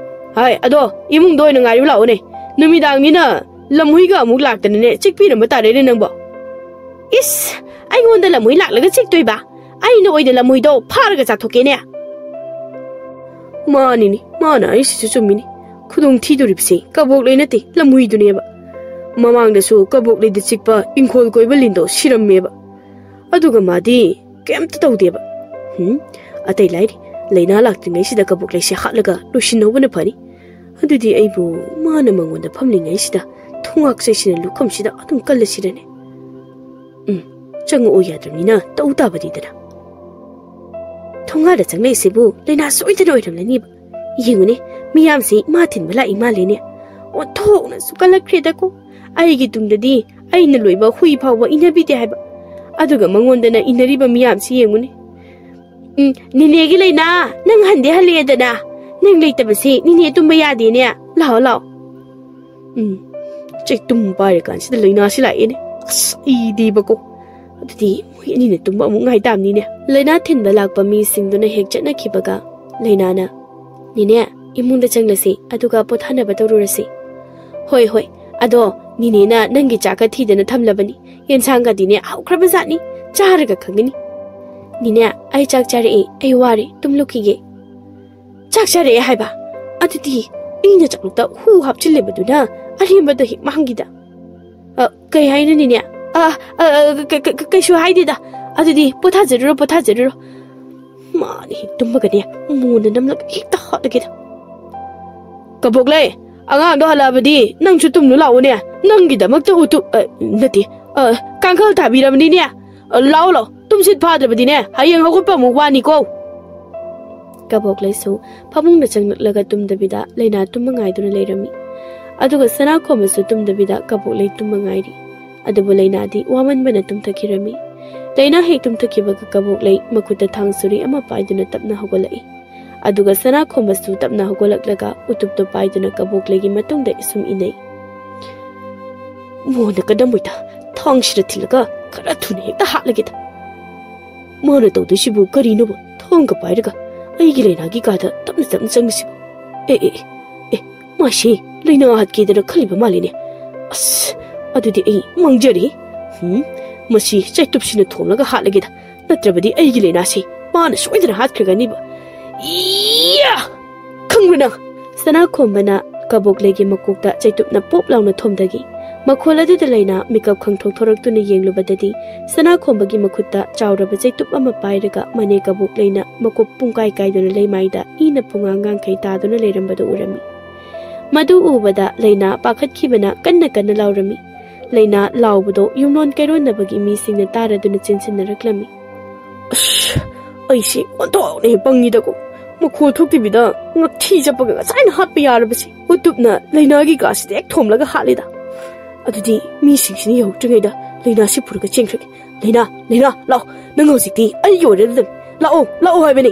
ꯍꯥꯏ, ꯑꯗꯣ ꯏꯃꯨꯡꯗ ꯑꯣꯏꯅ ꯉꯥꯏꯔꯨ ꯂꯥꯛꯑꯣꯅꯦ꯫ ꯅꯨꯃꯤꯗꯥꯡꯅꯤꯅ ꯂꯝꯍꯨꯏꯒ ꯑꯃꯨꯛ ꯂꯥꯛꯇꯅꯅꯦ ꯆꯤꯛꯄꯤꯔꯝꯕ ꯇꯥꯔꯦꯅꯦ ꯅꯪꯕꯣ꯫" "ꯏꯁ, ꯑꯩꯉꯣꯟꯗ ꯂꯝꯍꯨꯏ ꯂꯥꯛꯂꯒ ꯆꯤꯛꯇꯣꯏꯕ? ꯑꯩꯅ ꯑꯣꯏꯅ ꯂꯝꯍꯨꯏꯗꯣ ꯐꯥꯔꯒ ꯆꯥꯊꯣꯛꯀꯦꯅꯦ꯫" ꯃꯥꯅꯤꯅꯦ, ꯃꯥꯅ ꯑꯩꯁꯤꯁꯨ ꯆꯨꯝꯃꯤꯅꯤ꯫ ꯈꯨꯗꯣꯡ ꯊꯤꯗꯣꯔꯤꯕꯁꯦ ꯀꯕꯣꯛꯂꯩ ꯅꯠꯇꯦ, ꯂꯝꯍꯨꯏꯗꯨꯅꯦꯕ꯫ ꯃꯃꯥꯡꯗꯁꯨ ꯀꯕꯣꯛꯂꯩꯗ ꯆꯤꯛꯄ ꯏꯪꯈꯣꯜ ꯀꯣꯏꯕ ꯂꯤꯟꯗꯣ ꯁꯤꯔꯝꯃꯦꯕ꯫ ꯑꯗꯨꯒ ꯃꯥꯗꯤ ꯀꯩꯝꯇ ꯇꯧꯗꯦꯕ꯫ ꯍꯨꯝ, ꯑꯇꯩ ꯂꯥꯏꯔꯤ, ꯂꯥꯏꯅꯥ ꯂꯥꯛꯇ꯭ꯔꯤꯉꯩꯁꯤꯗ ꯀꯕꯣꯛꯂꯩꯁꯦ ꯍꯥꯠꯂꯒ ꯂꯣꯏꯁꯤꯟꯍꯧꯕꯅ ꯐꯅꯤ꯫ ꯑꯗꯨꯗꯤ ꯑꯩꯕꯨ ꯃꯥꯅ ꯃꯉꯣꯟꯗ ꯐꯝꯂꯤꯉꯩꯁꯤꯗ ꯊꯣꯡꯉꯥꯛ ꯆꯩꯁꯤꯅ ꯂꯨꯈꯝꯁꯤꯗ ꯑꯗꯨꯝ ꯀꯜꯂꯁꯤꯔꯅꯦ? ꯎꯝ, ꯆꯪꯉꯛꯑꯣ ꯌꯥꯗ꯭ꯔꯕꯅꯤꯅ ꯇꯧ ꯇꯥꯕꯅꯤꯗꯅ꯫ ꯊꯣꯡꯒꯥꯗ ꯆꯪꯂꯛꯏꯁꯤꯕꯨ ꯂꯥꯏꯅꯥ ꯁꯣꯏꯗꯅ ꯑꯣꯏꯔꯝꯂꯅꯤꯕ꯫ ꯌꯦꯡꯉꯨꯅꯦ, ꯃꯤꯌꯥꯝꯁꯤ ꯃꯥ ꯊꯤꯟꯕ ꯂꯥꯛꯏ ꯃꯥꯜꯂꯦꯅꯦ꯫ ꯑꯣꯟꯊꯣꯛꯅꯁꯨ ꯀꯜꯂꯛꯈ꯭ꯔꯦꯗꯀꯣ꯫ ꯑꯩꯒꯤ ꯇꯨꯡꯗꯗꯤ ꯑꯩꯅ ꯂꯣꯏꯕ ꯍꯨꯏ ꯐꯥꯎꯕ ꯏꯟꯅꯕꯤꯗꯦ ꯍꯥꯏꯕ꯫ ꯑꯗꯨꯒ ꯃꯉꯣꯟꯗꯅ ꯏꯟꯅꯔꯤꯕ ꯃꯤꯌꯥꯝꯁꯤ ꯌꯦꯡꯉꯨꯅꯦ꯫ ꯎꯝ, ꯅꯦꯅꯦꯒꯤ ꯂꯥꯏꯅꯥ, ꯅꯪ ꯍꯟꯗꯤ ꯍꯜꯂꯛꯑꯦꯗꯅ꯫ ꯅꯪ ꯂꯩꯇꯕꯁꯤ ꯅꯦꯅꯦ ꯇꯨꯝꯕ ꯌꯥꯗꯦꯅꯦ꯫ ꯂꯥꯛꯑꯣ, ꯂꯥꯛꯑꯣ꯫ ꯎꯝ, ꯆꯦꯛꯇꯨꯝ ꯄꯥꯏꯔꯀꯥꯟꯁꯤꯗ ꯂꯥꯏꯅꯥꯁꯤ ꯂꯥꯛꯑꯦꯅꯦ꯫ ꯑꯁ, ꯑꯩꯗꯤꯕꯀꯣ꯫ ꯑꯗꯨꯗꯤ ꯃꯣꯏ ꯑꯅꯤꯅ ꯇꯨꯝꯕ ꯑꯃꯨꯛ ꯉꯥꯏ ꯇꯥꯕꯅꯤꯅꯦ꯫ ꯂꯥꯏꯅꯥ ꯊꯤꯟꯕ ꯂꯥꯛꯄ ꯃꯤꯁꯤꯡꯗꯨꯅ ꯍꯦꯛ ꯆꯠꯅꯈꯤꯕꯒ ꯂꯥꯏꯅꯥꯅ, "ꯅꯦꯅꯦ, ꯏꯃꯨꯡꯗ ꯆꯪꯂꯁꯤ, ꯑꯗꯨꯒ ꯄꯣꯊꯥꯅꯕ ꯇꯧꯔꯨꯔꯁꯤ꯫" "ꯍꯣꯏ, ꯍꯣꯏ꯫ ꯑꯗꯣ ꯅꯦꯅꯦꯅ ꯅꯪꯒꯤ ꯆꯥꯛꯀ ꯊꯤꯗꯅ ꯊꯝꯂꯕꯅꯤ꯫ ꯌꯦꯟꯁꯥꯡꯒꯗꯤꯅꯦ ꯍꯥꯎꯈ꯭ꯔꯕꯖꯥꯠꯅꯤ꯫ ꯆꯥꯔꯒ ꯈꯪꯒꯅꯤ꯫" "ꯅꯦꯅꯦ, ꯑꯩ ꯆꯥꯛ ꯆꯥꯔꯛꯑꯦ, ꯑꯩ ꯋꯥꯔꯦ, ꯇꯨꯝꯂꯨꯈꯤꯒꯦ꯫" "ꯆꯥꯛ ꯆꯥꯔꯛꯑꯦ ꯍꯥꯏꯕ? ꯑꯗꯨꯗꯤ ꯑꯩꯅ ꯆꯥꯛꯂꯨꯛꯇ ꯍꯨ ꯍꯥꯞꯆꯤꯜꯂꯤꯕꯗꯨꯅ ꯑꯔꯦꯝꯕꯗ ꯍꯦꯛ ꯃꯥꯡꯈꯤꯗ꯫" "ꯑ, ꯀꯩ ꯍꯥꯏꯅꯣ ꯅꯦꯅꯦ?" "ꯑ, ꯑ, ꯑ, ꯀ-, ꯀ-, ꯀ-, ꯀꯩꯁꯨ ꯍꯥꯏꯗꯦꯗ꯫ ꯑꯗꯨꯗꯤ ꯄꯣꯊꯥꯖꯔꯨꯔꯣ, ꯄꯣꯊꯥꯖꯔꯨꯔꯣ꯫" ꯃꯥꯅ ꯍꯦꯛ ꯇꯨꯝꯃꯒꯅꯦ, ꯃꯣꯟꯗ ꯅꯝꯂꯒ ꯍꯦꯛꯇ ꯍꯥꯠꯂꯒꯦꯗ꯫ "ꯀꯕꯣꯛꯂꯩ, ꯑꯉꯥꯡꯗꯣ ꯍꯜꯂꯛꯑꯕꯗꯤ ꯅꯪꯁꯨ ꯇꯨꯝꯂꯨ ꯂꯥꯛꯑꯣꯅꯦ꯫ ꯅꯪꯒꯤꯗꯃꯛꯇ ꯎꯇꯨꯞ, ꯑ, ꯅꯠꯇꯦ, ꯑ, ꯀꯥꯡꯈꯜ ꯊꯥꯕꯤꯔꯕꯅꯤꯅꯦ꯫ ꯑ, ꯂꯥꯛꯑꯣ, ꯂꯥꯛꯑꯣ, ꯇꯨꯝꯁꯤꯠ ꯐꯥꯗ꯭ꯔꯕꯗꯤꯅꯦ, ꯍꯌꯦꯡ ꯍꯧꯒꯠꯄ ꯑꯃꯨꯛ ꯋꯥꯅꯤꯀꯣ꯫ ꯀꯕꯣꯛꯂꯩꯁꯨ ꯐꯃꯨꯡꯗ ꯆꯪꯂꯛꯂꯒ ꯇꯨꯝꯗꯕꯤꯗ ꯂꯩꯅꯥ ꯇꯨꯝꯕ ꯉꯥꯏꯗꯨꯅ ꯂꯩꯔꯝꯃꯤ꯫ ꯑꯗꯨꯒ ꯁꯅꯥꯈꯣꯝꯕꯁꯨ ꯇꯨꯝꯗꯕꯤꯗ ꯀꯕꯣꯛꯂꯩ ꯇꯨꯝꯕ ꯉꯥꯏꯔꯤ꯫ ꯑꯗꯨꯕꯨ ꯂꯩꯅꯥꯗꯤ ꯋꯥꯃꯟꯕꯅ ꯇꯨꯝꯊꯈꯤꯔꯝꯃꯤ꯫ ꯂꯩꯅꯥ ꯍꯦꯛ ꯇꯨꯝꯊꯈꯤꯕꯒ ꯀꯕꯣꯛꯂꯩ ꯃꯈꯨꯠꯇ ꯊꯥꯡ ꯁꯨꯔꯤ ꯑꯃ ꯄꯥꯏꯗꯨꯅ ꯇꯞꯅ ꯍꯧꯒꯠꯂꯛꯏ꯫ ꯑꯗꯨꯒ ꯁꯅꯥꯈꯣꯝꯕꯁꯨ ꯇꯞꯅ ꯍꯧꯒꯠꯂꯛꯂꯒ ꯎꯇꯨꯞꯇꯣ ꯄꯥꯏꯗꯨꯅ ꯀꯕꯣꯛꯂꯩꯒꯤ ꯃꯇꯨꯡꯗ ꯏꯁꯨꯝ ꯏꯅꯩ꯫ ꯃꯣꯟꯅ ꯀꯗꯝ ꯑꯣꯏꯗ, ꯊꯥꯡꯁꯤꯗ ꯊꯤꯜꯂꯒ ꯈꯔ ꯊꯨꯅ ꯍꯦꯛꯇ ꯍꯥꯠꯂꯒꯦꯗ꯫ ꯃꯥꯅ ꯇꯧꯗꯣꯏꯁꯤꯕꯨ ꯀꯔꯤꯅꯣꯕ? ꯊꯥꯡꯒ ꯄꯥꯏꯔꯒ ꯑꯩꯒꯤ ꯂꯩꯅꯥꯒꯤ ꯀꯥꯗ ꯇꯞꯅ ꯇꯞꯅ ꯆꯪꯉꯤꯁꯤꯕꯨ? ꯑꯦ, ꯑꯦ, ꯑꯦ, ꯑꯦ, ꯃꯥꯁꯤ ꯂꯩꯅꯥ ꯍꯥꯠꯀꯦꯗꯅ ꯈꯜꯂꯤꯕ ꯃꯥꯜꯂꯤꯅꯦ꯫ ꯑꯁ, ꯑꯗꯨꯗꯤ ꯑꯩ ꯃꯥꯡꯖꯔꯦ꯫ ꯍꯨꯝ, ꯃꯁꯤ ꯆꯩꯇꯨꯞꯁꯤꯅ ꯊꯣꯝꯂꯒ ꯍꯥꯠꯂꯒꯦꯗ, ꯅꯠꯇ꯭ꯔꯕꯗꯤ ꯑꯩꯒꯤ ꯂꯩꯅꯥꯁꯤ ꯃꯥꯅ ꯁꯣꯏꯗꯅ ꯍꯥꯠꯈ꯭ꯔꯒꯅꯤꯕ꯫ ꯏꯌꯥ! ꯈꯪꯕ꯭ꯔꯥ ꯅꯪ? ꯁꯅꯥꯈꯣꯝꯕꯅ ꯀꯕꯣꯛꯂꯩꯒꯤ ꯃꯀꯣꯛꯇ ꯆꯩꯇꯨꯞꯅ ꯄꯣꯞ ꯂꯥꯎꯅ ꯊꯣꯝꯊꯈꯤ꯫ ꯃꯈꯣꯜ ꯑꯗꯨꯗ ꯂꯩꯅꯥ ꯃꯤꯀꯞ ꯈꯪꯊꯣꯛ ꯊꯣꯔꯛꯇꯨꯅ ꯌꯦꯡꯂꯨꯕꯗꯗꯤ, ꯁꯅꯥꯈꯣꯝꯕꯒꯤ ꯃꯈꯨꯠꯇ ꯆꯥꯎꯔꯕ ꯆꯩꯇꯨꯞ ꯑꯃ ꯄꯥꯏꯔꯒ ꯃꯅꯦ ꯀꯕꯣꯛꯂꯩꯅ ꯃꯀꯣꯛ ꯄꯨꯡꯀꯥꯏ ꯀꯥꯏꯗꯨꯅ ꯂꯩꯃꯥꯏꯗ ꯏꯅ ꯄꯨꯡꯉꯥꯡ ꯉꯥꯡꯈꯩ ꯇꯥꯗꯨꯅ ꯂꯩꯔꯝꯕꯗꯨ ꯎꯔꯝꯃꯤ꯫ ꯃꯗꯨ ꯎꯕꯗ ꯂꯩꯅꯥ ꯄꯥꯈꯠꯈꯤꯕꯅ ꯀꯟꯅ ꯀꯟꯅ ꯂꯥꯎꯔꯝꯃꯤ꯫ ꯂꯩꯅꯥ ꯂꯥꯎꯕꯗꯣ ꯌꯨꯝꯂꯣꯟ ꯀꯩꯔꯣꯟꯅꯕꯒꯤ ꯃꯤꯁꯤꯡꯅ ꯇꯥꯔꯗꯨꯅ ꯆꯦꯟꯁꯤꯟꯅꯔꯛꯂꯝꯃꯤ꯫ ꯑꯁ, ꯑꯩꯁꯤ ꯑꯣꯟꯊꯣꯛꯅ ꯍꯦꯛ ꯄꯪꯉꯤꯗꯀꯣ꯫ ꯃꯈꯣꯜ ꯊꯣꯛꯇꯕꯤꯗ ꯉꯛꯊꯤ ꯆꯞꯄꯒ ꯉꯁꯥꯏꯅ ꯍꯥꯠꯄ ꯌꯥꯔꯕꯁꯤ꯫ ꯎꯇꯨꯞꯅ ꯂꯩꯅꯥꯒꯤ ꯀꯥꯁꯤꯗ ꯍꯦꯛ ꯊꯣꯝꯂꯒ ꯍꯥꯠꯂꯤꯗ꯫ ꯑꯗꯨꯗꯤ ꯃꯤꯁꯤꯡꯁꯤꯅ ꯌꯧꯔꯛꯇ꯭ꯔꯤꯉꯩꯗ ꯂꯩꯅꯥꯁꯤ ꯄꯨꯔꯒ ꯆꯦꯟꯈ꯭ꯔꯒꯦ꯫ ꯂꯩꯅꯥ, ꯂꯩꯅꯥ, ꯂꯥꯛꯑꯣ꯫ ꯅꯪ ꯍꯧꯖꯤꯛꯇꯤ ꯑꯩꯒꯤ ꯑꯣꯏꯔꯗꯕꯅꯤ꯫ ꯂꯥꯛꯑꯣ, ꯂꯥꯛꯑꯣ ꯍꯥꯏꯕꯅꯤ꯫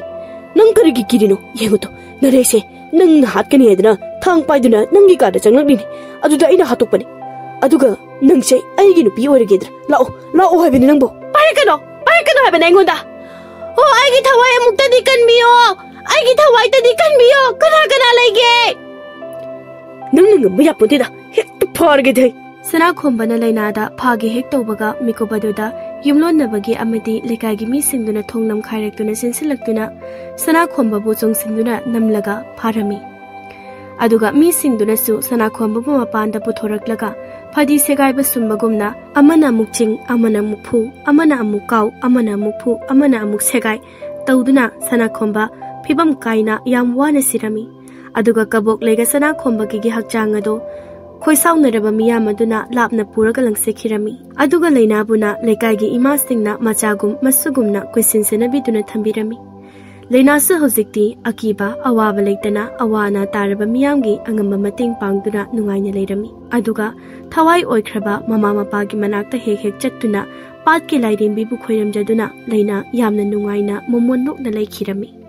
ꯅꯪ ꯀꯔꯤꯒꯤ ꯀꯤꯔꯤꯅꯣ? ꯌꯦꯡꯉꯨ ꯇꯣ, ꯅꯔꯦꯁꯦ ꯅꯪꯅ ꯍꯥꯠꯀꯅꯤ ꯍꯥꯏꯗꯅ ꯊꯥꯡ ꯄꯥꯏꯗꯨꯅ ꯅꯪꯒꯤ ꯀꯥꯗ ꯆꯪꯂꯛꯂꯤꯅꯤ꯫ ꯑꯗꯨꯗ ꯑꯩꯅ ꯍꯥꯠꯇꯣꯛꯄꯅꯤ꯫ ꯑꯗꯨꯒ ꯅꯪꯁꯦ ꯑꯩꯒꯤ ꯅꯨꯄꯤ ꯑꯣꯏꯔꯒꯦꯗꯅ꯫ ꯂꯥꯛꯑꯣ, ꯂꯥꯛꯑꯣ ꯍꯥꯏꯕꯅꯤ ꯅꯪꯕꯨ꯫ ꯄꯥꯏꯔꯛꯀꯅꯣ, ꯄꯥꯏꯔꯛꯀꯅꯣ ꯍꯥꯏꯕꯅꯦ ꯑꯩꯉꯣꯟꯗ꯫ ꯑꯣ, ꯑꯩꯒꯤ ꯊꯋꯥꯏ ꯑꯃꯨꯛꯇꯗꯤ ꯀꯟꯕꯤꯌꯣ, ꯑꯩꯒꯤ ꯊꯋꯥꯏꯇꯗꯤ ꯀꯟꯕꯤꯌꯣ꯫ ꯀꯅꯥ ꯀꯅꯥ ꯂꯩꯒꯦ? ꯅꯪꯅ ꯉꯝꯕ ꯌꯥꯄꯣꯟꯇꯦꯗ, ꯍꯦꯛꯇ ꯐꯥꯔꯒꯦꯗꯤ ꯑꯩ꯫ ꯁꯅꯥꯈꯣꯝꯕꯅ ꯂꯩꯅꯥꯗ ꯐꯥꯒꯦ ꯍꯦꯛ ꯇꯧꯕꯒ ꯃꯤꯀꯨꯞ ꯑꯗꯨꯗ ꯌꯨꯝꯂꯣꯟꯅꯕꯒꯤ ꯑꯃꯗꯤ ꯂꯩꯀꯥꯏꯒꯤ ꯃꯤꯁꯤꯡꯗꯨꯅ ꯊꯣꯡ ꯅꯝꯈꯥꯏꯔꯛꯇꯨꯅ ꯆꯦꯟꯁꯤꯜꯂꯛꯇꯨꯅ ꯁꯅꯥꯈꯣꯝꯕꯕꯨ ꯆꯣꯡꯁꯤꯟꯗꯨꯅ ꯅꯝꯂꯒ ꯐꯥꯔꯝꯃꯤ꯫ ꯑꯗꯨꯒ ꯃꯤꯁꯤꯡꯗꯨꯅꯁꯨ ꯁꯅꯥꯈꯣꯝꯕꯕꯨ ꯃꯄꯥꯟꯗ ꯄꯨꯊꯣꯔꯛꯂꯒ ꯐꯗꯤ ꯁꯦꯒꯥꯏꯕ ꯁꯨꯝꯕꯒꯨꯝꯅ ꯑꯃꯅ ꯑꯃꯨꯛ ꯆꯤꯡ, ꯑꯃꯅ ꯑꯃꯨꯛ ꯐꯨ, ꯑꯃꯅ ꯑꯃꯨꯛ ꯀꯥꯎ, ꯑꯃꯅ ꯑꯃꯨꯛ ꯐꯨ, ꯑꯃꯅ ꯑꯃꯨꯛ ꯁꯦꯒꯥꯏ ꯇꯧꯗꯨꯅ ꯁꯅꯥꯈꯣꯝꯕ ꯐꯤꯕꯝ ꯀꯥꯏꯅ ꯌꯥꯝ ꯋꯥꯅ ꯁꯤꯔꯝꯃꯤ꯫ ꯑꯗꯨꯒ ꯀꯕꯣꯛꯂꯩꯒ ꯁꯅꯥꯈꯣꯝꯕꯒꯤ ꯍꯛꯆꯥꯡ ꯑꯗꯣ ꯈꯣꯏꯁꯥꯎꯅꯔꯕ ꯃꯤꯌꯥꯝ ꯑꯗꯨꯅ ꯂꯥꯞꯅ ꯄꯨꯔꯒ ꯂꯪꯁꯦꯈꯤꯔꯝꯃꯤ꯫ ꯑꯗꯨꯒ ꯂꯩꯅꯥꯕꯨꯅ ꯂꯩꯀꯥꯏꯒꯤ ꯏꯃꯥꯁꯤꯡꯅ ꯃꯆꯥꯒꯨꯝ ꯃꯁꯨꯒꯨꯝꯅ ꯀꯣꯏꯁꯤꯟ ꯁꯦꯟꯅꯕꯤꯗꯨꯅ ꯊꯝꯕꯤꯔꯝꯃꯤ꯫ ꯂꯩꯅꯥꯁꯨ ꯍꯧꯖꯤꯛꯇꯤ ꯑꯀꯤꯕ ꯑꯋꯥꯕ ꯂꯩꯇꯅ ꯑꯋꯥ ꯑꯅꯥ ꯇꯥꯔꯕ ꯃꯤꯌꯥꯝꯒꯤ ꯑꯉꯝꯕ ꯃꯇꯦꯡ ꯄꯥꯡꯗꯨꯅ ꯅꯨꯡꯉꯥꯏꯅ ꯂꯩꯔꯝꯃꯤ꯫ ꯑꯗꯨꯒ ꯊꯋꯥꯏ ꯑꯣꯏꯈ꯭ꯔꯕ ꯃꯃꯥ ꯃꯄꯥꯒꯤ ꯃꯅꯥꯛꯇ ꯍꯦꯛ ꯍꯦꯛ ꯆꯠꯇꯨꯅ ꯄꯥꯠꯀꯤ ꯂꯥꯏꯔꯦꯝꯕꯤꯕꯨ ꯈꯣꯏꯔꯝꯖꯗꯨꯅ ꯂꯩꯅꯥ ꯌꯥꯝꯅ ꯅꯨꯡꯉꯥꯏꯅ ꯃꯃꯣꯟ ꯅꯣꯛꯅ ꯂꯩꯈꯤꯔꯝꯃꯤ꯫